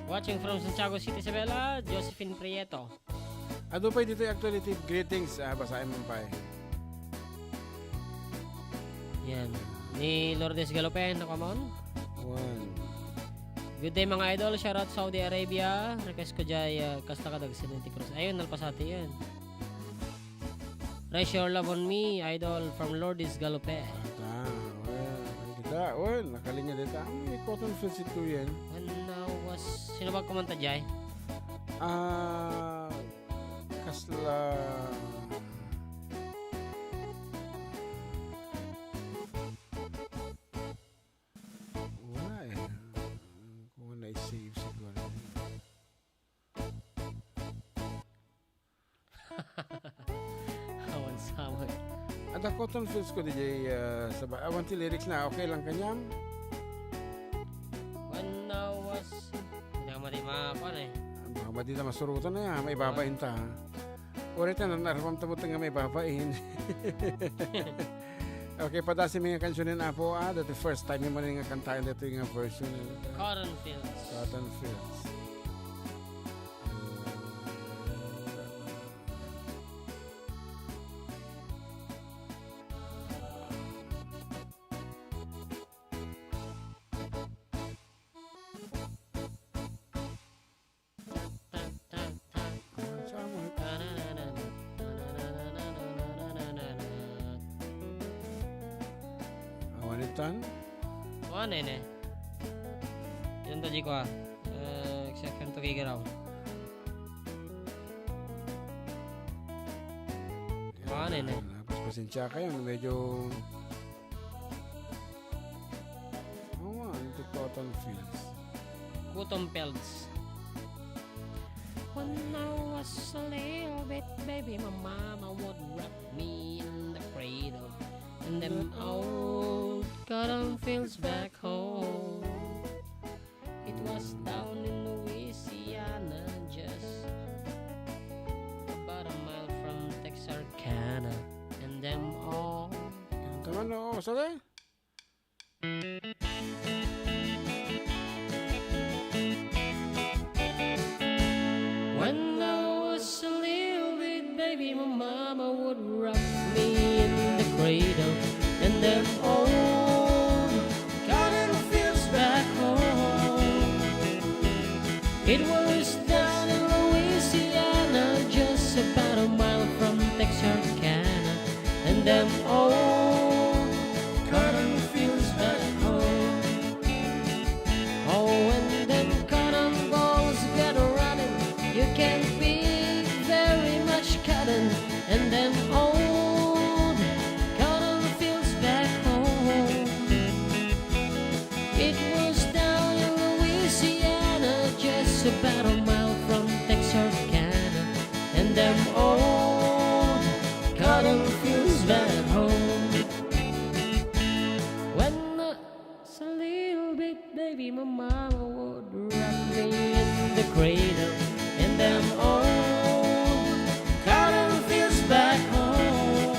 Watching from Santiago City, Isabela, Josephine Prieto. Adu pay ditoy actually ti greetings, ah, basaen mo pay. Yan. Ni Lourdes Galope, nakamon. One. Good day, mga idol. Shoutout Saudi Arabia. Request ko jay, ah, kasta kadagsen ti Cruz. Ayun, nalpasati yan. Rest your love on me, idol, from Lourdes Galope. Ah, well, kita, well, nakalinya dita. Ang may Cotton Fields ito yan. When I was, sino ba kumanta jay? Ah, kasla. Wala eh. Kung na-save siguro. Awan sa amin. Adda Cotton Fields ko, D J, ah, sa ba-, awan ti lyrics na, okay lang kaniam? When I was, hindi ka mali makakuan eh. Ang mga ba dito masurutan na yan, may babain ta, ha? Uray ta, narapam ta butang nga may babain. Okay, padasi mi nga kansionen, Apo, ah, dati first time mo man nga kantaen dati nga version. Cotton Fields. Cotton Fields. Awan itan? Kuan, eh, ne. Yan to, di ko, ah. Eh, second to gigaraw. Kuan, eh, ne. Tapos pasensya kayo, medyo Oo nga, ang cotton fields. Cotton fields. When I was a little bit baby, my mama would rock me in the cradle. And them old cotton fields back home. It was down in Louisiana, just about a mile from Texarkana. And them old Yan naman, oo, sali. When I was a little bit baby, my mama would rock me in the cradle, and them old cotton fields back home. It was down in Louisiana, just about a mile from Texarkana, and them old cotton fields back home. Oh, when them cotton balls get running, you can't pick very much cotton, and them old cotton fields back home. It was down in Louisiana, just about a mile from Texarkana, and them old cotton fields back home. When I was a little bit baby, my mama would rock me in the cradle, and them old cotton fields back home.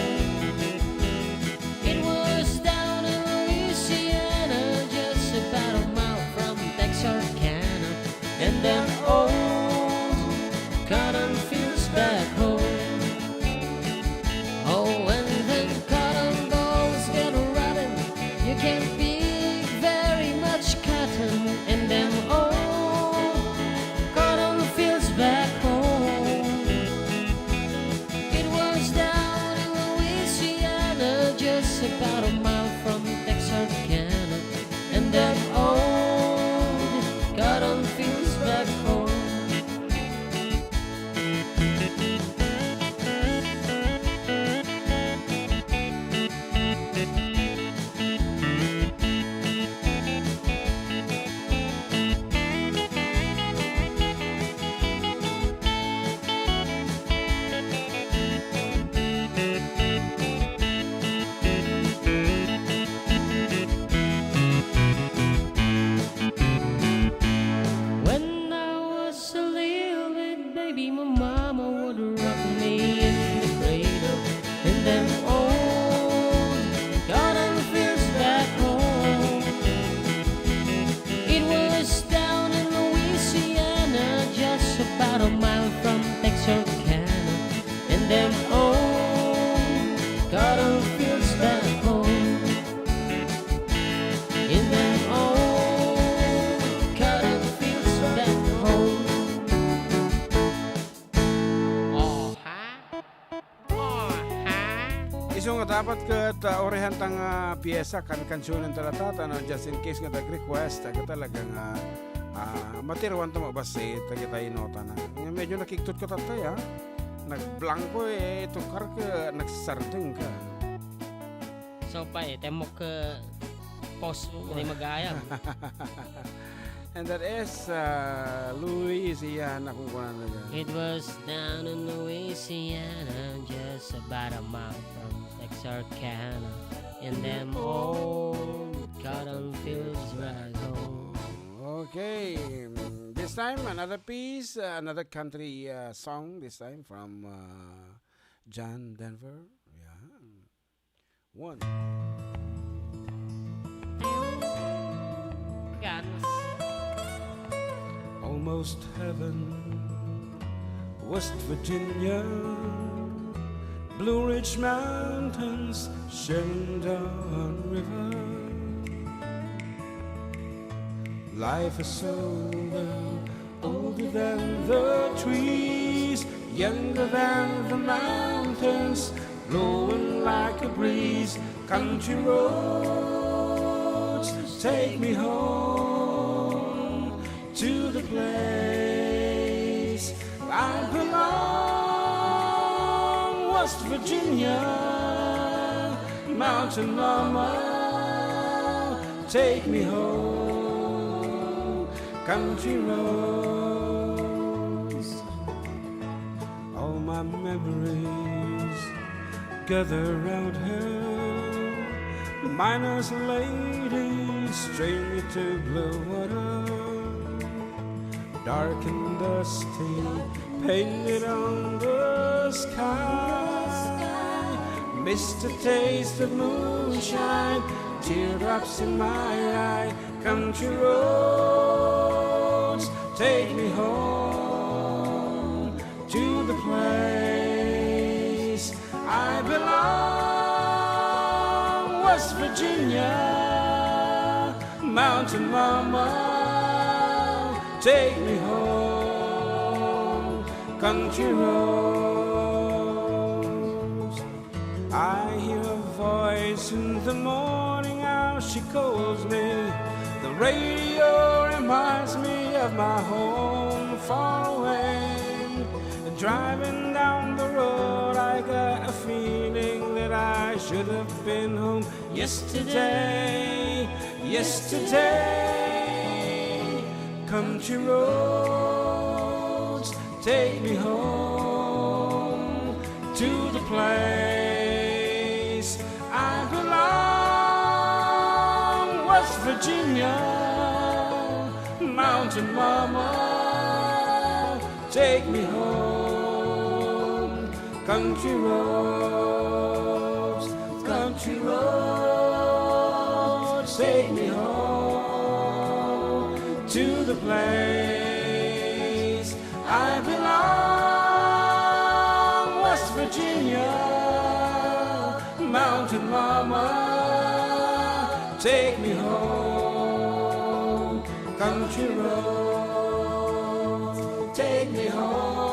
It was down in Louisiana, just about a mile from Texarkana, and them old cotton fields back home. Oh, when them cotton balls get running, you can't pick very much cotton in them old cotton fields back home. It was down in Louisiana, just about a mile from Texarkana, and them old cotton fields back home. When I was a little bit baby, my mama would rock me in the cradle, and them old cotton fields back home. It was down in Louisiana, just about a mile from Texarkana, and them old cotton fields back home. In them old cotton fields back home. Oha. Oha. Isu nga dapat ket, ah, orihanta nga piesa, kan-, kansionen ta latta, no, just in case nga nag-request, ah, talaga nga, ah, matiruan ta mabassit, dagiti notana. Nga medyo nakigtot ka tattay, ah. Nagblangko, eh, tukar ka, nagsardeng ka. So, pa, eh, temmok, eh, post mo, di mag-ayam. And that is, uh, Louisiana, kung kuwan na dyan. It was down in Louisiana, just about a mile from Texarkana. In them old cotton fields right home. Okay, mm, this time another piece, uh, another country, uh, song, this time from, uh, John Denver. Yeah. One. Guns. Almost heaven, West Virginia, Blue Ridge Mountains, Shenandoah River. Life is over, older than the trees, younger than the mountains, blowing like a breeze. Country roads Take me home to the place I belong. West Virginia, Mountain Mama, take me home. Country roads, all my memories gather round her. Miners, ladies, strain me to blue water. Dark and dusty, painted on the sky. Miss the taste of moonshine, teardrops in my eye. Country roads, take me home to the place I belong. West Virginia, Mountain Mama, take me home. Country roads, I hear a voice in the morning hour, she calls me. The radio reminds me of my home far away. Driving down the road, I got a feeling that I should have been home yesterday, yesterday. Country roads, take me home to the place I belong. West Virginia, Mountain Mama, take me home. Country roads, country roads, take me home to the place I belong. West Virginia, Mountain Mama, take me home. Country roads, take me home.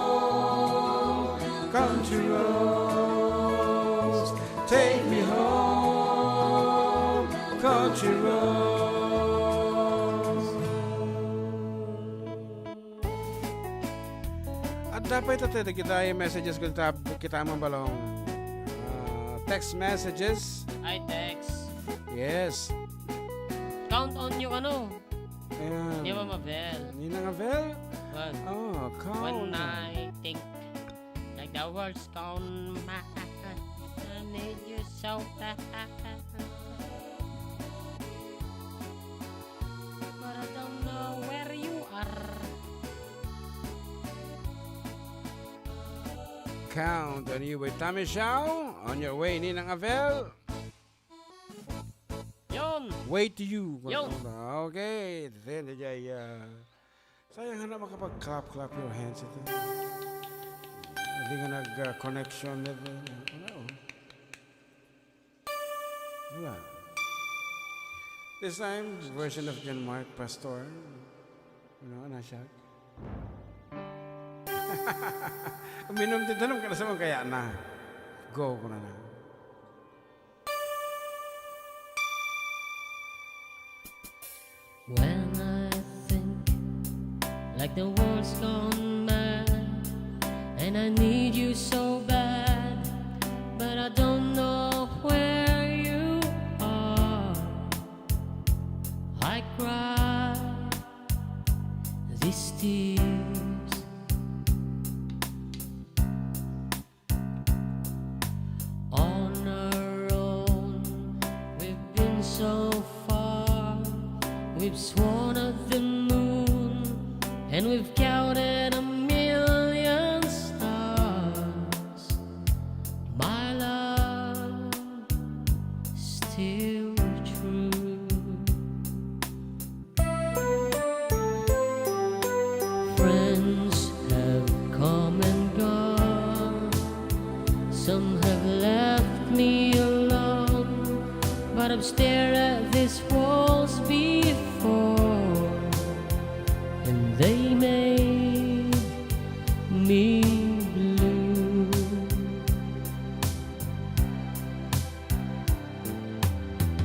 Country roads, take me home. Country roads. Adda pay tattay dagiti messages ken tab-, kita mambalong. Ah, text messages. Ay, text. Yes. Count on you, ano? Ayan. Ni Mama Bel. Ninang Abel? One. Oh, count. When I think like the world's gone mad, I need you so bad. But I don't know where you are. Count on you by Tommy Shaw. On your way, Ninang Abel. Yun. Way to you. Yun. Okay. Then, uh, sayang nga makapag-clap-clap your hands ito. Hindi nga nag-, uh, connection nito. Wala, oh. Wala. This time, version of John Mark, Pastor. Ano, ano siya? Uminom ti danum, kada sa mga kaya na. Go, kuna na. When I think like the world's gone mad, and I need you so bad, but I don't know where you are. I cry these tears. On our own, we've been so far. We've sworn at the moon, and we've counted a million stars. My love, still true. Friends have come and gone, some have left me alone, but I've stared at these walls before, and they made me blue.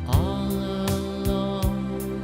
All along,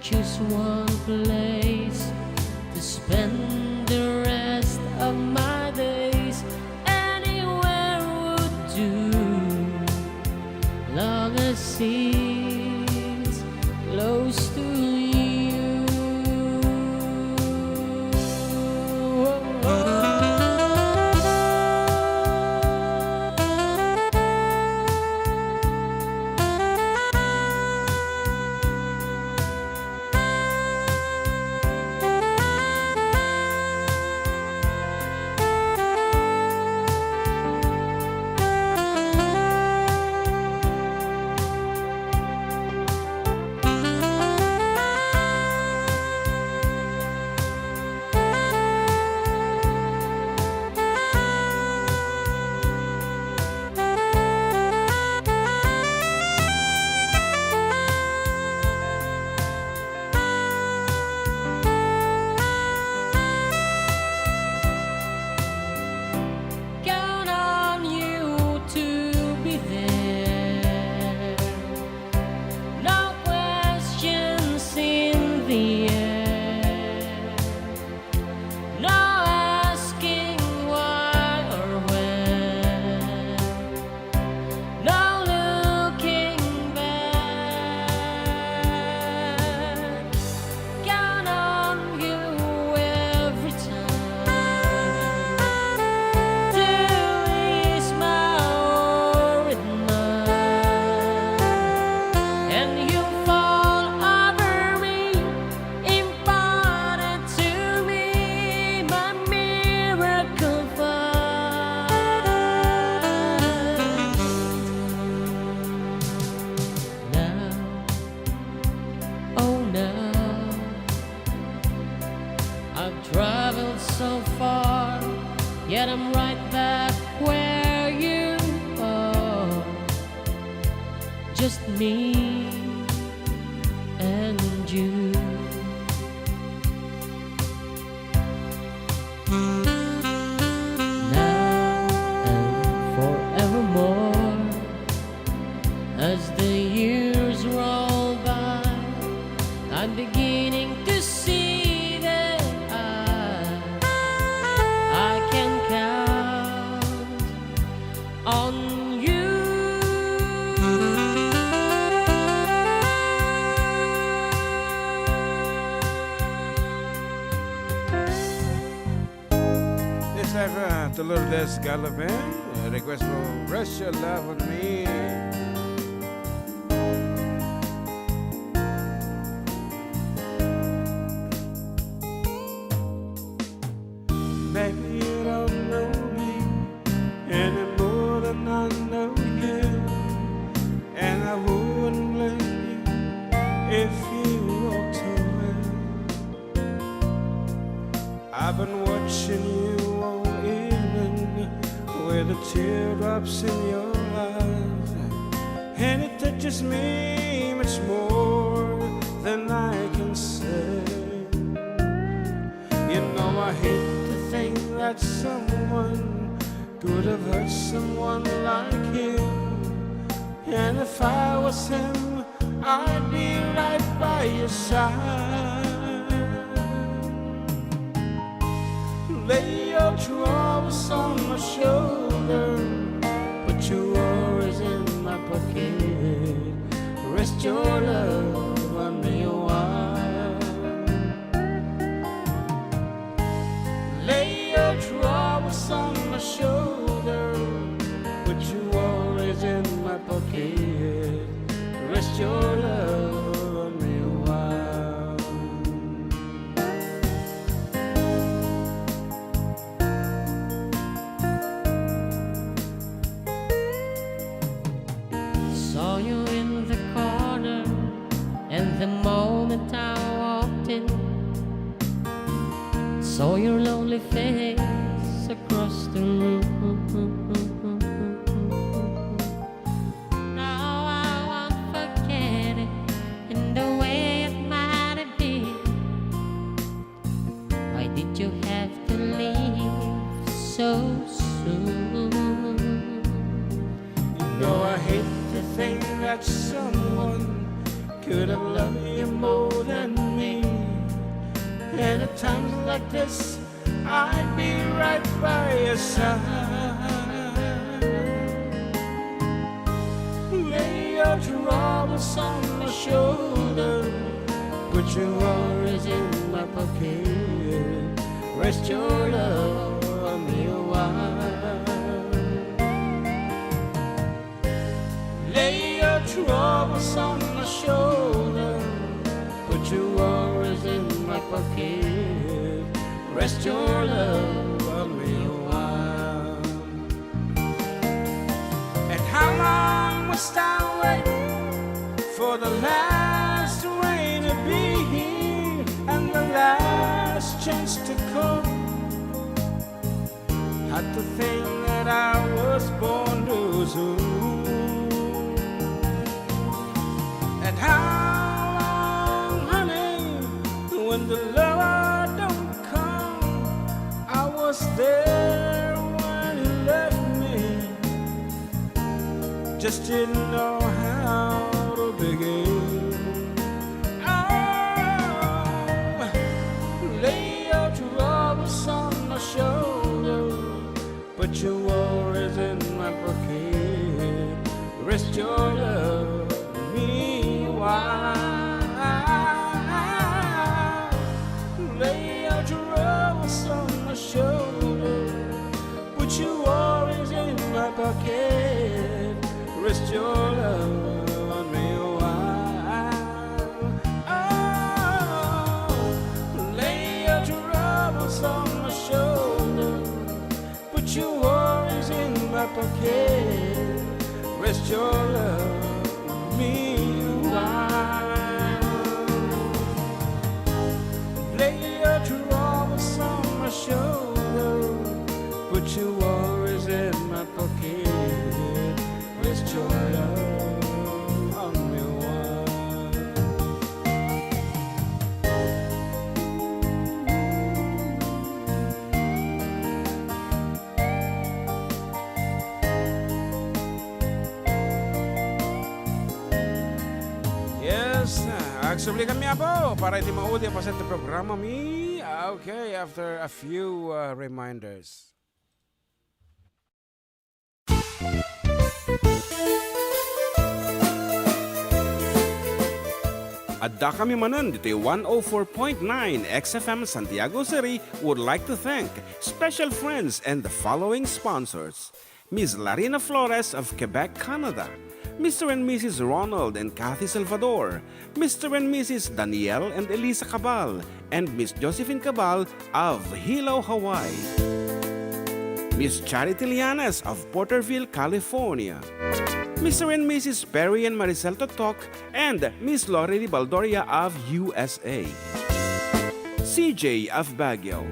Choose one place to spend the rest of my days. Anywhere would do, long as it's close to you. Count on you to be there. No questions in the air. No asking why or when. No looking back. Count on you every time to ease my worried mind. And you fall over me, imparted to me my miracle find. Now, oh now, I've traveled so far, yet I'm right back where you are. Just me and you. Now and forevermore, as the years roll by, I'm beginning to see that I, I can count on you. This time, uh, to Lourdes Galope, uh, request for Rest Your Love on Me. Maybe you don't know me any more than I know you, and I wouldn't blame you if you walked away. I've been watching you all evening with the teardrops in your eyes, and it touches me much more than I can say. You know I hate to think that someone could have hurt someone like you. And if I was him, I'd be right by your side. Lay your troubles on my shoulder, put your worries in my pocket. Rest your love on me a while. Lay your troubles on my shoulder, put your worries in my pocket. Rest your love on me a while. Saw you in the corner, and the moment I walked in, saw your lonely face across the room. Now I won't forget it, and the way it might have been. Why did you have to leave so soon? You know I hate to think that someone Could have loved you more than me. And at times like this, I'd be right by your side. Lay your troubles on my shoulder, put your worries in my pocket, rest your love on me a while. Lay your troubles on my shoulder, put your worries in my pocket, rest your love on me a while. And how long must I wait for the last rain to be here and the last chance to come? Had to think that I was born too soon. And how long, honey, when the lover don't come? I was there when you left me. Just didn't know how to begin. Oh, lay your troubles on my shoulder, put your worries in my pocket, rest your love on me a while. Lay your troubles on my shoulder, put your worries in my pocket, rest your love on me a while. Oh, lay your troubles on my shoulder, put your worries in my pocket, rest your love on me a while. Lay your troubles on my shoulder, put your worries in my pocket, rest your love on me a while. Yes, agsubli kami, Apo, para iti maudi a paset ti programa mi. Okay, after a few, uh, reminders. Adda kami manen ditoy one oh four point nine X F M Santiago City would like to thank special friends and the following sponsors: Miss Larina Flores of Quebec, Canada, Mister and Missus Ronald and Kathy Salvador, Mister and Missus Daniel and Elisa Cabal, and Miss Josephine Cabal of Hilo, Hawaii. Miss Charity Lianes of Porterville, California. Mister and Missus Perry and Maricel Totok and Miss Lori Di Baldoria of U S A. C J of Baguio.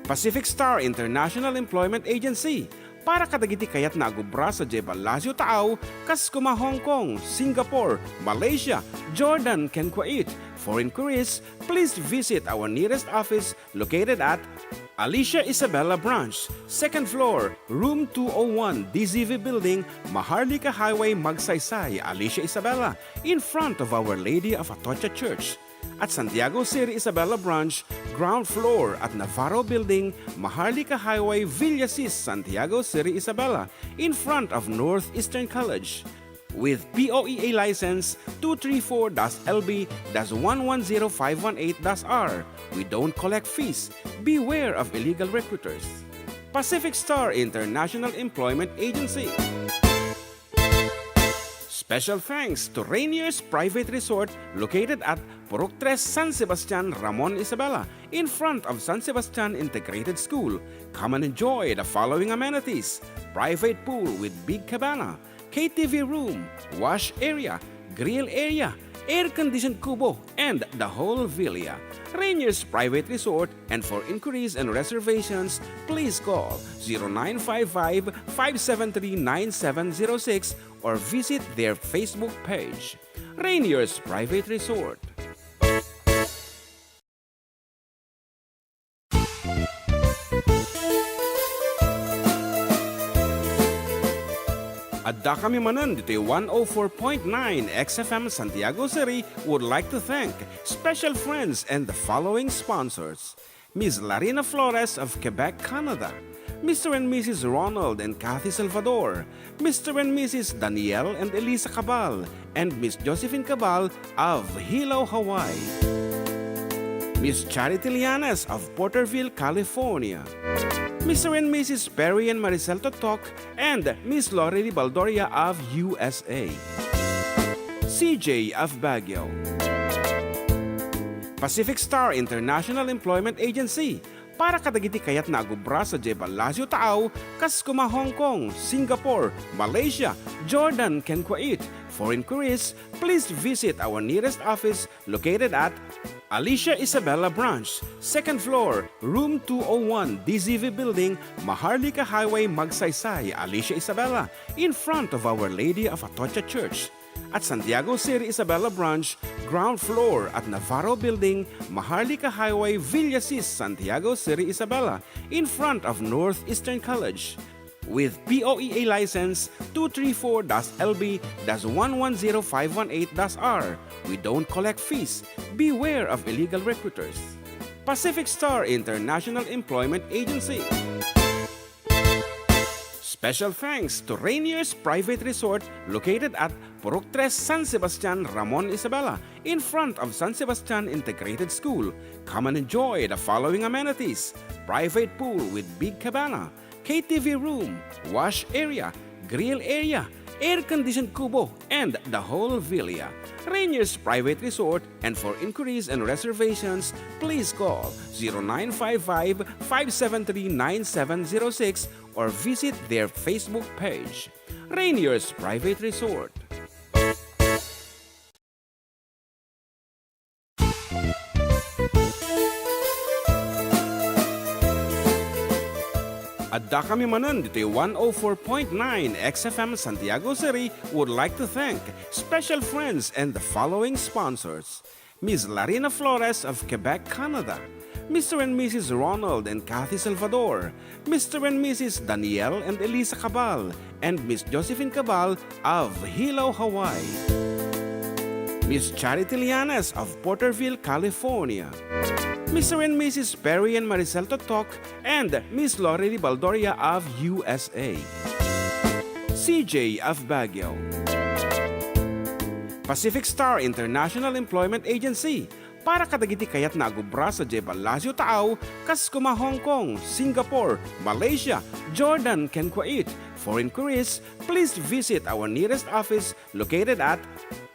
Pacific Star International Employment Agency, para kadagiti kayatna a gubra sadiay Palacio Taaw, kas kuma Hong Kong, Singapore, Malaysia, Jordan, ken Kuwait. For inquiries, please visit our nearest office located at Alicia Isabela Branch, second floor, room two oh one, D Z V Building, Maharlika Highway, Magsaysay, Alicia Isabela, in front of Our Lady of Atocha Church. At Santiago City Isabela Branch, ground floor at Navarro Building, Maharlika Highway, Villasis, Santiago City Isabela, in front of Northeastern College. With P O E A license two three four dash L B dash one one zero five one eight dash R, we don't collect fees. Beware of illegal recruiters. Pacific Star International Employment Agency. Special thanks to Rainier's Private Resort located at Purok Tres, San Sebastian, Ramon, Isabela, in front of San Sebastian Integrated School. Come and enjoy the following amenities: private pool with big cabana, K T V room, wash area, grill area, air-conditioned kubo, and the whole villa. Rainier's Private Resort, and for inquiries and reservations, please call zero nine five five, five seven three, nine seven zero six or visit their Facebook page. Rainier's Private Resort. Adda Addakami manen ditoy one oh four point nine X F M Santiago City would like to thank special friends and the following sponsors: Miss Larina Flores of Quebec, Canada, Mister and Missus Ronald and Kathy Salvador, Mister and Missus Daniel and Elisa Cabal, and Miss Josephine Cabal of Hilo, Hawaii, Miss Charity Lianes of Porterville, California, Mister and Missus Perry and Maricel Totok, and Miss Lorely Baldoria of U S A, C J of Baguio, Pacific Star International Employment Agency, para kadagiti kayatna a agubra sadiay Palacio Taaw, kas kuma Hong Kong, Singapore, Malaysia, Jordan, ken Kuwait. For inquiries, please visit our nearest office located at Alicia Isabela Branch, second floor, room two oh one, D Z V Building, Maharlika Highway, Magsaysay, Alicia Isabela, in front of Our Lady of Atocha Church. At Santiago City Isabela Branch, ground floor at Navarro Building, Maharlika Highway, Villasis, Santiago City Isabela, in front of Northeastern College. With P O E A license two three four dash L B dash one one zero five one eight dash R. We don't collect fees. Beware of illegal recruiters. Pacific Star International Employment Agency. Special thanks to Rainier's Private Resort located at Purok Tres, San Sebastian, Ramon Isabela, in front of San Sebastian Integrated School. Come and enjoy the following amenities: private pool with big cabana, K T V room, wash area, grill area, air-conditioned kubo, and the whole villa. Rainier's Private Resort, and for inquiries and reservations, please call zero nine five five, five seven three, nine seven zero six or visit their Facebook page, Rainier's Private Resort. Addakami manen ditoy one oh four point nine X F M Santiago City would like to thank special friends and the following sponsors: Miss Larina Flores of Quebec, Canada, Mister and Missus Ronald and Kathy Salvador, Mister and Missus Daniel and Elisa Cabal, and Miss Josephine Cabal of Hilo, Hawaii, Miss Charity Lianes of Porterville, California, Mister and Missus Perry and Maricel Totok, and Miss Lorely Baldoria of U S A, C J of Baguio, Pacific Star International Employment Agency, para kadagiti kayatna a agubra sadiay Palacio Taaw, kas kuma Hong Kong, Singapore, Malaysia, Jordan, ken Kuwait. For inquiries, please visit our nearest office located at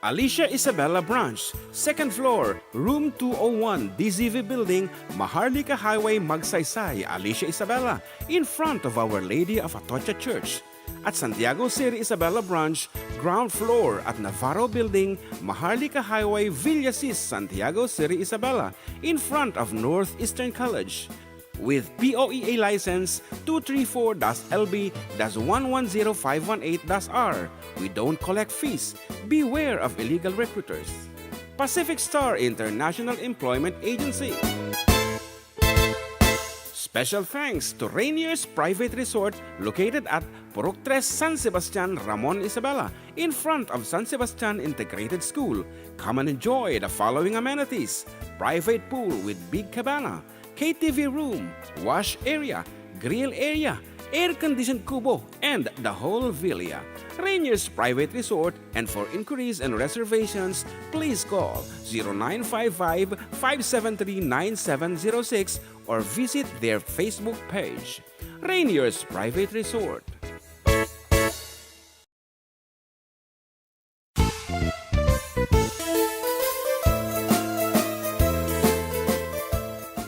Alicia Isabela Branch, second floor, room two oh one, D Z V Building, Maharlika Highway, Magsaysay, Alicia Isabela, in front of Our Lady of Atocha Church. At Santiago City Isabela Branch, ground floor at Navarro Building, Maharlika Highway, Villasis, Santiago City Isabela, in front of Northeastern College. With P O E A license two three four dash L B dash one one zero five one eight dash R. We don't collect fees. Beware of illegal recruiters. Pacific Star International Employment Agency. Special thanks to Rainier's Private Resort located at Purok Tres, San Sebastian, Ramon Isabela, in front of San Sebastian Integrated School. Come and enjoy the following amenities: private pool with big cabana, K T V room, wash area, grill area, air-conditioned kubo, and the whole villa. Rainier's Private Resort, and for inquiries and reservations, please call zero nine five five, five seven three, nine seven zero six or visit their Facebook page, Rainier's Private Resort.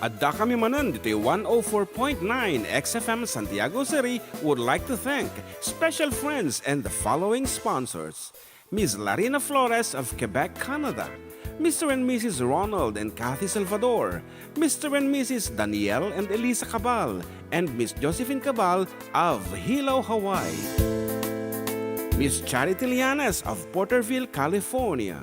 Addakami manen ditoy one oh four point nine X F M Santiago City would like to thank special friends and the following sponsors: Miss Larina Flores of Quebec, Canada, Mister and Missus Ronald and Kathy Salvador, Mister and Missus Daniel and Elisa Cabal, and Miss Josephine Cabal of Hilo, Hawaii, Miss Charity Lianes of Porterville, California,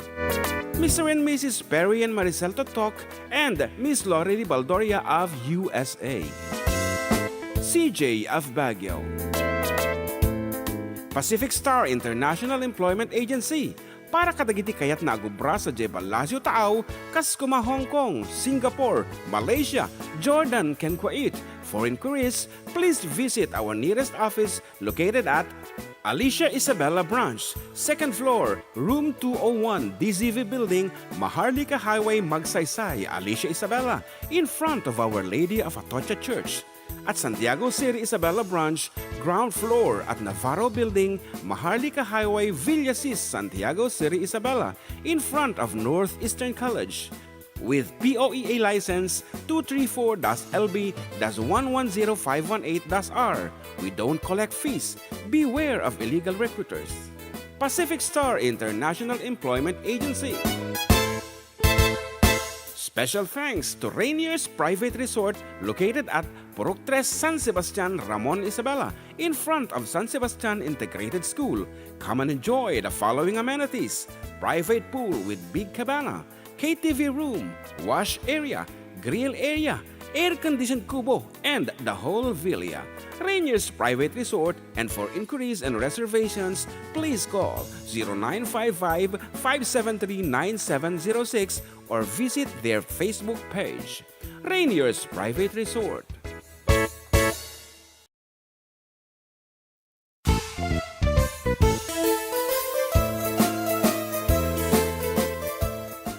Mister and Missus Perry and Maricel Totok, and Miss Lorely Baldoria of U S A, C J of Baguio, Pacific Star International Employment Agency, para kadagiti kayatna a gubra sadiay Palacio Taaw, kas kuma Hong Kong, Singapore, Malaysia, Jordan, ken Kuwait. For inquiries, please visit our nearest office located at Alicia Isabela Branch, second floor, room two oh one, D Z V Building, Maharlika Highway, Magsaysay, Alicia Isabela, in front of Our Lady of Atocha Church. At Santiago City Isabela Branch, ground floor at Navarro Building, Maharlika Highway, Villasis, Santiago City Isabela, in front of Northeastern College. With P O E A license two three four dash L B dash one one zero five one eight dash R. We don't collect fees. Beware of illegal recruiters. Pacific Star International Employment Agency. Special thanks to Rainier's Private Resort located at Purok Tres, San Sebastian, Ramon Isabela, in front of San Sebastian Integrated School. Come and enjoy the following amenities: private pool with big cabana, K T V room, wash area, grill area, air-conditioned kubo, and the whole villa. Rainier's Private Resort, and for inquiries and reservations, please call zero nine five five, five seven three, nine seven zero six or visit their Facebook page. Rainier's Private Resort.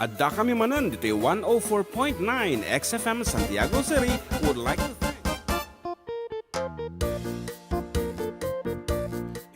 Adda kami manen ditoy one oh four point nine X F M Santiago City. Would like to thank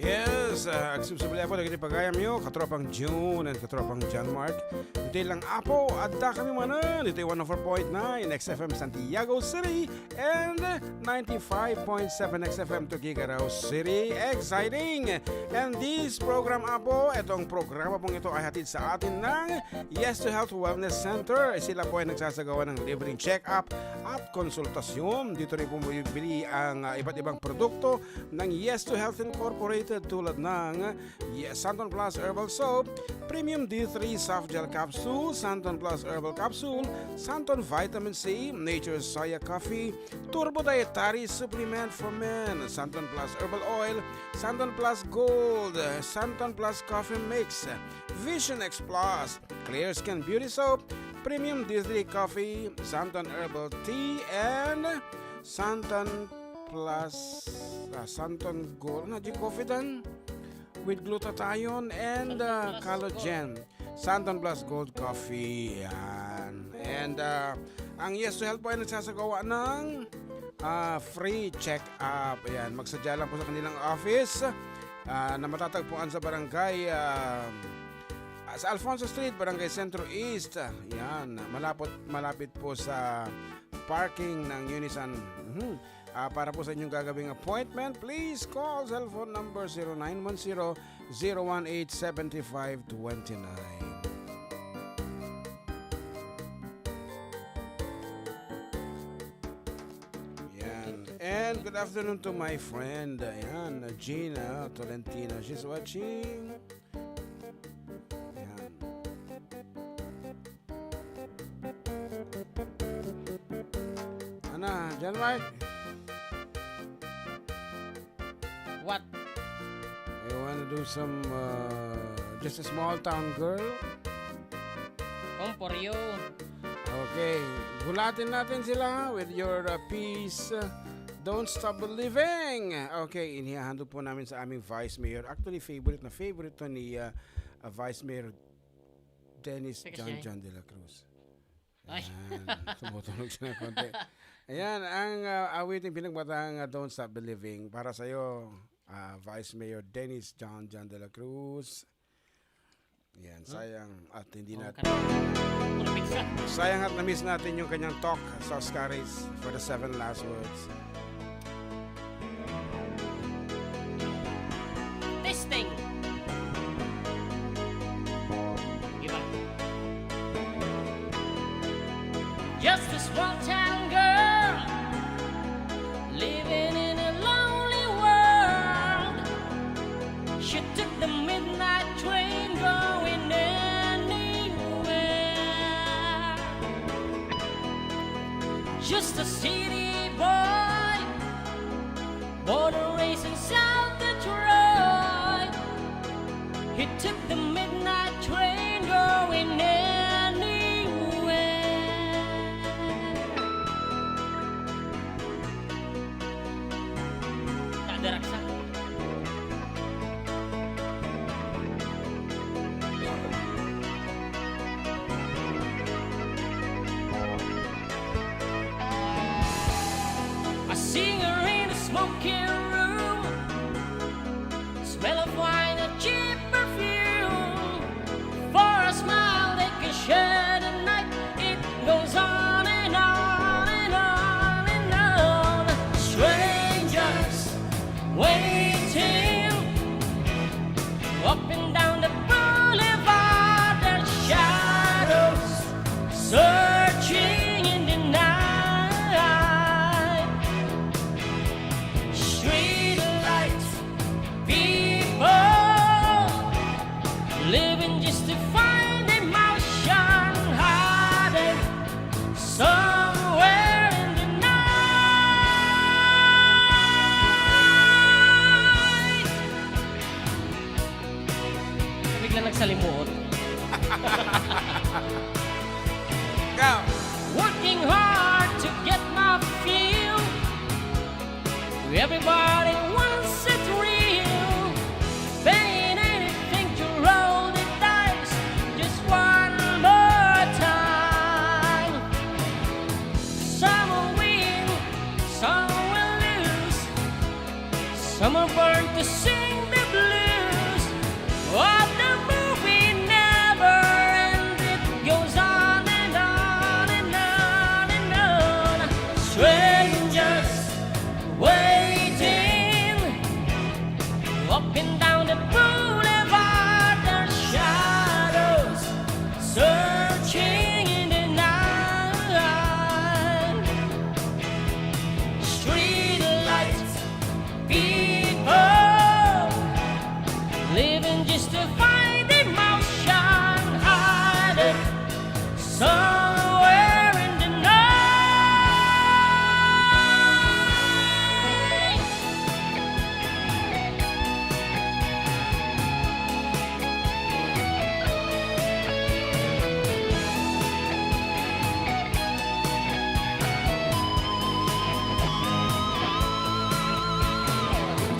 Yes, ah, agsubsubli po dagiti pagayamyo, katropang June and katropang John Mark. Ditoy lang, Apo, adda kami manen ditoy one oh four point nine X F M Santiago City and ninety-five point seven X F M Tuguegarao City. Exciting! And this program, Apo, itong programa pong ito ay hatid sa atin ng Yes to Health Wellness Center. Sila po ay nagsasagawa ng libreng check-up at konsultasyon. Dito rin po mabibili ang, ah, iba't ibang produkto ng Yes to Health Incorporated, tulad ng Yes Santon Plus Herbal Soap, Premium D three Soft Gel Capsule, Santon Plus Herbal Capsule, Santon Vitamin C, Nature's Soya Coffee, Turbo Dietary Supplement for Men, Santon Plus Herbal Oil, Santon Plus Gold, Santon Plus Coffee Mix, Vision X Plus, Clear Skin Beauty Soap, Premium D three Coffee, Santon Herbal Tea, and Santon Plus, ah, Santon Gold. Ano, di coffee dan? With glutathione and, ah, collagen. Santon Plus Gold Coffee. Yan. And, ah, ang Yes to Health po ay nagsasagawa ng, ah, free check-up. Ayan. Magsadya lang po sa kanilang office. Ah, na matatagpuan sa barangay, ah, sa Alfonso Street, Barangay Centro East. Yan, malapit, malapit po sa parking ng Unisan. Mhm. Ah, para po sa inyong gagawing appointment, please call cellphone number zero nine one zero, zero one eight, seven five twenty nine. Yan. And good afternoon to my friend, ayan, Gina Tolentino. She's watching. Ayan. Ana, John Mark? What? You wanna do some, uh, just a small town girl? Come for you. Okay. Gulatin natin sila, ha, with your, uh, piece, uh, Don't Stop Believing. Okay, inihahandog po namin sa aming Vice Mayor. Actually, favorite na favorite to ni, uh, uh, Vice Mayor Dennis Teka John siya, eh. John de la Cruz. Ay. Ayan, tumutunog siya ng konti. Ayan, ang, uh, awiting pinagmatang, uh, Don't Stop Believing. Para sa'yo, uh, Vice Mayor Dennis John John de la Cruz. Yan, sayang at hindi Oh, natin, kanta. Puro pizza. Sayang at na-miss natin yung kanyang talk sa Oscaris for the seven last words. Testing. Iba. Just a small town girl living in a lonely world. She took the midnight train going anywhere. Just a city boy, born and raised in South Detroit. Took the midnight train going anywhere. Tadaragsak. A singer in a smoking room. Smell of wine, a cheap perfume. For a smile they can share the night. It goes on and on and on and on. Strangers waiting. Walking down the boulevard, their shadows searching in the night. Street lights, people living just to find a motion hiding somewhere in the night. Bigla nagsalimuot. Go! Working hard to get my fill. Everybody wants a thrill. Paying anything to roll the dice just one more time. Some will win, some will lose. Some are born to sing the blues. What the movie never ends. It goes on and on and on and on. Strangers waiting, walking down the boulevard, their shadows searching in the night. Street lights, people living just to find emotion hiding somewhere in the night.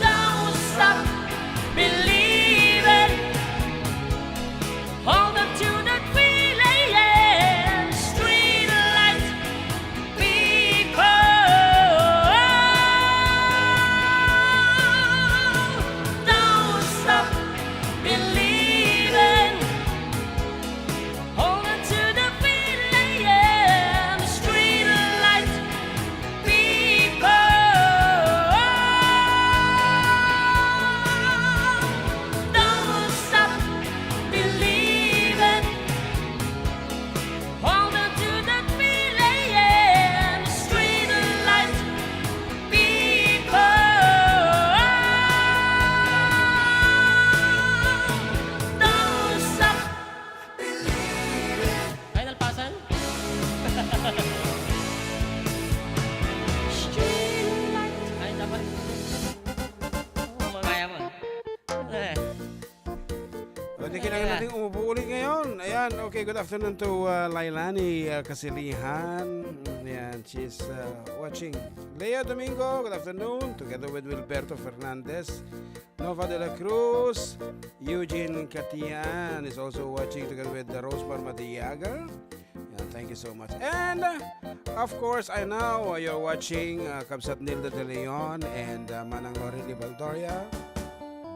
Don't stop believing. Hold on to that feeling. Street lights, people, don't stop believing. Hold on to the feeling. Street lights, people, don't stop believing. Hold on to that feeling. Street lights, people, don't stop believing. Ay, nalpasan? Street lights. Ay, dapat. Oh, mamaya mo. Eh. O, di, kailangan natin umupo ulit ngayon. Ayan, okay, good afternoon to, uh, Lailani, uh, Kasilihan. Ayan, she's, uh, watching. Leo Domingo, good afternoon, together with Wilberto Fernandez, Nova de la Cruz, Eugene Catian is also watching together with, uh, Rosemar Madiaga. Yeah, thank you so much. And, uh, of course, I know, uh, you're watching, uh, Kabsat Nilda De Leon and, uh, Manang Lori Libaldoria,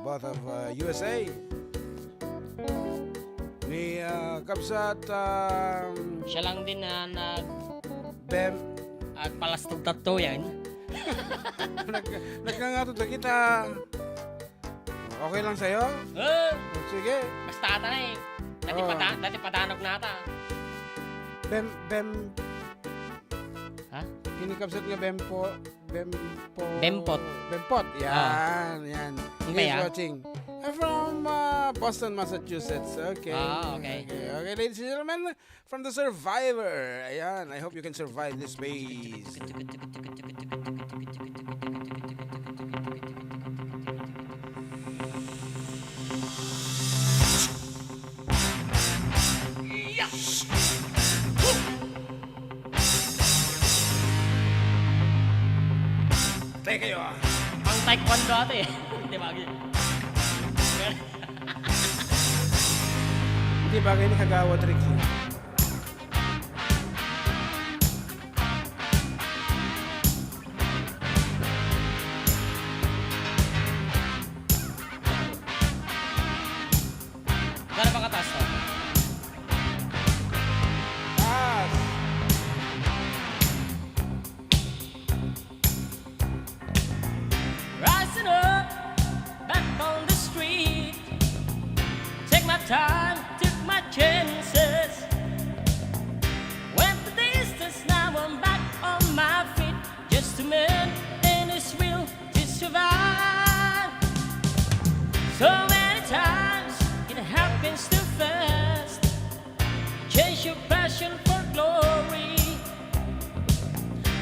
both of, uh, U S A. Ni, uh, Kabsat, um, Siya lang din na nag-, Bem. At palastog tatto yan. Nag-, nagkangato ta kita. Okay lang sa'yo? Eh, Sige. Basta ata na eh. Dati Oo. pata-, dati patanog na ata. Bem-, bem-, Ha? Ini kabsat nga bempo-, bempo-, Bempot. Bempot. Ah. Yan, yan. Ang He's kaya? watching. I'm from, uh, Boston, Massachusetts. Okay. Ah, okay. Okay, okay, ladies and gentlemen, from the Survivor. Ayan, I hope you can survive this phase. Kayo, ah. Pang taekwondo ata eh. Di ba? Hindi bagay ni Kagawad Ricky. Gano'n ba kataas to? Taas! Rising up, back on the street. Take my time, took my chances. Went the distance, now I'm back on my feet. Just a man and his will to survive. So many times it happens too fast. Change your passion for glory.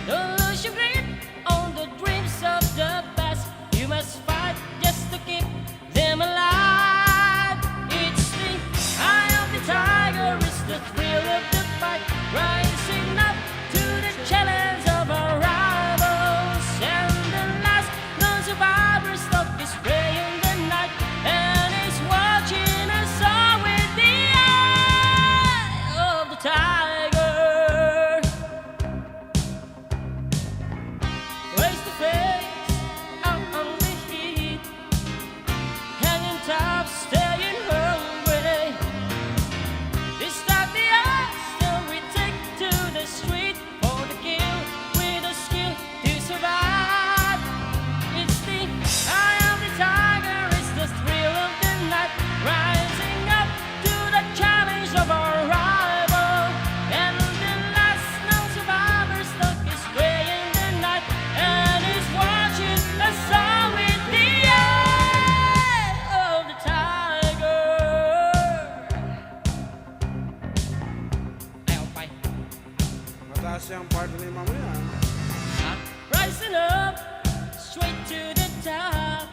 Don't lose your grip on the dreams of the past. You must fight just to keep them alive. It's the eye of the tiger, it's the thrill of the fight. Rising up to the challenge of our rivals. And the last known survivor stalk is prey in the night and is watching us all with the eye of the tiger. Face to face, out on the heat. Hanging tough, staying hungry. This time the odds still we take to the street for the kill with a skill to survive. It's the eye of the tiger, it's the thrill of the night, rising up to the challenge of our rival. And the last known survivor stalk is prey in the night and is watching us all with the eye of the tiger. Ay, okay. Mataas yung part ni Mama yan. Ha? Rising up, straight to the top.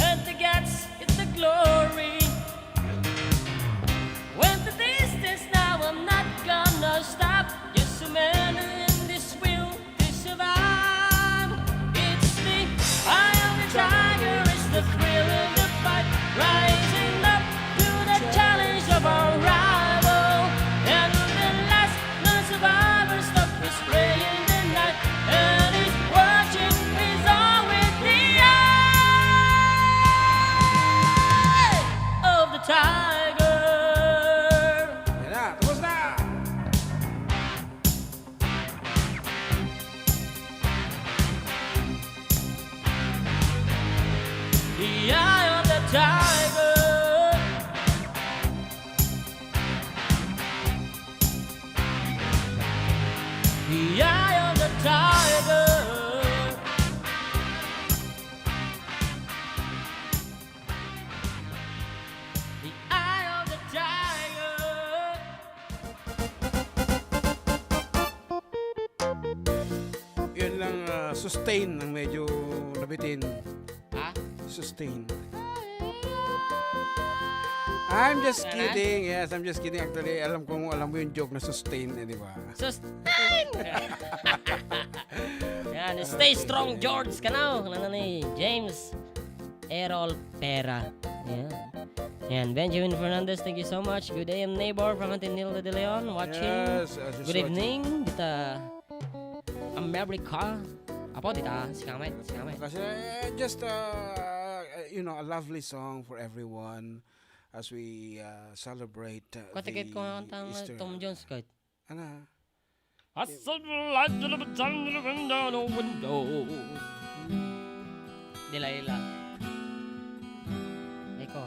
And the guts is the glory. Went the distance, now I'm not gonna stop. Just a man in this will to survive. It's the eye of the tiger, it's the thrill of the fight. Rising up to the challenge of our rival. And the last the survivor stalk is prey in the night and is watching his own with the eye of the tiger. Yan na, tapos na! The eye of the tiger. The eye of the tiger. The eye of the tiger. Yun lang, ah, sustain ang medyo nabitin. Ha? Sustain. I'm just kidding. Yes, I'm just kidding. Actually, alam kong alam mo yung joke na sustain, eh, di ba? Sustain! Yan, stay strong, George. Kanaw, ano ni James Errol Pera. Yan. Yan, Benjamin Fernandez, thank you so much. Good day, I'm neighbor from Antinilda de Leon, watching. Yes, uh, she's watching. Good evening, dita America. Apo, dita, si Kamay, si Kamay. Kasi, eh, just, uh, uh, you know, a lovely song for everyone as we, uh, celebrate, uh, the Easter. Kung tikit ko ang Tom Jones, kahit. Ano? I saw the light of the sun in the window, the window. Delilah. Echo.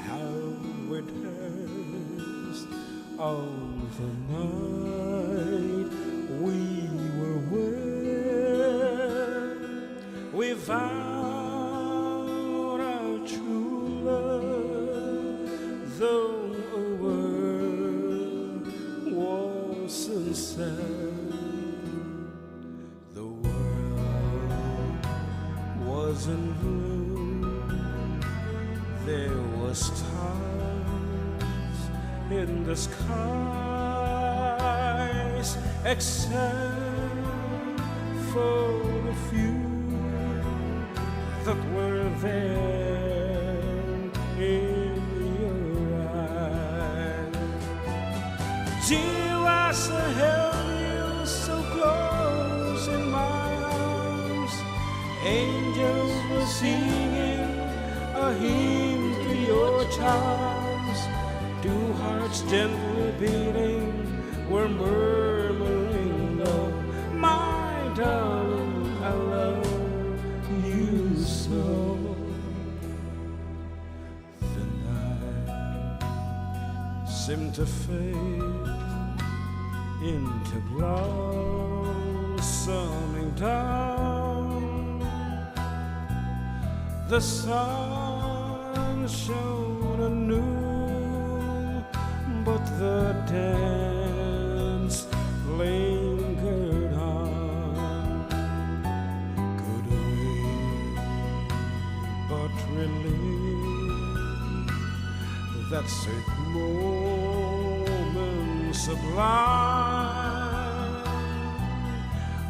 How it hurts on the night we were wed. We found our true love, though a world was unsaid. The world was in blue. There were stars in the skies, except for the few that were there in your eyes. Dear, as I held you so close in my arms, angels were singing a hymn to your charms. Two hearts gently beating were murmuring low, "My darling, I love you so." The night seemed to fade into blossoming dawn. The sun shone anew, but the dance lingered on. Could we but relive that sweet moment sublime,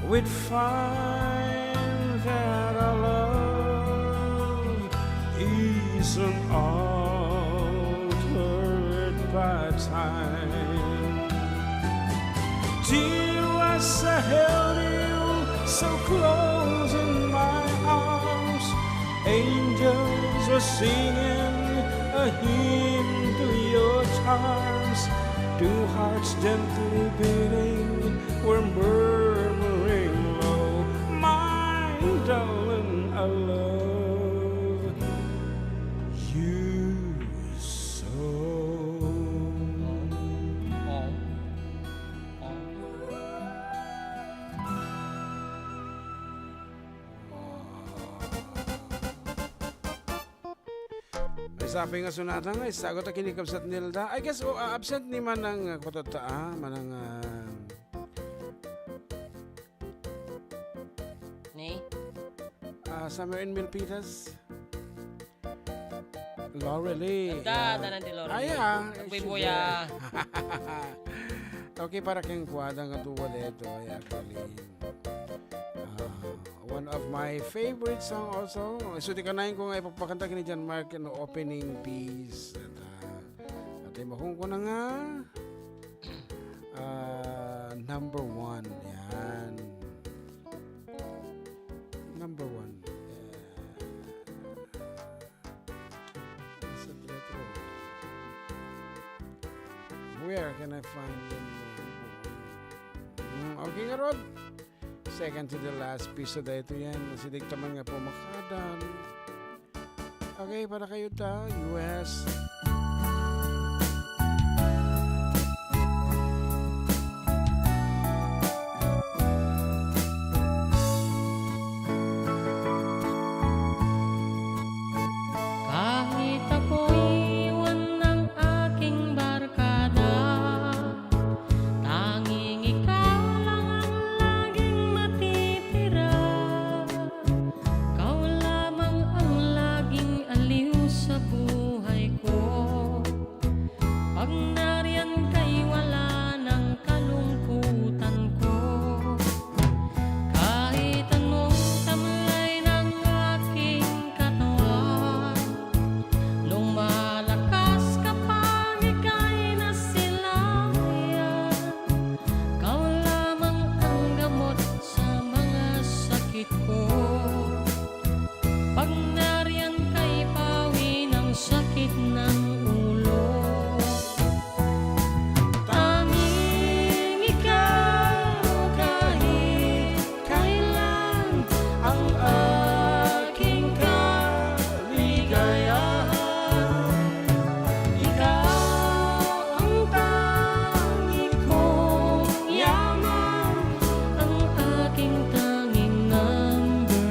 we'd find that our love is unaltered by time. Dear, as I held you so close in my arms, angels were singing a hymn to your charms. Two hearts gently beating were murmuring low, "My darling, I love you so." Ay, sabi nga sonata nga, isagot a kinikabsat Nilda. I guess, oh, ah, absent ni Manang, ah, Kutotta, ah, Manang, ah, Ni? Ah, Summer in Milpitas. Laurelie. Nanda, yan. Nanda ni Laurelie. Ay, ah, Nagbibuya. Sige. Okay, para keng kuadang nga duwa dito, ay, actually. Ah, one of my favorite song also. So, di kanayon ko nga ipapakanta kini John Mark no opening piece. At, ah, at ay makungko na nga, ah, number one. Yan. Number one. Sa retro. Where can I find them? Mm, okay, ngarud. Second to the last piece daytoy yan. Sidigta man nga pumakadan. Okay, para kayo ta, U S. Kahit ako'y iwan ng aking barkada, tanging ikaw lang ang laging matitira. Ikaw lamang ang laging aliw sa buhay ko. Pag nariyan ka'y wala ng kalungkutan ko. Kahit anong tamlay ng aking katawan, lumalakas kapag ika'y nasilayan. Ikaw lamang ang gamot sa mga sakit ko. Pag nariyan ka'y pawi ng sakit ng ulo. Tanging ikaw kahit kailan ang aking kaligayahan. Ikaw ang tangi kong yaman, ang aking tanging number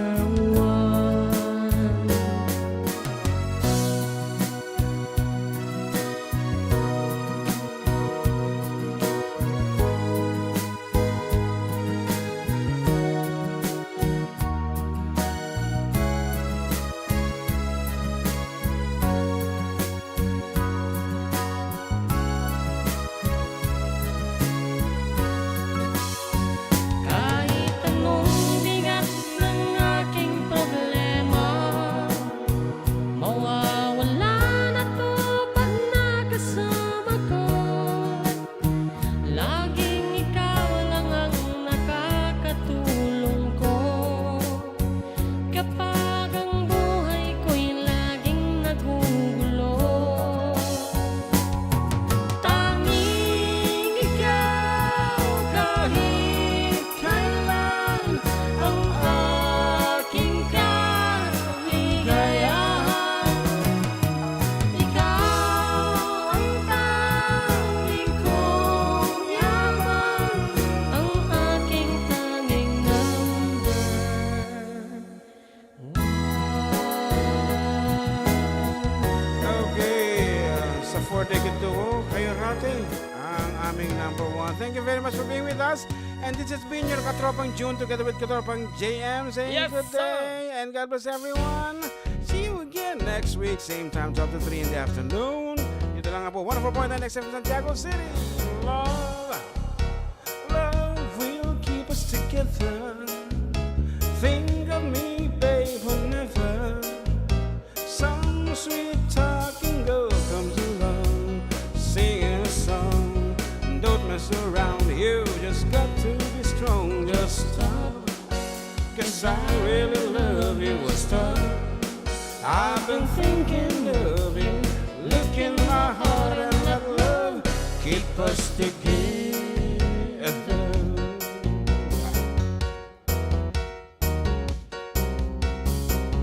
Number one. Thank you very much for being with us. And this has been your Katropang June together with Katropang J M saying, yes, good day and God bless everyone. See you again next week, same time, twelve to three in the afternoon. Dito lang nga po, one oh four point nine X F M Santiago City. Love, love will keep us together. Think of me, babe, whenever some sweet talking girl comes along, singing a song. Don't mess around, you just got to be strong. Just stop, 'cause I really love you. Stop, I've been thinking of you. Look in my heart and let love keep us together.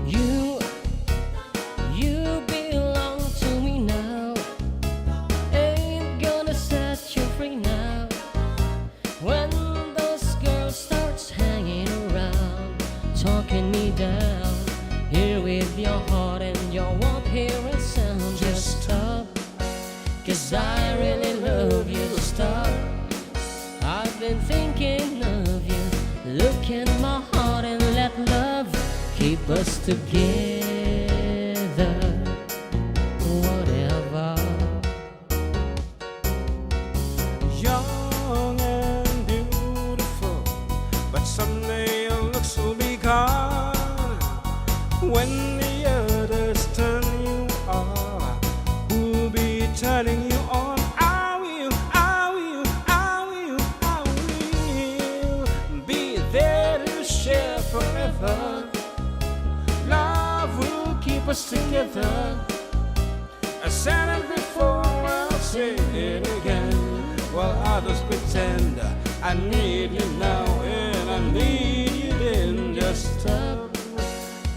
You, you belong to me now. Ain't gonna set you free now. When those girls starts hanging around, talking me down, here with your heart and your warm hair and sound, just stop. 'Cause I really love you, stop. I've been thinking of you. Look in my heart and let love keep us together. Whatever. Young and beautiful, but someday your looks will be gone. When the others turn you off, who'll be turning you on? I will, I will, I will, I will be there to share forever. Love will keep us together. I said it before, I'll say it again. While others pretend, I need you now and I need you then. Just stop,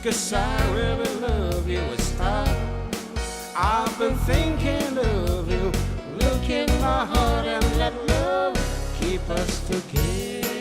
'cause I really love you. Stop, I've been thinking of you. Look in my heart and let love keep us together.